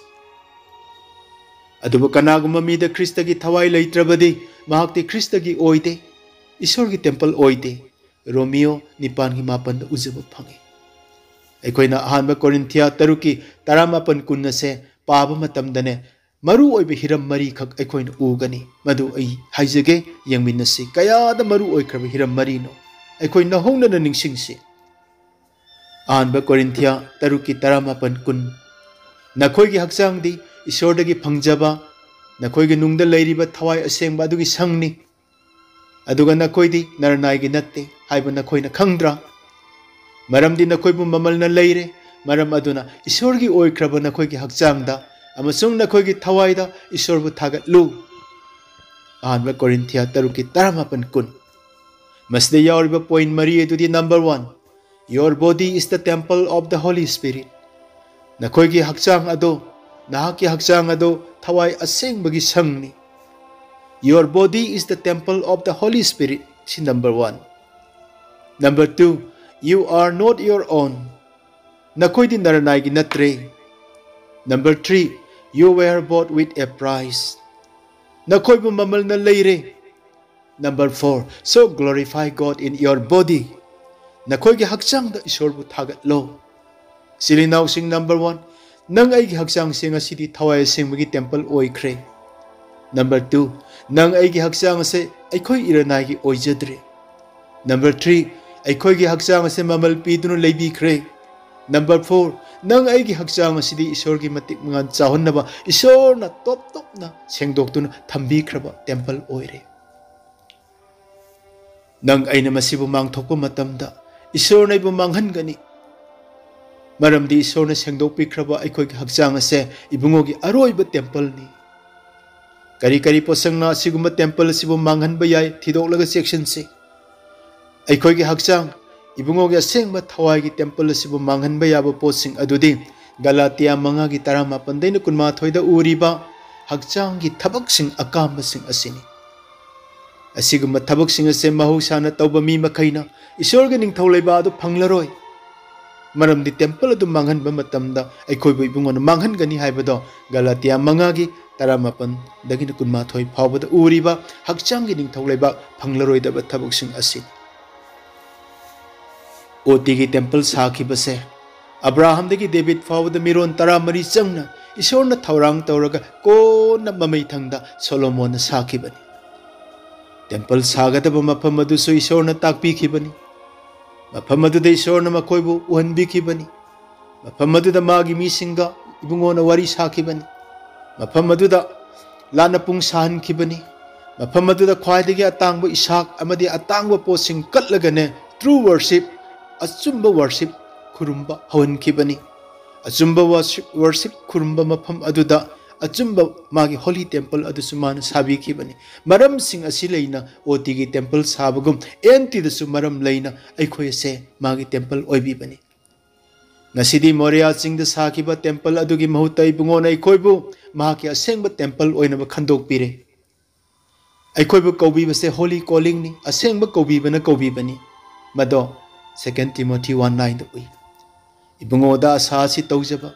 ꯑꯗꯨꯕꯨ ꯀꯅꯥꯒꯨꯝꯕ ꯃꯤꯗ ꯈ꯭ꯔꯤꯁꯇꯒꯤ ꯊꯋꯥꯏ ꯂꯩꯇ꯭ꯔꯕꯗꯤ ꯃꯍꯥꯛꯇꯤ ꯈ꯭ꯔꯤꯁꯇꯒꯤ ꯑꯣꯏꯗꯦ, ꯏꯁꯣꯔꯒꯤ ꯇꯦꯝꯄꯜ ꯑꯣꯏꯗꯦ꯫ ꯔꯣꯃꯤꯌꯣ ꯅꯤꯄꯥꯟꯒꯤ ꯃꯥꯄꯟꯗ ꯎꯖꯕ ꯐꯪꯉꯤ꯫ ꯑꯩꯈꯣꯏꯅ ꯑꯍꯥꯟꯕ ꯀꯣꯔꯤꯟꯊꯤꯌꯥ ꯇꯔꯨꯛꯀꯤ ꯇꯔꯥꯃꯥꯄꯟ ꯀꯨꯟ ꯑꯁꯦ ꯄꯥꯕ ꯃꯇꯝꯗꯅꯦ, ꯃꯔꯨ ꯑꯣꯏꯕ ꯍꯤꯔꯝ ꯃꯔꯤꯈꯛ ꯑꯩꯈꯣꯏꯅ ꯎꯒꯅꯤ꯫ ꯃꯗꯨ ꯑꯩ ꯍꯥꯏꯖꯒꯦ, ꯌꯦꯡꯃꯤꯟꯅꯁꯤ꯫ ꯀꯌꯥꯗ ꯃꯔꯨ ꯑꯣꯏꯈ꯭ꯔꯕ ꯍꯤꯔꯝ ꯃꯔꯤꯅꯣ? ꯑꯩꯈꯣꯏ ꯅꯧꯍꯧꯅꯅ ꯅꯤꯡꯁꯤꯡꯁꯤ꯫ ꯑꯍꯥꯟꯕ ꯀꯣꯔꯤꯟꯊꯤꯌꯥ ꯇꯔꯨꯛꯀꯤ ꯇꯔꯥꯃꯥꯄꯟ ꯀꯨꯟ, "ꯅꯈꯣꯏꯒꯤ ꯍꯛꯆꯥꯡꯗꯤ ꯏꯁꯣꯔꯗꯒꯤ ꯐꯪꯖꯕ, ꯅꯈꯣꯏꯒꯤ ꯅꯨꯡꯗ ꯂꯩꯔꯤꯕ ꯊꯋꯥꯏ ꯑꯁꯦꯡꯕ ꯑꯗꯨꯒꯤ ꯁꯪꯅꯤ꯫ ꯑꯗꯨꯒ ꯅꯈꯣꯏꯗꯤ ꯅꯔꯅꯥꯏꯒꯤ ꯅꯠꯇꯦ ꯍꯥꯏꯕ ꯅꯈꯣꯏꯅ ꯈꯪꯗ꯭ꯔꯥ? ꯃꯔꯝꯗꯤ ꯅꯈꯣꯏꯕꯨ ꯃꯃꯜꯅ ꯂꯩꯔꯦ꯫ ꯃꯔꯝ ꯑꯗꯨꯅ ꯏꯁꯣꯔꯒꯤ ꯑꯣꯏꯈ꯭ꯔꯕ ꯅꯈꯣꯏꯒꯤ ꯍꯛꯆꯥꯡꯗ ꯑꯃꯁꯨꯡ ꯅꯈꯣꯏꯒꯤ ꯊꯋꯥꯏꯗ ꯏꯁꯣꯔꯕꯨ ꯊꯥꯒꯠꯂꯨ"꯫ ꯑꯍꯥꯟꯕ ꯀꯣꯔꯤꯟꯊꯤꯌꯥ ꯇꯔꯨꯛꯀꯤ ꯇꯔꯥꯃꯥꯄꯟ ꯀꯨꯟ꯫ ꯃꯁꯤꯗ ꯌꯥꯎꯔꯤꯕ ꯄꯣꯏꯟ ꯃꯔꯤ ꯑꯗꯨꯗꯤ, number one, "Your body is the temple of the Holy Spirit"꯫ ꯅꯈꯣꯏꯒꯤ ꯍꯛꯆꯥꯡ ꯑꯗꯣ, ꯅꯍꯥꯛꯀꯤ ꯍꯛꯆꯥꯡ ꯑꯗꯣ ꯊꯋꯥꯏ ꯑꯁꯦꯡꯕꯒꯤ ꯁꯪꯅꯤ꯫ "Your body is the temple of the Holy Spirit", ꯁꯤ number one꯫ Number two, "You are not your own"꯫ ꯅꯈꯣꯏꯗꯤ ꯅꯔꯅꯥꯏꯒꯤ ꯅꯠꯇ꯭ꯔꯦ꯫ Number three, "You were bought with a price"꯫ ꯅꯈꯣꯏꯕꯨ ꯃꯃꯜꯅ ꯂꯩꯔꯦ꯫ Number four, "So glorify God in your body"꯫ ꯅꯈꯣꯏꯒꯤ ꯍꯛꯆꯥꯡꯗ ꯏꯁꯣꯔꯕꯨ ꯊꯥꯒꯠꯂꯣ꯫ ꯏꯆꯤꯜ ꯏꯅꯥꯎꯁꯤꯡ, number one, ꯅꯪ ꯑꯩꯒꯤ ꯍꯛꯆꯥꯡꯁꯦ ꯉꯁꯤꯗꯤ ꯊꯋꯥꯏ ꯑꯁꯦꯡꯕꯒꯤ ꯇꯦꯝꯄꯜ ꯑꯣꯏꯈ꯭ꯔꯦ꯫ Number two, ꯅꯪ ꯑꯩꯒꯤ ꯍꯛꯆꯥꯡ ꯑꯁꯦ ꯑꯩꯈꯣꯏ ꯏꯔꯅꯥꯏꯒꯤ ꯑꯣꯏꯖꯗ꯭ꯔꯦ꯫ Number three, ꯑꯩꯈꯣꯏꯒꯤ ꯍꯛꯆꯥꯡ ꯑꯁꯦ ꯃꯃꯜ ꯄꯤꯗꯨꯅ ꯂꯩꯕꯤꯈ꯭ꯔꯦ꯫ Number four, ꯅꯪ ꯑꯩꯒꯤ ꯍꯛꯆꯥꯡ ꯑꯁꯤꯗꯤ ꯏꯁꯣꯔꯒꯤ ꯃꯇꯤꯛ ꯃꯉꯥꯜ ꯆꯥꯎꯍꯟꯅꯕ ꯏꯁꯣꯔꯅ ꯇꯣꯞ ꯇꯣꯞꯅ ꯁꯦꯡꯗꯣꯛꯇꯨꯅ ꯊꯝꯕꯤꯈ꯭ꯔꯕ ꯇꯦꯝꯄꯜ ꯑꯣꯏꯔꯦ꯫ ꯅꯪ ꯑꯩꯅ ꯃꯁꯤꯕꯨ ꯃꯥꯡꯊꯣꯛꯄ ꯃꯇꯝꯗ ꯏꯁꯣꯔꯅ ꯑꯩꯕꯨ ꯃꯥꯡꯍꯟꯒꯅꯤ꯫ ꯃꯔꯝꯗꯤ ꯏꯁꯣꯔꯅ ꯁꯦꯡꯗꯣꯛꯄꯤꯈ꯭ꯔꯕ ꯑꯩꯈꯣꯏꯒꯤ ꯍꯛꯆꯥꯡ ꯑꯁꯦ ꯏꯕꯨꯡꯉꯣꯒꯤ ꯑꯔꯣꯏꯕ ꯇꯦꯝꯄꯜꯅꯤ꯫ ꯀꯔꯤ ꯀꯔꯤ ꯄꯣꯠꯁꯛꯅ ꯑꯁꯤꯒꯨꯝꯕ ꯇꯦꯝꯄꯜ ꯑꯁꯤꯕꯨ ꯃꯥꯡꯍꯟꯕ ꯌꯥꯏ? ꯊꯤꯗꯣꯛꯂꯒ ꯆꯦꯛꯁꯤꯟꯁꯤ꯫ ꯑꯩꯈꯣꯏꯒꯤ ꯍꯛꯆꯥꯡ, ꯏꯕꯨꯡꯉꯣꯒꯤ ꯑꯁꯦꯡꯕ ꯊꯋꯥꯏꯒꯤ ꯇꯦꯝꯄꯜ ꯑꯁꯤꯕꯨ ꯃꯥꯡꯍꯟꯕ ꯌꯥꯕ ꯄꯣꯠꯁꯤꯡ ꯑꯗꯨꯗꯤ ꯒꯂꯥꯇꯤꯌꯥ ꯃꯉꯥꯒꯤ ꯇꯔꯥꯃꯥꯄꯟꯗꯩꯅ ꯀꯨꯟꯃꯥꯊꯣꯏꯗ ꯎꯔꯤꯕ ꯍꯛꯆꯥꯡꯒꯤ ꯊꯕꯛꯁꯤꯡ ꯑꯀꯥꯝꯕꯁꯤꯡ ꯑꯁꯤꯅꯤ꯫ ꯑꯁꯤꯒꯨꯝꯕ ꯊꯕꯛꯁꯤꯡ ꯑꯁꯦ ꯃꯍꯧꯁꯥꯅ ꯇꯧꯕ ꯃꯤ ꯃꯈꯩꯅ ꯏꯁꯣꯔꯒꯤ ꯅꯤꯡꯊꯧ ꯂꯩꯕꯥꯛ ꯑꯗꯨ ꯐꯪꯂꯔꯣꯏ꯫ ꯃꯔꯝꯗꯤ ꯇꯦꯝꯄꯜ ꯑꯗꯨ ꯃꯥꯡꯍꯟꯕ ꯃꯇꯝꯗ ꯑꯩꯈꯣꯏꯕꯨ ꯏꯕꯨꯡꯉꯣꯅ ꯃꯥꯡꯍꯟꯒꯅꯤ ꯍꯥꯏꯕꯗꯣ ꯒꯂꯥꯇꯤꯌꯥ ꯃꯉꯥꯒꯤ ꯇꯔꯥꯃꯥꯄꯟꯗꯒꯤꯅ ꯀꯨꯟꯃꯥꯊꯣꯏ ꯐꯥꯎꯕꯗ ꯎꯔꯤꯕ ꯍꯛꯆꯥꯡꯒꯤ ꯅꯤꯡꯊꯧ ꯂꯩꯕꯥꯛ ꯐꯪꯂꯔꯣꯏꯗꯕ ꯊꯕꯛꯁꯤꯡ ꯑꯁꯤ꯫ ꯑꯣ ꯇꯤꯒꯤ ꯇꯦꯝꯄꯜ ꯁꯥꯈꯤꯕꯁꯦ ꯑꯕ꯭ꯔꯥꯍꯝꯗꯒꯤ ꯗꯦꯕꯤꯠ ꯐꯥꯎꯕꯗ ꯃꯤꯔꯣꯟ ꯇꯔꯥꯃꯔꯤ ꯆꯪꯅ ꯏꯁꯣꯔꯅ ꯊꯧꯔꯥꯡ ꯇꯧꯔꯒ ꯀꯣꯟꯅ ꯃꯃꯩ ꯊꯪꯗ ꯁꯣꯂꯣꯃꯣꯟꯅ ꯁꯥꯈꯤꯕꯅꯤ꯫ ꯇꯦꯝꯄꯜ ꯁꯥꯒꯗꯕ ꯃꯐꯝ ꯑꯗꯨꯁꯨ ꯏꯁꯣꯔꯅ ꯇꯥꯛꯄꯤꯈꯤꯕꯅꯤ꯫ ꯃꯐꯝ ꯑꯗꯨꯗ ꯏꯁꯣꯔꯅ ꯃꯈꯣꯏꯕꯨ ꯎꯍꯟꯕꯤꯈꯤꯕꯅꯤ꯫ ꯃꯐꯝ ꯑꯗꯨꯗ ꯃꯥꯒꯤ ꯃꯤꯁꯤꯡꯒ ꯏꯕꯨꯡꯉꯣꯅ ꯋꯥꯔꯤ ꯁꯥꯈꯤꯕꯅꯤ꯫ ꯃꯐꯝ ꯑꯗꯨꯗ ꯂꯥꯟꯅ ꯄꯨꯡ ꯁꯥꯍꯟꯈꯤꯕꯅꯤ꯫ ꯃꯐꯝ ꯑꯗꯨꯗ ꯈ꯭ꯋꯥꯏꯗꯒꯤ ꯑꯇꯥꯡꯕ ꯏꯁꯥꯛ ꯑꯃꯗꯤ ꯑꯇꯥꯡꯕ ꯄꯣꯠꯁꯤꯡ ꯀꯠꯂꯒꯅꯦ, true worship, ꯑꯆꯨꯝꯕ worship ꯈꯨꯔꯨꯝꯕ ꯍꯧꯍꯟꯈꯤꯕꯅꯤ꯫ ꯑꯆꯨꯝꯕ worship, worship ꯈꯨꯔꯨꯝꯕ ꯃꯐꯝ ꯑꯗꯨꯗ ꯑꯆꯨꯝꯕ ꯃꯥꯒꯤ holy temple ꯑꯗꯨꯁꯨ ꯃꯥꯅ ꯁꯥꯕꯤꯈꯤꯕꯅꯤ꯫ ꯃꯔꯝꯁꯤꯡ ꯑꯁꯤ ꯂꯩꯅ ꯑꯣ ꯇꯤꯒꯤ ꯇꯦꯝꯄꯜ ꯁꯥꯕꯒꯨꯝ ꯑꯦꯟ ꯇꯤꯗꯁꯨ ꯃꯔꯝ ꯂꯩꯅ ꯑꯩꯈꯣꯏ ꯑꯁꯦ ꯃꯥꯒꯤ ꯇꯦꯝꯄꯜ ꯑꯣꯏꯕꯤꯕꯅꯤ꯫ ꯉꯁꯤꯗꯤ ꯃꯣꯔꯤꯌꯥ ꯆꯤꯡꯗ ꯁꯥꯈꯤꯕ ꯇꯦꯝꯄꯜ ꯑꯗꯨꯒꯤ ꯃꯍꯨꯠꯇ ꯏꯕꯨꯡꯉꯣꯅ ꯑꯩꯈꯣꯏꯕꯨ ꯃꯍꯥꯛꯀꯤ ꯑꯁꯦꯡꯕ ꯇꯦꯝꯄꯜ ꯑꯣꯏꯅꯕ ꯈꯟꯗꯣꯛꯄꯤꯔꯦ꯫ ꯑꯩꯈꯣꯏꯕꯨ ꯀꯧꯕꯤꯕꯁꯦ holy callingꯅꯤ, ꯑꯁꯦꯡꯕ ꯀꯧꯕꯤꯕꯅ ꯀꯧꯕꯤꯕꯅꯤ꯫ ꯃꯗꯣ Second Timothy one nineꯗ ꯎꯏ꯫ ꯏꯕꯨꯡꯉꯣꯗ ꯑꯁꯥ ꯑꯁꯤ ꯇꯧꯖꯕ,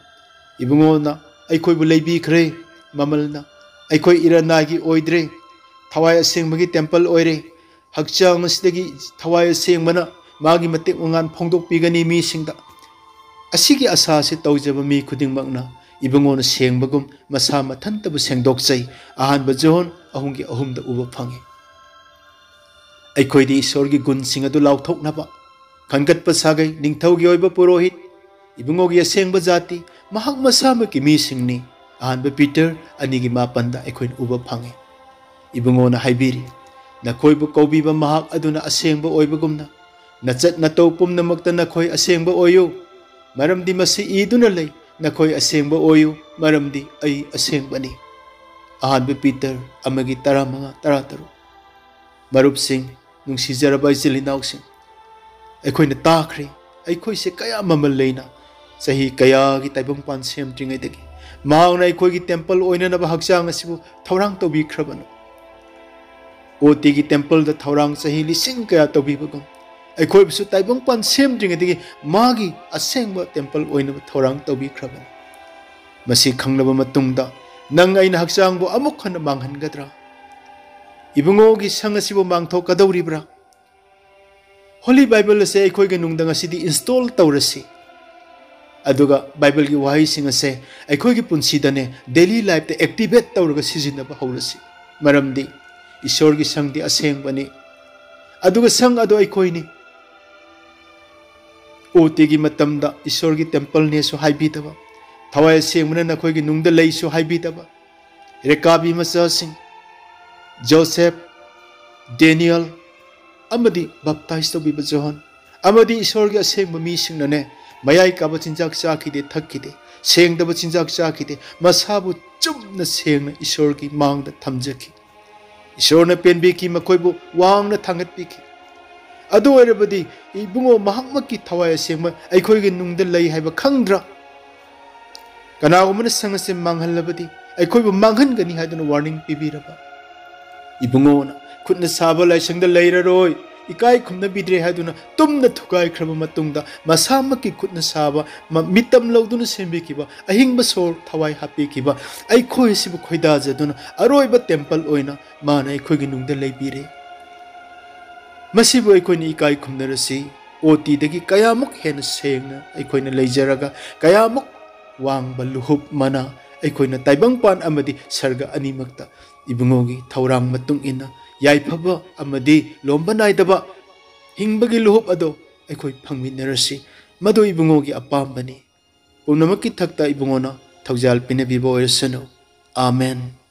ꯏꯕꯨꯡꯉꯣꯅ ꯑꯩꯈꯣꯏꯕꯨ ꯂꯩꯕꯤꯈ꯭ꯔꯦ, ꯃꯃꯜꯅ꯫ ꯑꯩꯈꯣꯏ ꯏꯔꯟꯅꯥꯏꯒꯤ ꯑꯣꯏꯗ꯭ꯔꯦ, ꯊꯋꯥꯏ ꯑꯁꯦꯡꯕꯒꯤ ꯇꯦꯝꯄꯜ ꯑꯣꯏꯔꯦ꯫ ꯍꯛꯆꯥꯡ ꯑꯁꯤꯗꯒꯤ ꯊꯋꯥꯏ ꯑꯁꯦꯡꯕꯅ ꯃꯥꯒꯤ ꯃꯇꯤꯛ ꯃꯉꯥꯜ ꯐꯣꯡꯗꯣꯛꯄꯤꯒꯅꯤ ꯃꯤꯁꯤꯡꯗ꯫ ꯑꯁꯤꯒꯤ ꯑꯁꯥ ꯑꯁꯤ ꯇꯧꯖꯕ ꯃꯤ ꯈꯨꯗꯤꯡꯃꯛꯅ ꯏꯕꯨꯡꯉꯣꯅ ꯁꯦꯡꯕꯒꯨꯝ ꯃꯁꯥ ꯃꯊꯟꯇꯕꯨ ꯁꯦꯡꯗꯣꯛꯆꯩ꯫ ꯑꯍꯥꯟꯕ ꯖꯣꯍꯣꯟ ꯑꯍꯨꯝꯒꯤ ꯑꯍꯨꯝꯗ ꯎꯕ ꯐꯪꯉꯤ꯫ ꯑꯩꯈꯣꯏꯗꯤ ꯏꯁꯣꯔꯒꯤ ꯒꯨꯟꯁꯤꯡ ꯑꯗꯨ ꯂꯥꯎꯊꯣꯛꯅꯕ ꯈꯟꯒꯠꯄ ꯁꯥꯒꯩ, ꯅꯤꯡꯊꯧꯒꯤ ꯑꯣꯏꯕ ꯄꯨꯔꯣꯍꯤꯠ, ꯏꯕꯨꯡꯉꯣꯒꯤ ꯑꯁꯦꯡꯕ ꯖꯥꯇꯤ, ꯃꯍꯥꯛ ꯃꯁꯥꯃꯛꯀꯤ ꯃꯤꯁꯤꯡꯅꯤ꯫ ꯑꯍꯥꯟꯕ ꯄꯤꯇꯔ ꯑꯅꯤꯒꯤ ꯃꯥꯄꯟꯗ ꯑꯩꯈꯣꯏꯅ ꯎꯕ ꯐꯪꯉꯤ꯫ ꯏꯕꯨꯡꯉꯣꯅ ꯍꯥꯏꯕꯤꯔꯤ, "ꯅꯈꯣꯏꯕꯨ ꯀꯧꯕꯤꯕ ꯃꯍꯥꯛ ꯑꯗꯨꯅ ꯑꯁꯦꯡꯕ ꯑꯣꯏꯕꯒꯨꯝꯅ, ꯅꯆꯠ ꯅꯇꯧ ꯄꯨꯝꯅꯃꯛꯇ ꯅꯈꯣꯏ ꯑꯁꯦꯡꯕ ꯑꯣꯏꯌꯨ, ꯃꯔꯝꯗꯤ ꯃꯁꯤ ꯏꯗꯨꯅ ꯂꯩ, 'ꯅꯈꯣꯏ ꯑꯁꯦꯡꯕ ꯑꯣꯏꯌꯨ, ꯃꯔꯝꯗꯤ ꯑꯩ ꯑꯁꯦꯡꯕꯅꯤ.'" ꯑꯍꯥꯟꯕ ꯄꯤꯇꯔ ꯑꯃꯒꯤ ꯇꯔꯥꯃꯉꯥ, ꯇꯔꯥꯇꯔꯨꯛ꯫ ꯃꯔꯨꯞꯁꯤꯡ, ꯅꯨꯡꯁꯤꯖꯔꯕ ꯏꯆꯤꯜ ꯏꯅꯥꯎꯁꯤꯡ, ꯑꯩꯈꯣꯏꯅ ꯇꯥꯈ꯭ꯔꯦ, ꯑꯩꯈꯣꯏꯁꯦ ꯀꯌꯥ ꯃꯃꯜ ꯂꯩꯅ ꯆꯍꯤ ꯀꯌꯥꯒꯤ ꯇꯥꯏꯕꯪꯄꯥꯟ ꯁꯦꯝꯗ꯭ꯔꯤꯉꯩꯗꯒꯤ ꯃꯍꯥꯛꯅ ꯑꯩꯈꯣꯏꯒꯤ ꯇꯦꯝꯄꯜ ꯑꯣꯏꯅꯅꯕ ꯍꯛꯆꯥꯡ ꯑꯁꯤꯕꯨ ꯊꯧꯔꯥꯡ ꯇꯧꯕꯤꯈ꯭ꯔꯕꯅꯣ꯫ ꯑꯣ ꯇꯤꯒꯤ ꯇꯦꯝꯄꯜꯗ ꯊꯧꯔꯥꯡ ꯆꯍꯤ ꯂꯤꯁꯤꯡ ꯀꯌꯥ ꯇꯧꯕꯤꯕꯒꯨꯝ, ꯑꯩꯈꯣꯏꯕꯨꯁꯨ ꯇꯥꯏꯕꯪꯄꯥꯟ ꯁꯦꯝꯗ꯭ꯔꯤꯉꯩꯗꯒꯤ ꯃꯥꯒꯤ ꯑꯁꯦꯡꯕ ꯇꯦꯝꯄꯜ ꯑꯣꯏꯅꯕ ꯊꯧꯔꯥꯡ ꯇꯧꯕꯤꯈ꯭ꯔꯕꯅꯤ꯫ ꯃꯁꯤ ꯈꯪꯂꯕ ꯃꯇꯨꯡꯗ ꯅꯪ ꯑꯩꯅ ꯍꯛꯆꯥꯡꯕꯨ ꯑꯃꯨꯛ ꯍꯟꯅ ꯃꯥꯡꯍꯟꯒꯗ꯭ꯔꯥ? ꯏꯕꯨꯡꯉꯣꯒꯤ ꯁꯪ ꯑꯁꯤꯕꯨ ꯃꯥꯡꯊꯣꯛꯀꯗꯧꯔꯤꯕ꯭ꯔꯥ? Holy Bible ꯑꯁꯦ ꯑꯩꯈꯣꯏꯒꯤ ꯅꯨꯡꯗ ꯉꯁꯤꯗꯤ install ꯇꯧꯔꯁꯤ꯫ ꯑꯗꯨꯒ Bible ꯒꯤ ꯋꯥꯍꯩꯁꯤꯡ ꯑꯁꯦ ꯑꯩꯈꯣꯏꯒꯤ ꯄꯨꯟꯁꯤꯗꯅꯦ, daily life ꯇ activate ꯇꯧꯔꯒ ꯁꯤꯖꯤꯟꯅꯕ ꯍꯧꯔꯁꯤ꯫ ꯃꯔꯝꯗꯤ ꯏꯁꯣꯔꯒꯤ ꯁꯪꯗꯤ ꯑꯁꯦꯡꯕꯅꯤ꯫ ꯑꯗꯨꯒ ꯁꯪ ꯑꯗꯣ ꯑꯩꯈꯣꯏꯅꯤ꯫ OT ꯒꯤ ꯃꯇꯝꯗ ꯏꯁꯣꯔꯒꯤ temple ꯅꯦꯁꯨ ꯍꯥꯏꯕꯤꯗꯕ, ꯊꯋꯥꯏ ꯑꯁꯦꯡꯕꯅ ꯅꯈꯣꯏꯒꯤ ꯅꯨꯡꯗ ꯂꯩꯁꯨ ꯍꯥꯏꯕꯤꯗꯕ, ꯔꯦꯀꯥꯕꯤ ꯃꯆꯥꯁꯤꯡ, ꯖꯣꯁꯦꯐ, ꯗꯦꯅꯤꯌꯦꯜ, ꯑꯃꯗꯤ baptize ꯇꯧꯕꯤꯕ ꯖꯣꯍꯟ, ꯑꯃꯗꯤ ꯏꯁꯣꯔꯒꯤ ꯑꯁꯦꯡꯕ ꯃꯤꯁꯤꯡꯅꯅꯦ, ꯃꯌꯥꯏ ꯀꯥꯕ ꯆꯤꯟꯖꯥꯛ ꯆꯥꯈꯤꯗꯦ, ꯊꯛꯈꯤꯗꯦ, ꯁꯦꯡꯗꯕ ꯆꯤꯟꯖꯥꯛ ꯆꯥꯈꯤꯗꯦ, ꯃꯁꯥꯕꯨ ꯆꯨꯝꯅ ꯁꯦꯡꯅ ꯏꯁꯣꯔꯒꯤ ꯃꯥꯡꯗ ꯊꯝꯖꯈꯤ꯫ ꯏꯁꯣꯔꯅ ꯄꯦꯟꯕꯤꯈꯤ, ꯃꯈꯣꯏꯕꯨ ꯋꯥꯡꯅ ꯊꯥꯡꯒꯠꯄꯤꯈꯤ꯫ ꯑꯗꯨ ꯑꯣꯏꯔꯕꯗꯤ ꯏꯕꯨꯡꯉꯣ, ꯃꯍꯥꯛꯃꯛꯀꯤ ꯊꯋꯥꯏ ꯑꯁꯦꯡꯕ ꯑꯩꯈꯣꯏꯒꯤ ꯅꯨꯡꯗ ꯂꯩ ꯍꯥꯏꯕ ꯈꯪꯗ꯭ꯔꯥ? ꯀꯅꯥꯒꯨꯝꯕꯅ ꯁꯪ ꯑꯁꯦ ꯃꯥꯡꯍꯜꯂꯕꯗꯤ ꯑꯩꯈꯣꯏꯕꯨ ꯃꯥꯡꯍꯟꯒꯅꯤ ꯍꯥꯏꯗꯨꯅ warning ꯄꯤꯕꯤꯔꯕ? ꯏꯕꯨꯡꯉꯣꯅ ꯈꯨꯠꯅ ꯁꯥꯕ ꯂꯥꯏꯁꯪꯗ ꯂꯩꯔꯔꯣꯏ, ꯏꯀꯥꯏ ꯈꯨꯝꯅꯕꯤꯗ꯭ꯔꯦ ꯍꯥꯏꯗꯨꯅ ꯇꯨꯝꯅ ꯊꯨꯒꯥꯏꯈ꯭ꯔꯕ ꯃꯇꯨꯡꯗ ꯃꯁꯥꯃꯛꯀꯤ ꯈꯨꯠꯅ ꯁꯥꯕ ꯃ-, ꯃꯤꯇꯝ ꯂꯧꯗꯨꯅ ꯁꯦꯝꯕꯤꯈꯤꯕ ꯑꯍꯤꯡꯕ ꯁꯣꯔ ꯊꯋꯥꯏ ꯍꯥꯞꯄꯤꯈꯤꯕ ꯑꯩꯈꯣꯏ ꯑꯁꯤꯕꯨ ꯈꯣꯏꯗꯥꯖꯗꯨꯅ ꯑꯔꯣꯏꯕ temple ꯑꯣꯏꯅ ꯃꯥꯅ ꯑꯩꯈꯣꯏꯒꯤ ꯅꯨꯡꯗ ꯂꯩꯕꯤꯔꯦ꯫ ꯃꯁꯤꯕꯨ ꯑꯩꯈꯣꯏꯅ ꯏꯀꯥꯏ ꯈꯨꯝꯅꯔꯁꯤ꯫ OT ꯗꯒꯤ ꯀꯌꯥꯃꯨꯛ ꯍꯦꯟꯅ ꯁꯦꯡꯅ ꯑꯩꯈꯣꯏꯅ ꯂꯩꯖꯔꯒ, ꯀꯌꯥꯃꯨꯛ ꯋꯥꯡꯕ ꯂꯨꯍꯨꯞ ꯃꯅꯥ ꯑꯩꯈꯣꯏꯅ ꯇꯥꯏꯕꯪꯄꯥꯟ ꯑꯃꯗꯤ ꯁꯔꯒ ꯑꯅꯤꯃꯛꯇ ꯏꯕꯨꯡꯉꯣꯒꯤ ꯊꯧꯔꯥꯡ ꯃꯇꯨꯡ ꯏꯟꯅ ꯌꯥꯏꯐꯕ ꯑꯃꯗꯤ ꯂꯣꯝꯕ ꯅꯥꯏꯗꯕ ꯍꯤꯡꯕꯒꯤ ꯂꯨꯍꯨꯞ ꯑꯗꯣ ꯑꯩꯈꯣꯏ ꯐꯪꯃꯤꯟꯅꯔꯁꯤ꯫ ꯃꯗꯨ ꯏꯕꯨꯡꯉꯣꯒꯤ ꯑꯄꯥꯝꯕꯅꯤ꯫ ꯄꯨꯝꯅꯃꯛꯀꯤ ꯊꯛꯇ ꯏꯕꯨꯡꯉꯣꯅ ꯊꯧꯖꯥꯜ ꯄꯤꯅꯕꯤꯕ ꯑꯣꯏꯔꯁꯅꯨ꯫ ꯑꯥꯃꯦꯟ꯫